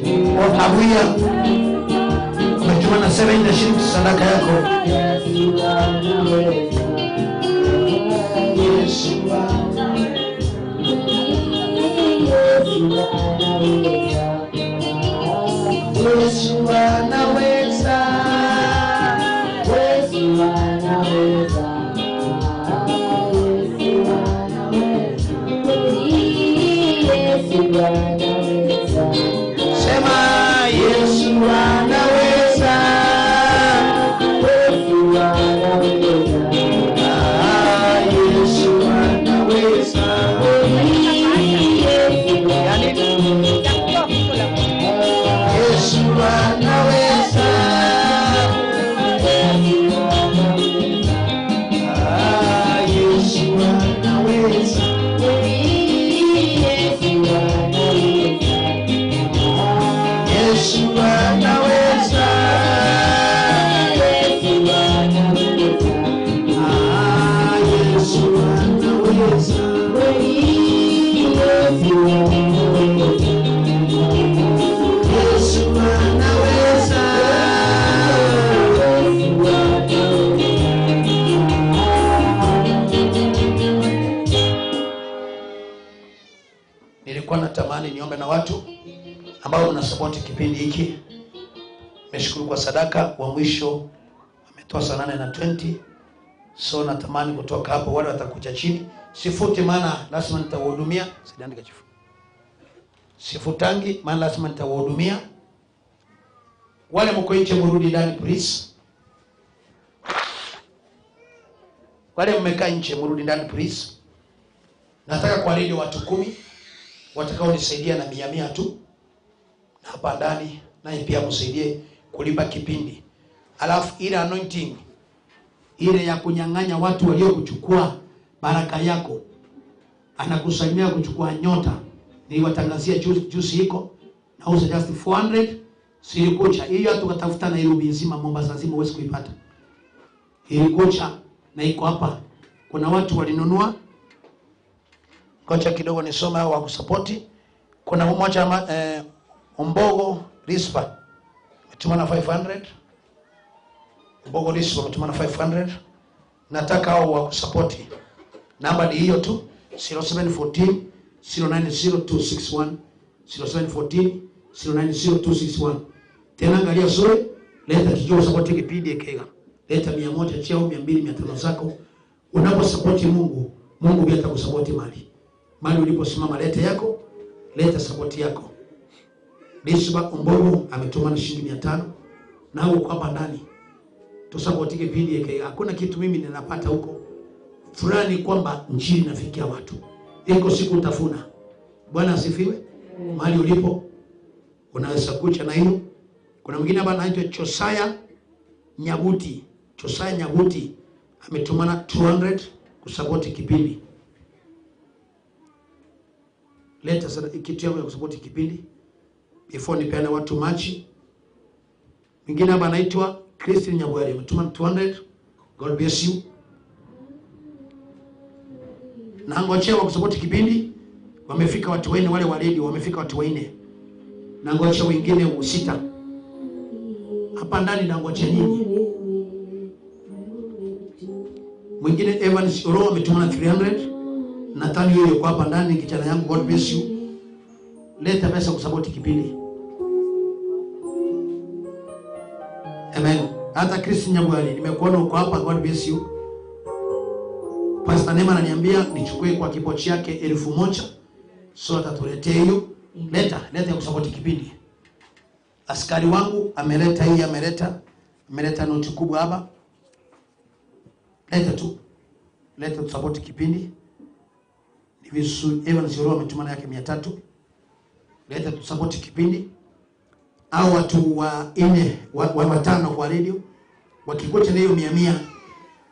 Abuya umetuma na 7 shilingi sadaka yako. Yesu Yesu anaweza. Yesu anaweza. Yesu anaweza. Sema Yesu anaweza. Yesu anaweza. Ah, Yesu anaweza. Yesu anaweza. Ah, Yesu anaweza. Yesu anaweza. Ah, Yesu anaweza. Yesu anaweza. kipindi hiki. Nimeshukuru kwa sadaka wa mwisho ametoa saa 8:20. So natamani kutoka hapo, wale watakuja chini. Sifuti maana lazima nitawahudumia. Sijaandika chifu. Sifutangi maana lazima nitawahudumia. Wale mko nje mrudi ndani please. Wale mmekaa nje mrudi ndani please. Nataka kwa leo watu 10 watakaonisaidia na 100 tu. Na hapa ndani naye pia msaidie kulipa kipindi. Alafu ile anointing ile ya kunyang'anya watu waliokuchukua baraka yako, anakusalimia kuchukua nyota. Niliwatangazia juzi iko nauza just 400 silikucha. Hiyo hata ukatafuta Nairobi nzima, Mombasa nzima huwezi kuipata. Ilikucha na iko hapa. Kuna watu walinunua. Ngoja kidogo nisome hao wa kusapoti. Kuna mmoja Ombogo Rispa ametumana 500. Mbogo Rispa ametumana 500. Nataka hao wa kusapoti. Namba ni hiyo tu 0714 090261, 0714 090261. Tena angalia sura, leta kijua support kipindi kega. Leta 100 chao, 200, 500 zako. Unaposapoti Mungu, Mungu pia atakusapoti mali. Mali uliposimama leta yako, leta support yako. Rispa Ombogo ametuma shilingi 500 na uko hapa ndani. Tusapoti kipindi kega. Hakuna kitu mimi ninapata huko. Furaha ni kwamba injili inafikia watu. Iko siku utafuna. Bwana asifiwe. Mahali ulipo unaweza kucha na hiyo. Kuna mwingine hapa anaitwa Josiah Nyabuti. Josiah Nyabuti ametumana 200 kusapoti kipindi. Leta sana kitu yako ya kusapoti kipindi before nipeane watu machi. Mwingine hapa anaitwa Christine Nyabwari ametuma 200. God bless you. Na ngojea wa kusapoti kipindi wamefika watu wanne, wale wa radio wamefika watu wanne. Na ngojea wengine 6. Hapa ndani na ngojea nyinyi. Mwingine Evans Oro ametuma 300. Nathan yeye yuko hapa ndani, kijana yangu, God bless you. Leta pesa kusapoti kipindi. Amen. Hata Chris Nyabwali nimekuona uko hapa, God bless you. Pastor Neema ananiambia nichukue kwa kipochi yake 1000. So atatuletea hiyo. Leta, leta kusapoti kipindi. Askari wangu ameleta hii, ameleta noti kubwa hapa. Leta tu. Leta tusapoti kipindi. Ni Evans Oro ametuma yake 300. Leta tusapoti kipindi. Au watu wa 4 wa 5 kwa radio wakikuta na hiyo 100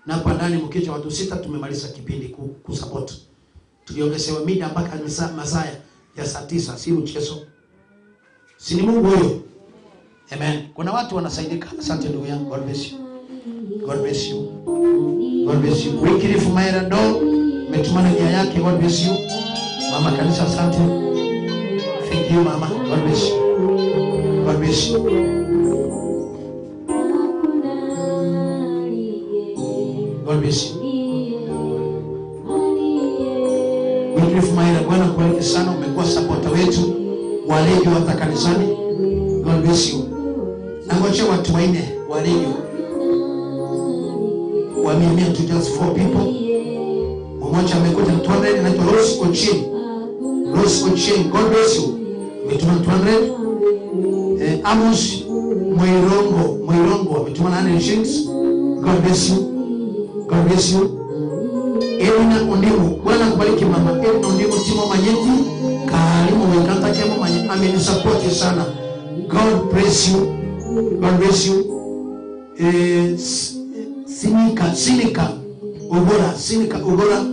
na hapa ndani mkicha watu 6 tumemaliza kipindi kusupport. Tuliongezewa mida mpaka masaa ya saa 9, si mchezo. Si ni Mungu huyo? Amen. Kuna watu wanasaidika. Asante ndugu yangu. God bless you. God bless you. God bless you. Wycliffe Maira do umetumana nia yake. God bless you. Mama kanisa, asante. Thank you mama. God bless you. God bless you. God bless you. Wycliffe Maira, Bwana kubariki sana, umekuwa supporter wetu wa radio hata kanisani. God bless you. Nangoje watu wanne wa radio wa 100 to just 4 people. Mmoja amekuja 200, anaitwa Rose Ochieng. Rose Ochieng, God bless you. Ametuma 200. Amos Moirongo ametuma 900 shillings. God bless you. God bless you. Edna Ondimu, Bwana kubariki mama. Edna Ondimu Timo Manyeti, karimu wekanta kemo manye, amenisupport sana. God bless you. God bless you. Sinika Ogora, Sinika Ogora,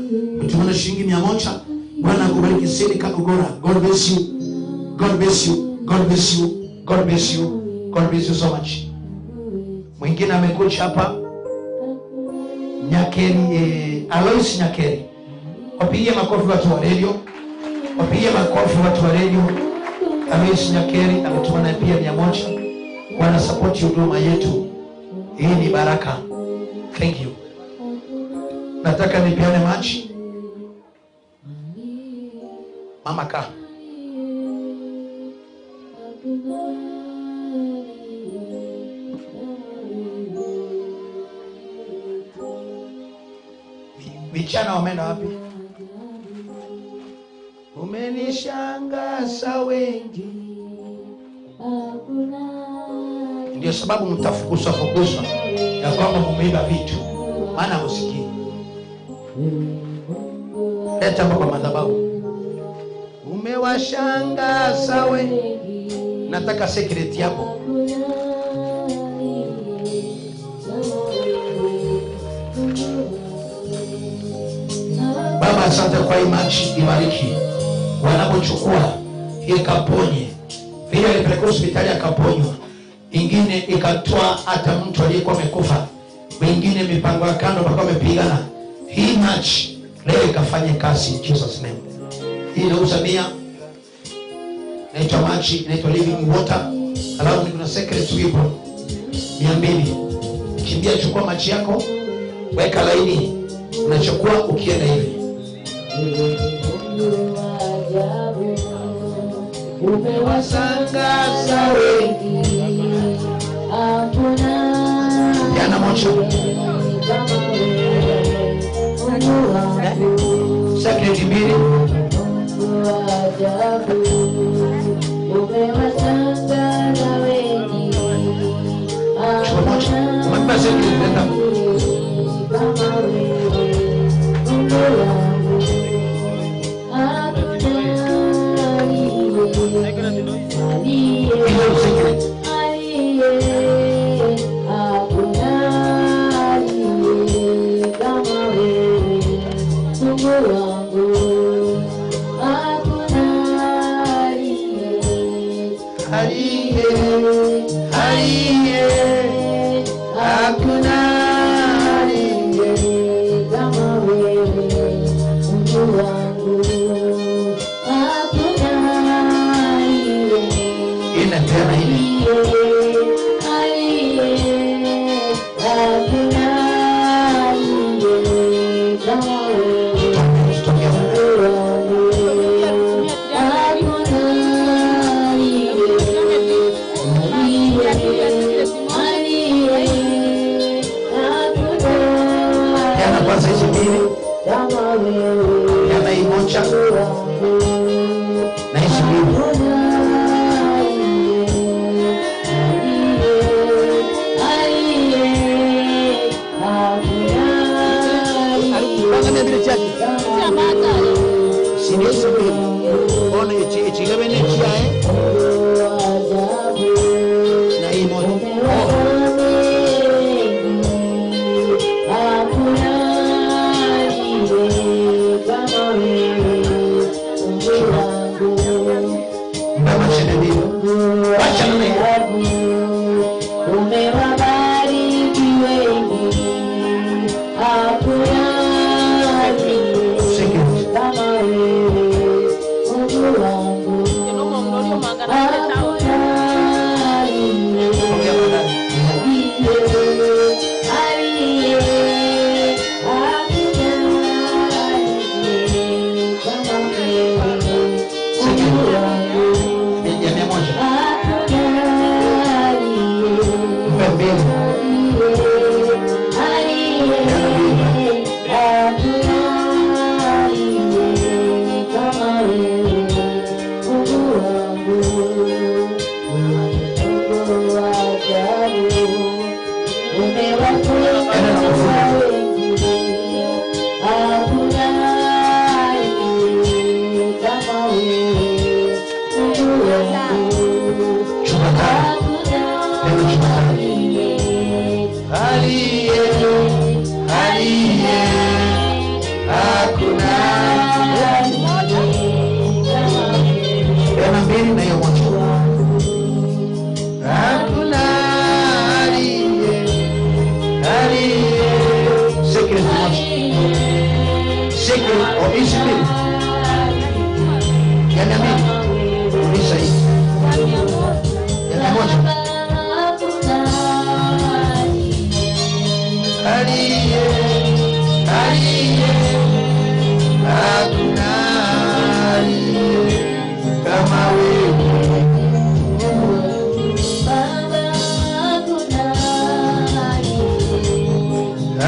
mtumana shilingi 100. Bwana akubariki Sinika Ogora. God bless you. God bless you. God bless you. God bless you. God bless you so much. Mwingine amekuja hapa Nyakeri, Alois Nyakeri. Wapigie makofi watu wa radio. Wapigie makofi watu wa radio. Alois Nyakeri ametumana pia 100. Wana support huduma yetu. Hii ni baraka. Thank you. Nataka nipeane maji. Mama ka. Vijana wameenda wapi? Umenishangaza wengi. Ndio sababu mtafukuzwa fukuzwa ya kwamba mumeiba vitu, maana husikii. Leta hapa kwa madhabahu. Umewashangaza wengi. Nataka secret yako. Baba, asante kwa maji, ibariki wanapochukua ikaponye. Vile alipelekwa hospitali akaponywa, ingine ikatoa hata mtu aliyekuwa amekufa, wengine mipango ya kando mpaka wamepigana. Hii maji leo ikafanye kazi in Jesus name. Hii inauza 100, inaitwa maji, inaitwa living water. Alafu kuna secret wipo 200. Kimbia, chukua maji yako, weka laini, unachukua ukienda hivi. Umewashangaza wengi, yana moja secret mbili. Chukua moja, umebeba secret, leta.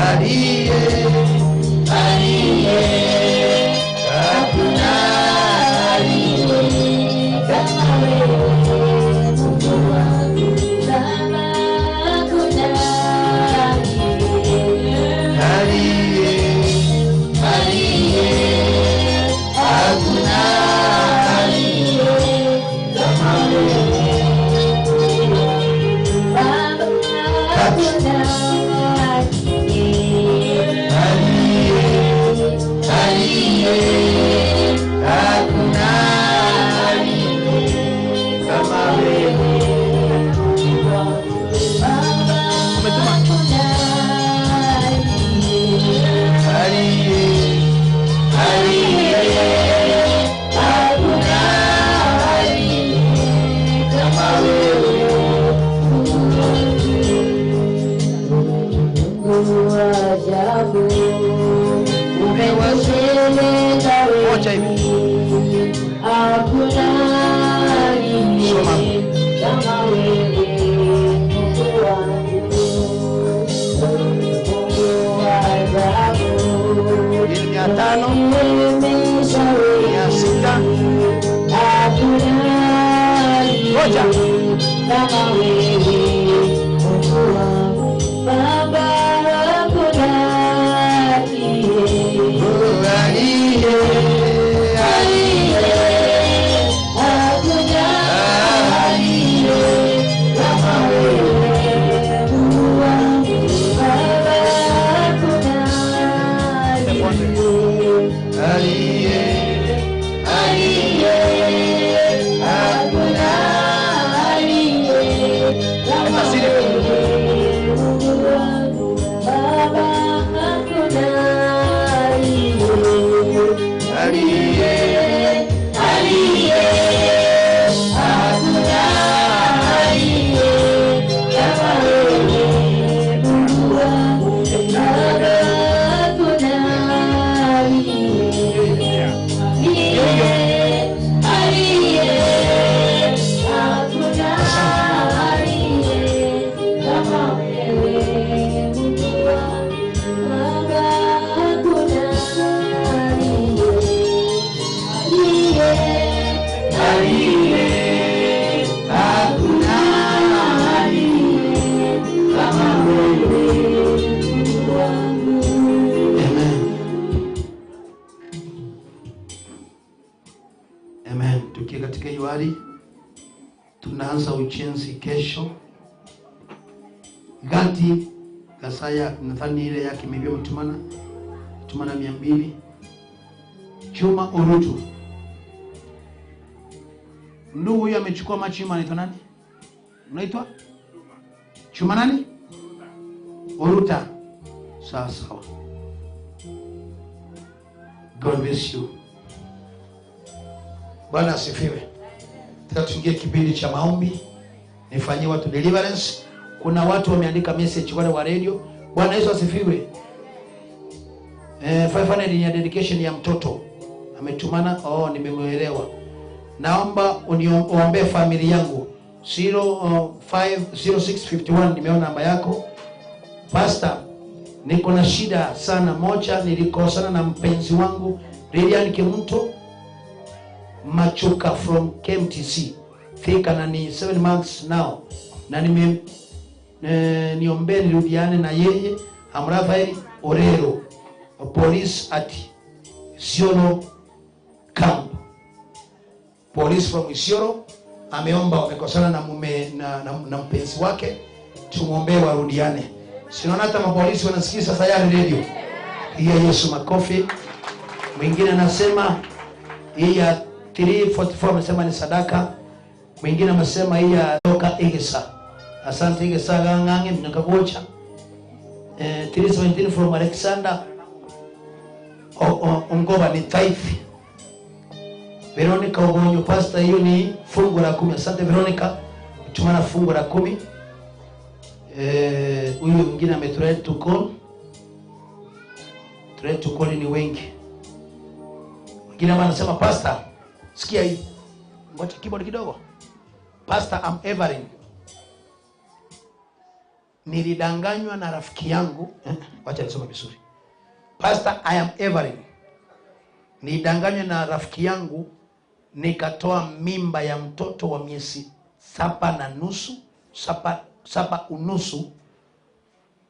Aliye, aliye. Gati Gasaya, nadhani ile yake imebeba mtumana 200. Chuma Orutu. Ndugu huyu amechukua machima, anaitwa nani? Unaitwa? Chuma nani? Oruta. Sawa sawa. God bless you. Bwana asifiwe. Tuingie kipindi cha maombi. Nifanyie watu deliverance. Kuna watu wameandika message wale wa radio. Bwana Yesu asifiwe. 500 ni ya dedication ya mtoto. Ametumana, oh nimemuelewa. Naomba uniombee familia yangu. 050651 nimeona namba yako. Pastor, niko na shida sana. Moja, nilikosana na mpenzi wangu Lilian Kimunto Machuka from KMTC Thika, na ni 7 months now, na nime niombee nirudiane na yeye. Amrafael Orero, police at Isiolo camp. Police from Isiolo ameomba, wamekosana na mume na mpenzi wake, tumuombee warudiane. Sinaona hata mapolisi wanasikia sasa yale radio. Hiya Yesu makofi. Mwingine anasema hii ya 344 amesema ni sadaka. Mwingine amesema hii ya toka Igisa. Asante Igisa gangange mnakagocha. 317 from Alexander Ongoba ni tithe. Veronica Ogonyo, pastor, hiyo ni fungu la 10. Asante Veronica, tumana fungu la 10. Huyu mwingine ametry to call. Try to call ni wengi. Mwingine anasema pastor, sikia hii. Ngoja keyboard kidogo. Pastor, I'm Everin. Nilidanganywa na rafiki yangu. Wacha nisome vizuri. Pastor, I am Everin. Nilidanganywa na rafiki yangu nikatoa mimba ya mtoto wa miezi 7.5, 7.5,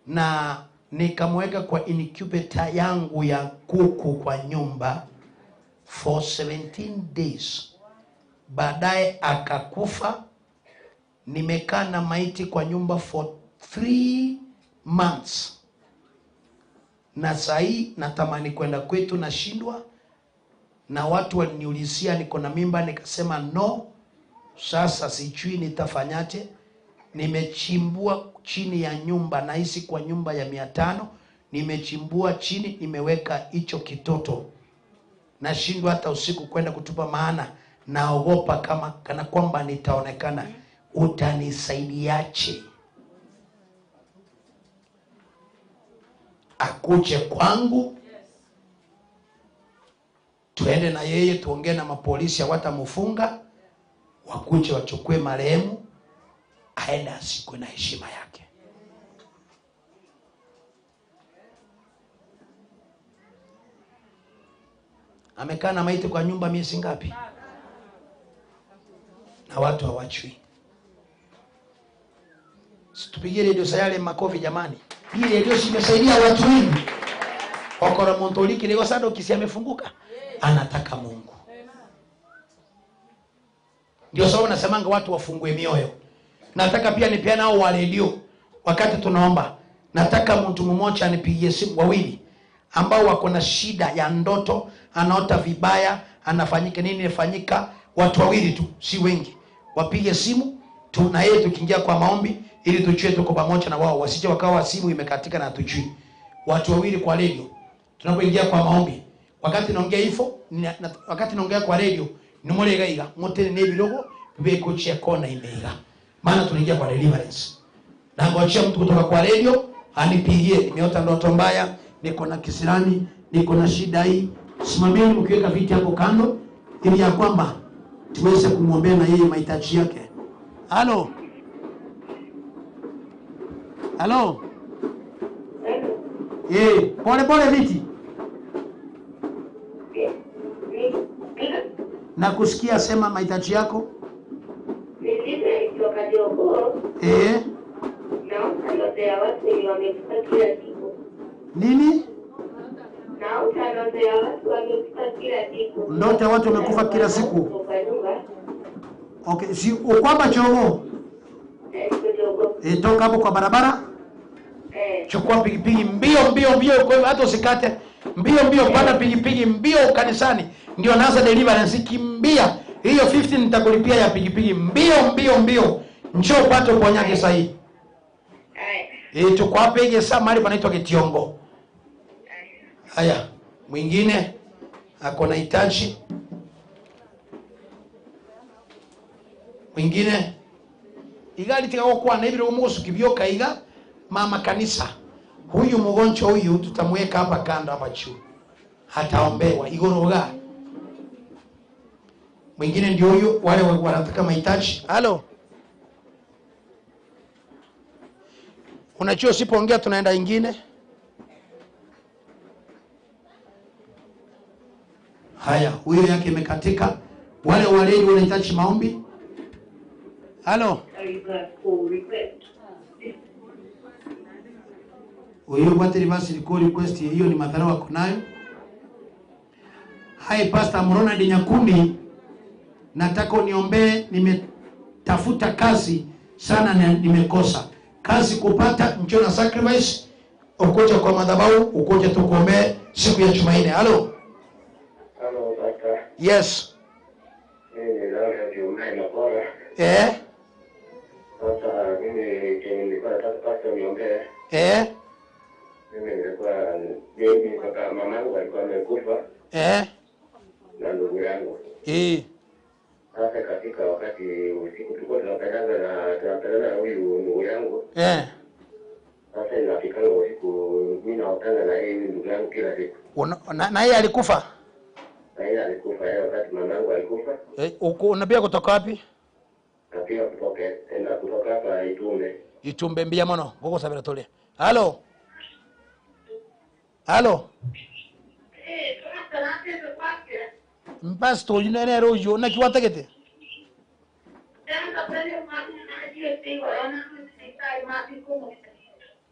na nikamweka kwa incubator yangu ya kuku kwa nyumba for 17 days. Baadaye akakufa. Nimekaa na maiti kwa nyumba for 3 months. Na sahi natamani kwenda kwetu nashindwa. Na watu waliniulizia niko na mimba, nikasema no. Sasa sijui nitafanyaje. Nimechimbua chini ya nyumba, nahisi kwa nyumba ya 500, nimechimbua chini, nimeweka hicho kitoto. Nashindwa hata usiku kwenda kutupa, maana naogopa kama kana kwamba nitaonekana. Utanisaidiaje? Akuje kwangu, tuende na yeye, tuongee na mapolisi, hawatamufunga, wakuje wachukue marehemu, aende asikwe na heshima yake. Amekaa na maiti kwa nyumba miezi ngapi? Na watu hawachui. Situpigie redio sayale makofi jamani. Hii redio imesaidia watu wengi. Okora Montoliki leo sasa kisi amefunguka. Anataka Mungu. Ndio sababu nasemanga watu wafungue mioyo. Nataka pia nipeane hao wa redio wakati tunaomba. Nataka mtu mmoja anipigie simu, wawili ambao wako na shida ya ndoto, anaota vibaya, anafanyika nini inafanyika, watu wawili tu, si wengi. Wapige simu tuna yeye tukiingia kwa maombi ili tujue tuko pamoja na wao, wasije wakawa simu imekatika na hatujui. Watu wawili kwa redio tunapoingia kwa maombi. Wakati naongea hivyo, wakati naongea kwa redio, nimole gaiga, motene ne bilogo, bibe kochia kona imeiga. Maana tunaingia kwa deliverance. Na ngojea mtu kutoka kwa redio anipigie, nimeota ndoto mbaya, niko na kisirani, niko na shida hii. Simamieni mkiweka viti hapo kando ili ya kwamba tuweze kumwombea na yeye mahitaji yake. Halo. Halo. Pole pole viti. Na kusikia, sema mahitaji yako. Nini? Ndoto ya watu wamekufa kila siku. Okay, si ukwamba chogo. Toka hapo kwa barabara. Chukua pikipiki mbio mbio mbio, kwa hata usikate. Mbio mbio panda pikipiki mbio kanisani. Ndio naanza deliverance, kimbia. Hiyo 15 nitakulipia ya pikipiki mbio mbio mbio. Njoo upate uponyaji sahihi. Tuko hapa hivi saa mahali panaitwa Kitiongo. Haya, mwingine ako na hitaji. Mwingine igali tikakokwa na ibiro musu kibyoka iga mama kanisa. Huyu mgonjwa huyu tutamweka hapa kando hapa juu. Hataombewa igoroga. Mwingine ndio huyu, wale wanataka mahitaji. Halo. Unajua usipoongea tunaenda ingine. Haya, huyo yake imekatika. Wale walei wanahitaji maombi. Halo. Huyo bwateri basi ilikuwa request hiyo ni madhara wako nayo. Hai Pastor Ronald Nyakundi, nataka uniombee, nimetafuta kazi sana na nimekosa. Kazi kupata, njoo na sacrifice, ukoje kwa madhabahu, ukoje tukuombee siku ya Jumanne. Halo. Halo kaka. Yes. Mimi leo Jumanne bora. Sasa mimi nilikuwa nataka pastor uniombee. Mimi nilikuwa mimi kaka mamangu alikuwa amekufa. Na ndugu yangu. Sasa katika wakati usiku tulikuwa tunapendana na huyu ndugu yangu. Sasa inafika usiku mimi naotana na yeye ndugu yangu kila siku. Na yeye alikufa? Na yeye alikufa yeye wakati mamangu alikufa. Uko unapia kutoka wapi? Napia kutoka hapa Itumbe. Itumbe mbia mono, ngoko sabira tole. Halo. Halo. Mpasto yinene rojo na kiwategete.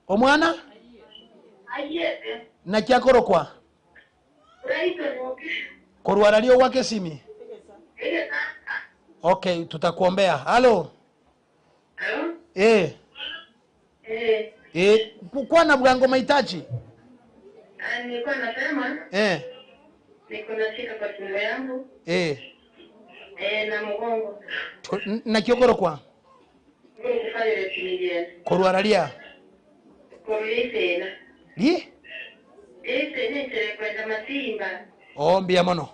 Omwana? Na kyakorokwa? Korwara lio wake simi. Okay, tutakuombea. Halo. Kwa na bwango mahitaji? Nilikuwa nasema niko na shida kwa tumbo yangu. Na mgongo. Na kiogoro kwa? Korwaralia. Korwaralia. Li? Kwenda Masimba. Ombia mono.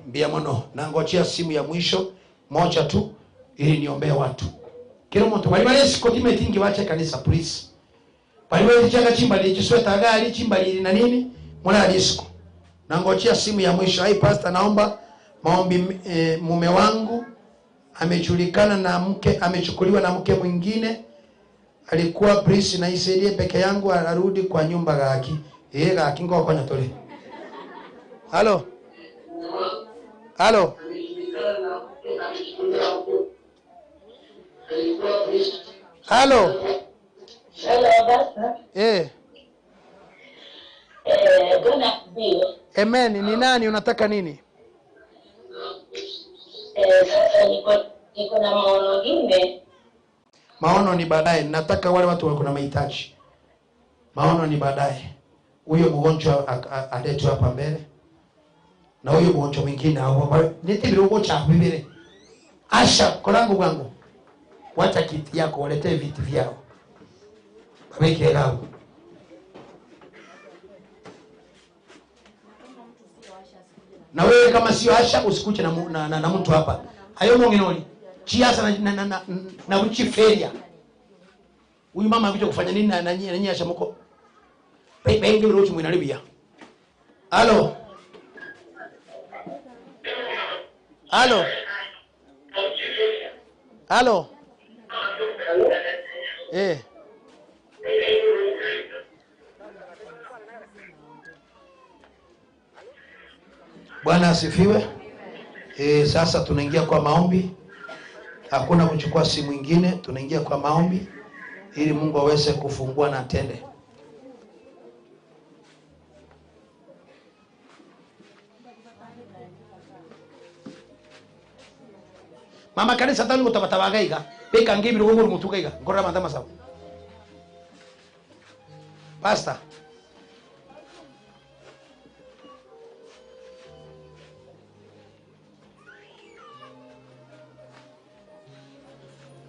Mbia mono. Nangojea simu ya mwisho moja tu ili niombee watu. Kila mtu bali sikotime tingi wache kanisa please. Bali chaka chimba lichisweta gari chimba lili na nini? Mwana disco. Nangojea simu ya mwisho. Hai pastor, naomba maombi. Mume wangu amejulikana na mke, amechukuliwa na mke mwingine. Alikuwa please na isaidie peke yangu arudi kwa nyumba gaki. Gaki ngo kwa nyatole. Halo. Halo. Halo. Hello, Pastor. Bwana asifiwe. Amen. Ni nani, unataka nini? Sasa niko na maono mengine. Maono ni baadaye. Nataka wale watu wako na mahitaji. Maono ni baadaye. Huyo mgonjwa aletwe hapa mbele. Na huyo mgonjwa mwingine hapo. Nitibirugo cha mbele. Asha kolangu kwangu. Wacha kiti yako, waletee viti vyao. Babeke lao. Na wewe kama sio Asha usikuche na mtu hapa. Hayo monginoli. Chiasa na uchiferia. Huyu mama anakuja kufanya nini na nyinyi Asha mko? Bengi rochi mwinalibia. Halo. Halo. Halo. Bwana asifiwe. Sasa tunaingia kwa maombi. Hakuna kuchukua simu nyingine, tunaingia kwa maombi ili Mungu aweze kufungua na atende. Mama kanisa tani gutabatabaga iga beka ngibi rugo mutuga iga ngorora manda masabo. Pastor.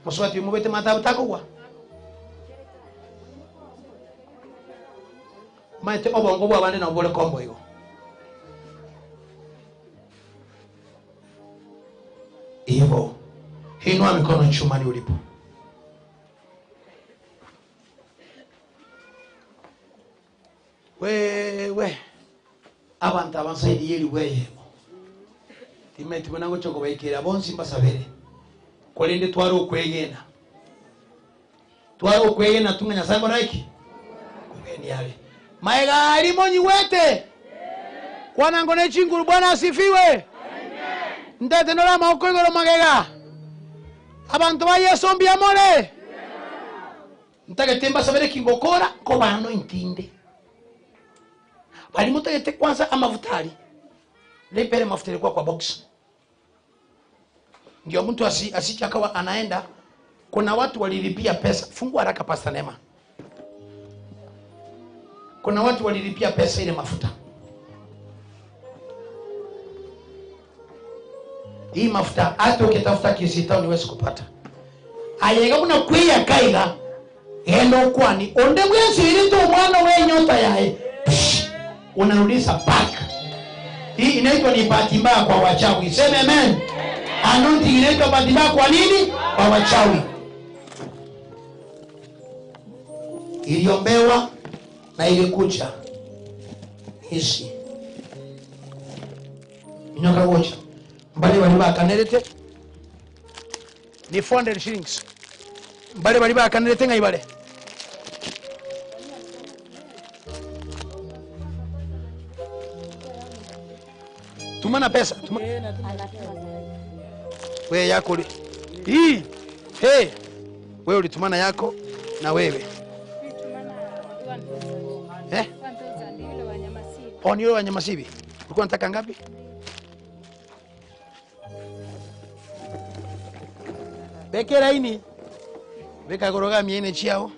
Muswati mubete mata butakugwa. Maite obongo bwa bande na obole kombo igo. Hivyo inua mikono chumani ulipo. Wewe abantu abansaidi yeli weyemo. Timeti mwanango choko baikira bonsi mbasabere. Kolende twaro okwegena. Twaro okwegena tunganya sango raiki. Kugeni yale. Maega alimo nyiwete. Kwanango ne chinguru Bwana asifiwe. Ndete nola maokoigoro magega. Abantu ba Yesu mbiamore. Ntagete mbasabere kingokora ko bano intinde. Bali mutagete kwanza amavutari. Lepere mafuta ilikuwa kwa box. Ndio mtu asichakawa anaenda. Kuna watu walilipia pesa. Fungua haraka Pastor Neema. Kuna watu walilipia pesa ile mafuta. Hii mafuta hata ukitafuta kisita uniwezi kupata. Ayega kuna kwiya kaiga. Endo kwani onde mwezi ilito mwana we nyota yae. Unarudisha back. Hii inaitwa ni bahati mbaya kwa wachawi. Sema amen. Anointing inaitwa bahati mbaya kwa nini? Kwa wachawi. Iliombewa na ilikucha. Hisi. Nyoka wocha. Mbali waliba kanerete ni 400 shillings. Mbali waliba kanerete ngaibale. Tumana pesa. Wewe yako hii. Hey. Wewe ulitumana yako na wewe. Eh? 1000 yule wa Nyamasibi. Ulikuwa unataka ngapi? Beke laini. Beka goroga miene chiao.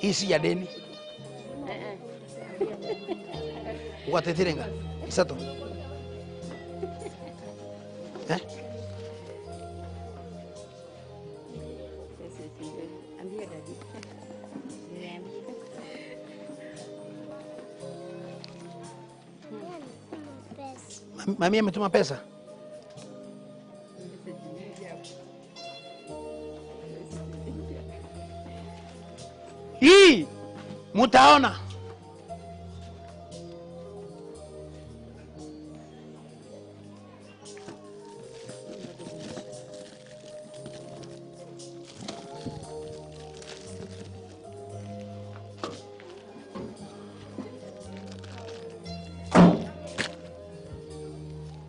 Isi ya deni. Ugatetirenga. Isato. Eh? Mami ametuma pesa. Hii mutaona.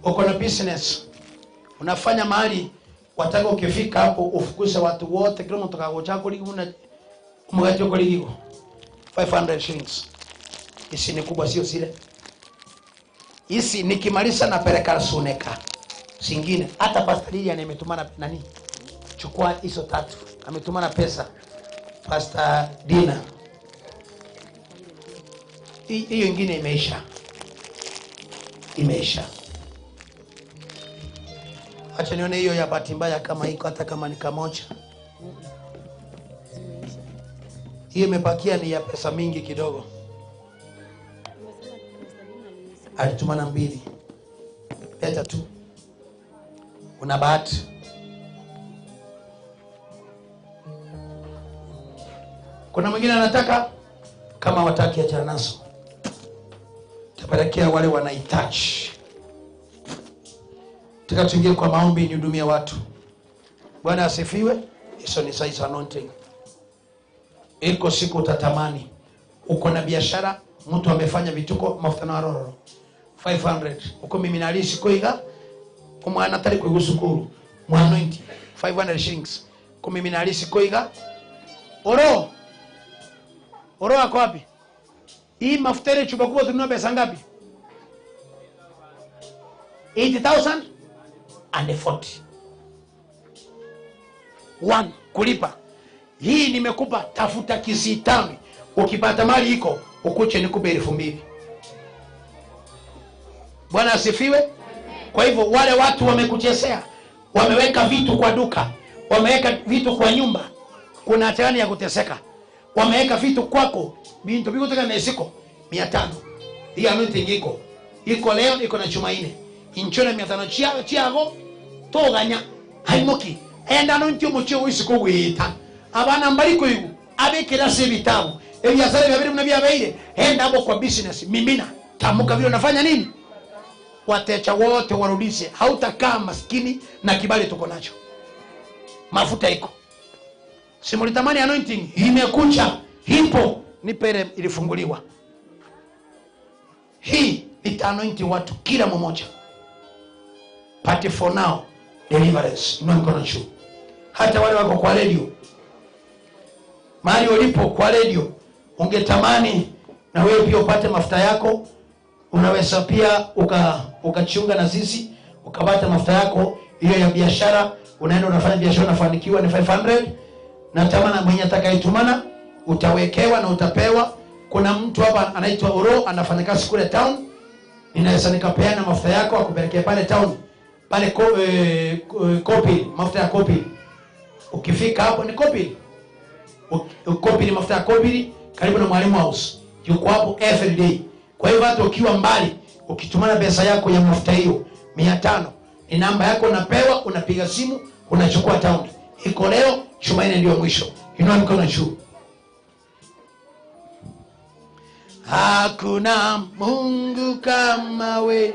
Uko na business unafanya mahali wataka ukifika hapo ufukuze watu wote kila mtu kagocha kuli una mgacho kuli 500 shillings. Isi ni kubwa sio sile. Isi nikimaliza na peleka suneka. Singine hata Pastor Lilian ametumana nani? Chukua hizo tatu. Ametumana pesa. Pastor Dina. Hiyo nyingine imeisha. Imeisha. Acha nione hiyo ya bahati mbaya kama iko hata kama ni kamoja. Hiyo imebakia ni ya pesa mingi kidogo. Alitumana mbili. Leta tu. Una bahati. Kuna mwingine anataka kama wataki achana nazo. Tapelekea wale wanahitaji. Nataka tuingie kwa maombi nihudumie watu. Bwana asifiwe. Hizo ni size anointing. Iko siku utatamani. Uko na biashara, mtu amefanya vituko mafuta na rororo. 500. Uko mimi nalisi koiga omwana tali kwigusukuru. Anointing 500 shillings. Uko mimi nalisi koiga. Oro. Oro ako wapi? Hii mafuta ile chupa kubwa tununua pesa ngapi? 80,040. One, kulipa. Hii nimekupa, tafuta Kisii town. Ukipata mali iko, ukuche nikupe 2,000. Bwana asifiwe. Kwa hivyo wale watu wamekuchezea, wameweka vitu kwa duka, wameweka vitu kwa nyumba, kuna hatari ya kuteseka. Wameweka vitu kwako, bintu biko toka na isiko 500. Hii anointing iko. Iko leo, iko na Jumanne. Inchona 500 chiago toganya haimoki. Enda anointing mucho isiko wita. Abana mbaliko igu abekera se vitabu. Ebiasara bya biri mnabia beire. Enda hapo kwa business mimina. Tamuka vile unafanya nini? Watecha wote warudishe. Hautakaa maskini na kibali tuko nacho. Mafuta iko. Simulitamani anointing imekucha. Hipo nipere ilifunguliwa. Hii ita anointing watu kila mmoja. But for now deliverance inua mkono juu. Hata wale wako kwa radio, mahali ulipo kwa radio, ungetamani na wewe pia upate mafuta yako, unaweza pia ukachunga na sisi ukapata mafuta yako hiyo ya biashara. Unaenda unafanya biashara unafanikiwa, ni 500. Na tamana mwenye atakayetumana utawekewa na utapewa. Kuna mtu hapa anaitwa Oro anafanya kazi kule town. Ninaweza nikapeana mafuta yako akupelekea pale town. Pale kopi, mafuta ya kopi. Ukifika hapo ni kopi. Kopi ni mafuta ya kopi karibu na Mwalimu House. Yuko hapo every day. Kwa hivyo hata ukiwa mbali ukitumana pesa yako ya mafuta hiyo 500, ni namba yako unapewa, unapiga simu, unachukua town. Iko leo, Jumanne ndio mwisho. Inua mkono juu. Hakuna Mungu kama wewe.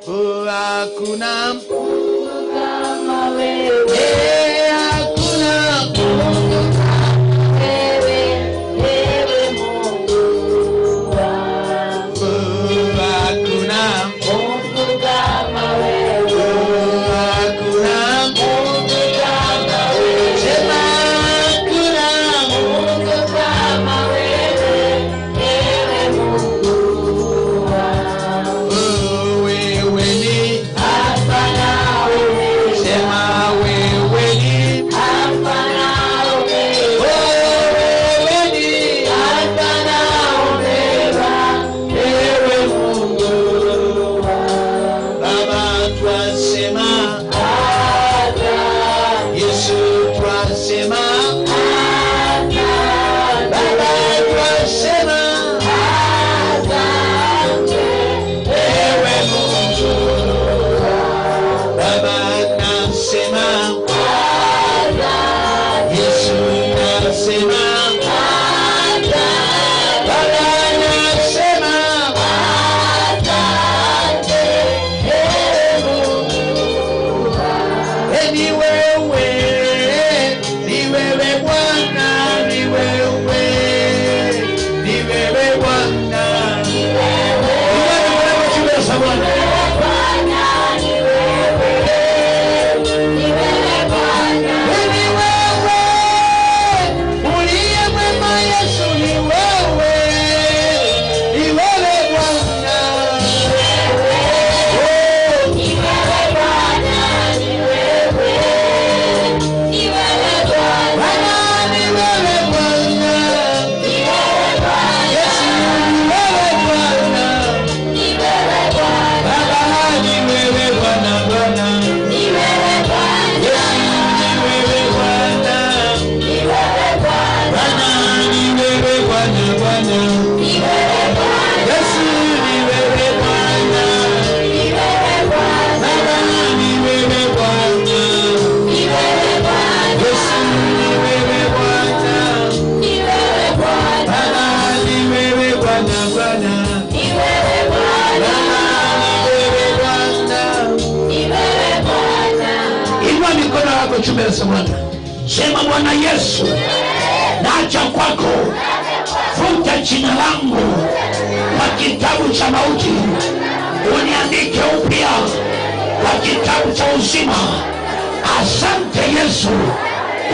Oh, hakuna Mungu kama wewe. Hakuna Mungu kama wewe. Wewe Mungu wangu. Oh, hakuna Mungu kama wewe. Oh, hakuna Mungu kama wewe. Sema hakuna Mungu kama wewe. Wewe Mungu wangu. Oh, wewe ni Alfa na Omega. Sema wewe ni Alfa na Omega. Wewe ni Alfa na Omega. Wewe Mungu Baba, twasema Yesu, twasema Baba, twasema Ewe Mungu Baba, nasema Yesu, nasema Baba, nasema Ni wewe, ni wewe Bwana, ni wewe, ni wewe Bwana, ni wewe Bwana, Ni wewe, ni wewe Bwana. Ni wewe uliye mwema Yesu, ni wewe, ni wewe Bwana, Ni wewe Bwana, ni wewe, ni wewe Bwana. Bwana, ni wewe Bwana, Ni wewe Bwana, Yesu, ni wewe Bwana, ni wewe Bwana, Baba, ni wewe Bwana, Bwana, ni wewe Bwana, Yesu, ni wewe Bwana, ni wewe Bwana, Bwana, ni wewe Bwana, Bwana, ni wewe Bwana, Yesu, ni wewe Bwana, ni wewe Bwana, Baba, ni wewe Bwana, ni wewe Bwana, Yesu, ni wewe Bwana, ni wewe Bwana, Baba, ni wewe Bwana, Bwana, ni wewe Bwana, Baba, ni wewe Bwana. ni wewe Bwana. Inua mikono yako juu mbele za Bwana. Sema, Bwana Yesu, naja kwako, futa jina langu kwa kitabu cha mauti, uniandike upya kwa kitabu cha uzima. Asante Yesu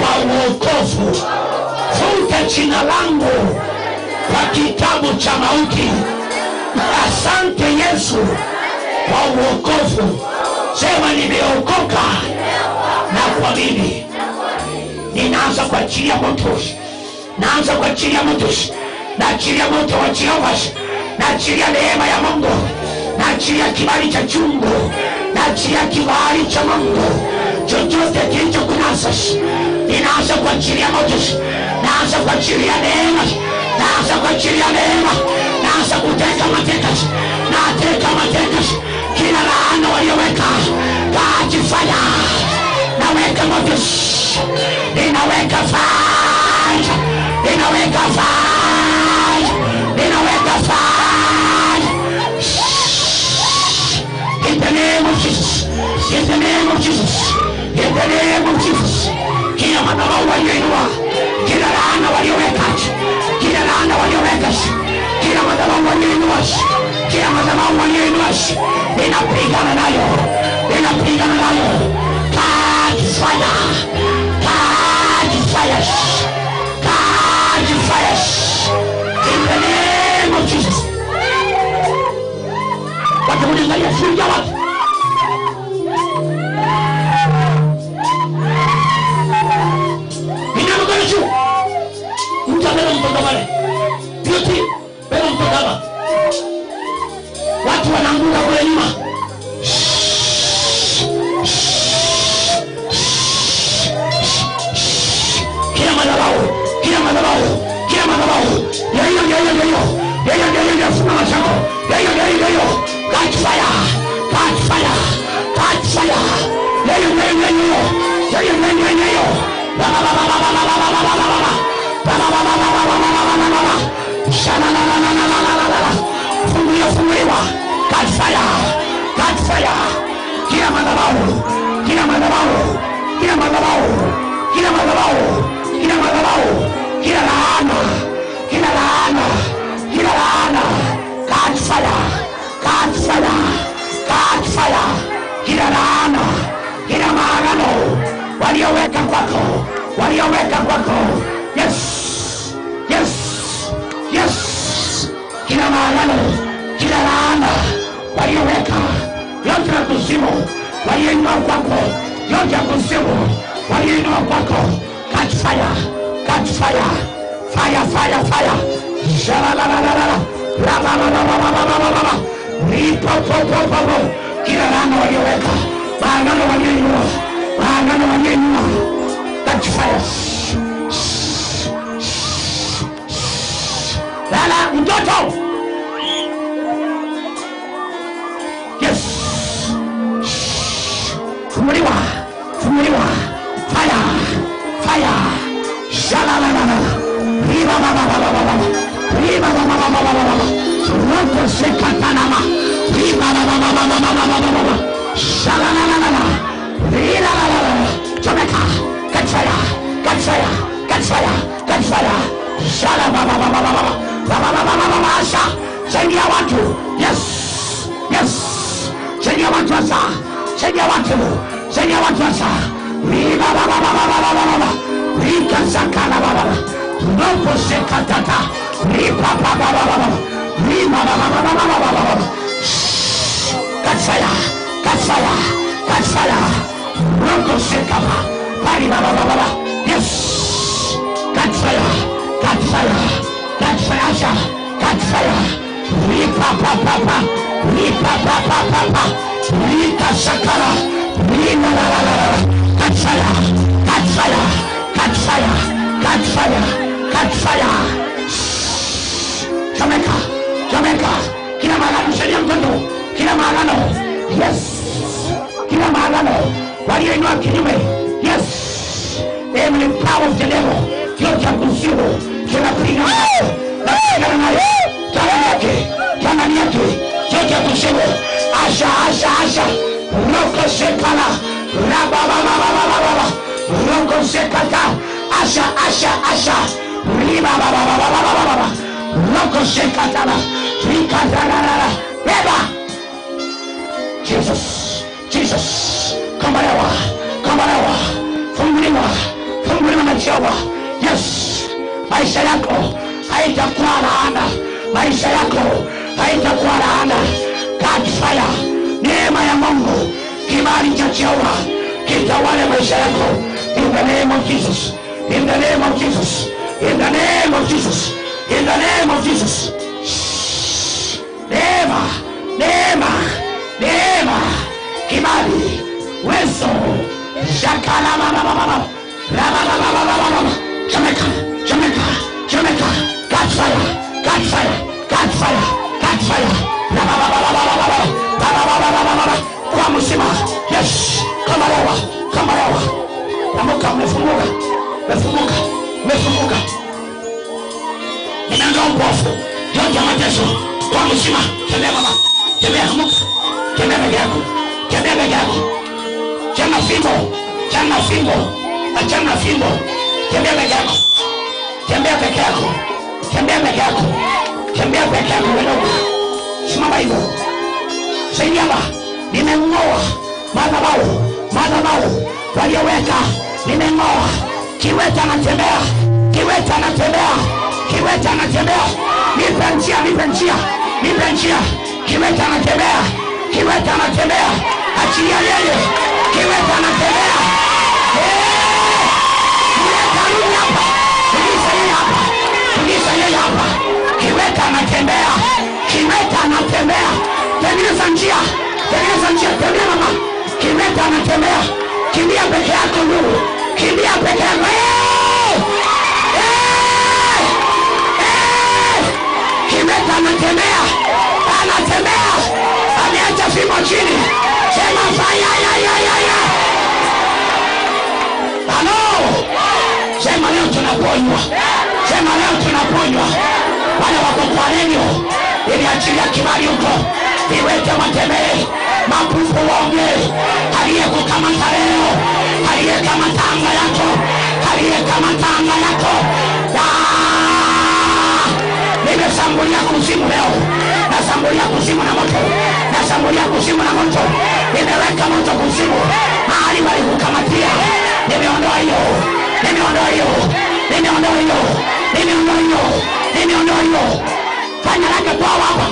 kwa wokovu. Futa jina langu kwa kitabu cha mauti. Asante Yesu kwa uokovu. Sema nimeokoka na kuamini. Ninaanza kuachilia moto. Naanza kuachilia moto. Naachilia moto wa Jehova. Naachilia neema ya Mungu. Naachilia kibali cha chungu. Naachilia kibali cha Mungu. Chochote kilichokunasa, ninaanza kuachilia moto. Naanza kuachilia neema. Naanza kuachilia neema. Naanza kuteka mateka. Nateka mateka. Kila laana walioweka, kajifanya. Naweka moto. Ninaweka fire. Ninaweka fire. Ninaweka fire. In the name of Jesus. In the name of Jesus. In the name of Jesus. Kila madhabahu walioinua, kila laana walioweka, kila laana walioweka, kila madhabahu walioinua, kila madhabahu walioinua, ninapigana nayo, ninapigana nayo. Catch fire, catch fire, catch fire. In the name of Jesus. Watu wanaangalia shuhuda watu. Beauty, beba mtoto hapa. Watu wanaanguka kule nyuma. Kila madhabahu, kila madhabahu, kila madhabahu. Ndio ndio ndio ndio. Ndio ndio ndio funga macho. Ndio ndio ndio. Catch fire. Catch fire. Catch fire. Ndio ndio ndio ndio. Ndio ndio ndio ndio. Ba ba ba ba ba ba ba ba ba ba. Ba ba ba ba ba ba ba ba ba ba. Shana na na na na na na na. Funguliwa, funguliwa. Catch fire. Catch fire. Kila madhabahu, kila madhabahu, kila madhabahu, kila madhabahu, kila madhabahu, kila laana, kila laana, kila laana. Catch fire. Catch fire. Catch fire. Kila laana, kila maagano walioweka kwako, walioweka kwako. Yes. Yes. Yes. Kila maagano, kila laana walioweka, yote ya kuzimu walioinua kwako, yote ya kuzimu walioinua kwako. Catch fire. Catch fire. Fire, fire, fire. Sha-la-la-la-la-la. La-la-la-la-la-la-la-la-la. Ripo-po-po-po-po. Kila laana walioweka, maagano walioinua, maagano walioinua. Catch fire. Lala mtoto. Yes. Funguliwa, funguliwa. Fire, fire. Sha-la-la-la-la. Riba-ba-ba-ba-ba-ba. Riba-ba-ba-ba-ba-ba. Roko sekatanama. Riba-ba-ba-ba-ba-ba-ba-ba. Sha-la-la-la-la. Ri-la-la-la-la. Chomeka. Catch fire. Catch fire. Catch fire. Catch fire. Sha-la-ba-ba-ba-ba-ba. Ba-ba-ba-ba-ba-ba. Asha. Saidia watu. Yes. Yes. Saidia watu asa. Saidia watu. Saidia watu asa. Riba-ba-ba-ba-ba-ba-ba. Rika-saka-la-ba-ba. Roko sekatata. Ripa-ba-ba-ba-ba. Riba-ba-ba-ba-ba-ba-ba. Catch fire. Catch fire. Catch fire. Roko sekaba. Pari-ba-ba-ba-ba. Yes. Catch fire. Catch fire. Catch fire. Asha. Catch fire. Ripa-pa-pa-pa. Ripa-pa-pa-pa-pa. Rika-sakara. Rina-la-la-la-la. Catch fire. Catch fire. Catch fire. Catch fire. Catch fire. Chomeka. Chomeka. Kila maagano saidia mtoto. Kila maagano. Yes. Kila maagano walioinua kinyume. Yes. Every power of the devil. Yote ya kuzimu kinapiga nayo. Napigana nayo. Tana yake. Tana yake. Yote ya kuzimu. Asha, asha, asha. Roko sekala. Raba ba ba ba ba ba ba. Roko sekata. Asha, asha, asha. Riba ba ba ba ba ba ba ba. Roko sekata. Rika la la la. Beba. Jesus. Jesus. Kombolewa. Kombolewa. Funguliwa. Funguliwa na Jehova. Yes. Maisha yako Haitakuwa laana. Maisha yako haitakuwa laana. God fire, neema ya Mungu, kibali cha Jehova kitawale maisha yako. In the name of Jesus. In the name of Jesus. In the name of Jesus. In the name of Jesus. Neema, neema, neema, kibali, uwezo. Shakala mama mama mama. Raba baba baba baba. Chomeka, chomeka, chomeka. God fire, God fire, God fire, God fire. Raba baba baba baba. Baba baba baba baba. Kwa mzima. Yes. Kama lewa, kama lewa. Amuka, mmefunguka. Mmefunguka. Mmefunguka. Nimeondoa upofu. Yote mateso. Kwa mzima. Tembea mama. Tembea, amuka. Tembea peke yako. Tembea peke yako. Chana fimbo. Chana fimbo. Achana fimbo. Tembea peke yako. Tembea peke yako. Tembea peke yako. Tembea peke yako wewe. Simama hivyo. Saidia hapa. Nimeng'oa madhabahu, madhabahu walioweka, nimeng'oa. Kiwete anatembea, kiwete anatembea, kiwete anatembea. Nipe njia, nipe njia, nipe njia. Kiwete anatembea, kiwete anatembea. Achilia yeye. Kiwete anatembea. Kiwete arudi hapa. Rudisha yeye hapa. Rudisha yeye hapa. Kiwete anatembea. Kiwete anatembea. Tengeneza njia. Tengeneza njia. Tembea mama. Kiwete anatembea. Kimbia peke yako ndugu. Kimbia peke yako. Kiwete anatembea. Anatembea. Ameacha fimbo chini. Sema fire ya ya ya ya. Halo. Sema leo tunaponywa. Sema leo tunaponywa. Wale wako kwa redio, iliachilia kibali huko. Viwete watembee, mapufu waongee. Aliyekukamata leo, aliyekamata anga yako, aliyekamata anga yako. Nimeshambulia kuzimu leo. Nashambulia kuzimu na moto. Nashambulia kuzimu na moto. Nimeweka moto kuzimu. Mahali walikukamatia. Nimeondoa hiyo. Nimeondoa hiyo. Nimeondoa hiyo. Nimeondoa hiyo. Nimeondoa hiyo. Fanya haraka toa hapa.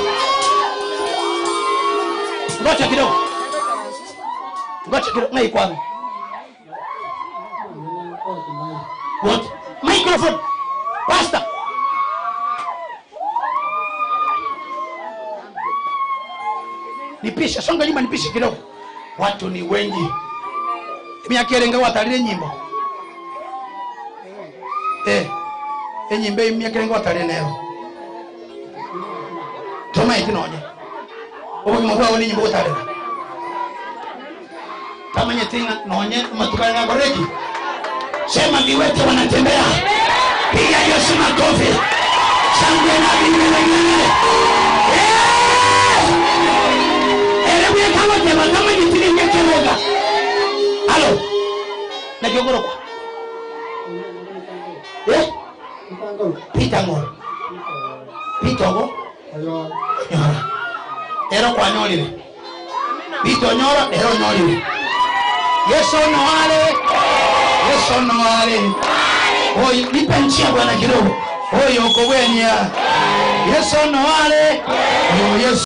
Ngoja kidogo. Ngoja kidogo ngai kwangu. What? Microphone. Pastor. Nipishe, songa nyuma nipishe kidogo. Watu ni wengi. Miaka watalile nyimbo. Enyimbe miaka watalile nayo. Toma itinoje. Obo mwa ni nyimbo watalile. Tamanye tinga nonye matukana na goreki. Sema viwete wanatembea. Piga Yesu makofi. Shangwe na vigelegele. Halo. Na kiogoro kwa. Pita ngoro. Pita ngo. Nyora. Ero kwa nyolile. Pita nyora, ero nyolile. Yesu no ale. Yesu no ale. Oyo nipe njia bwana kidogo. Oyo uko wenya. Yesu no ale. Yesu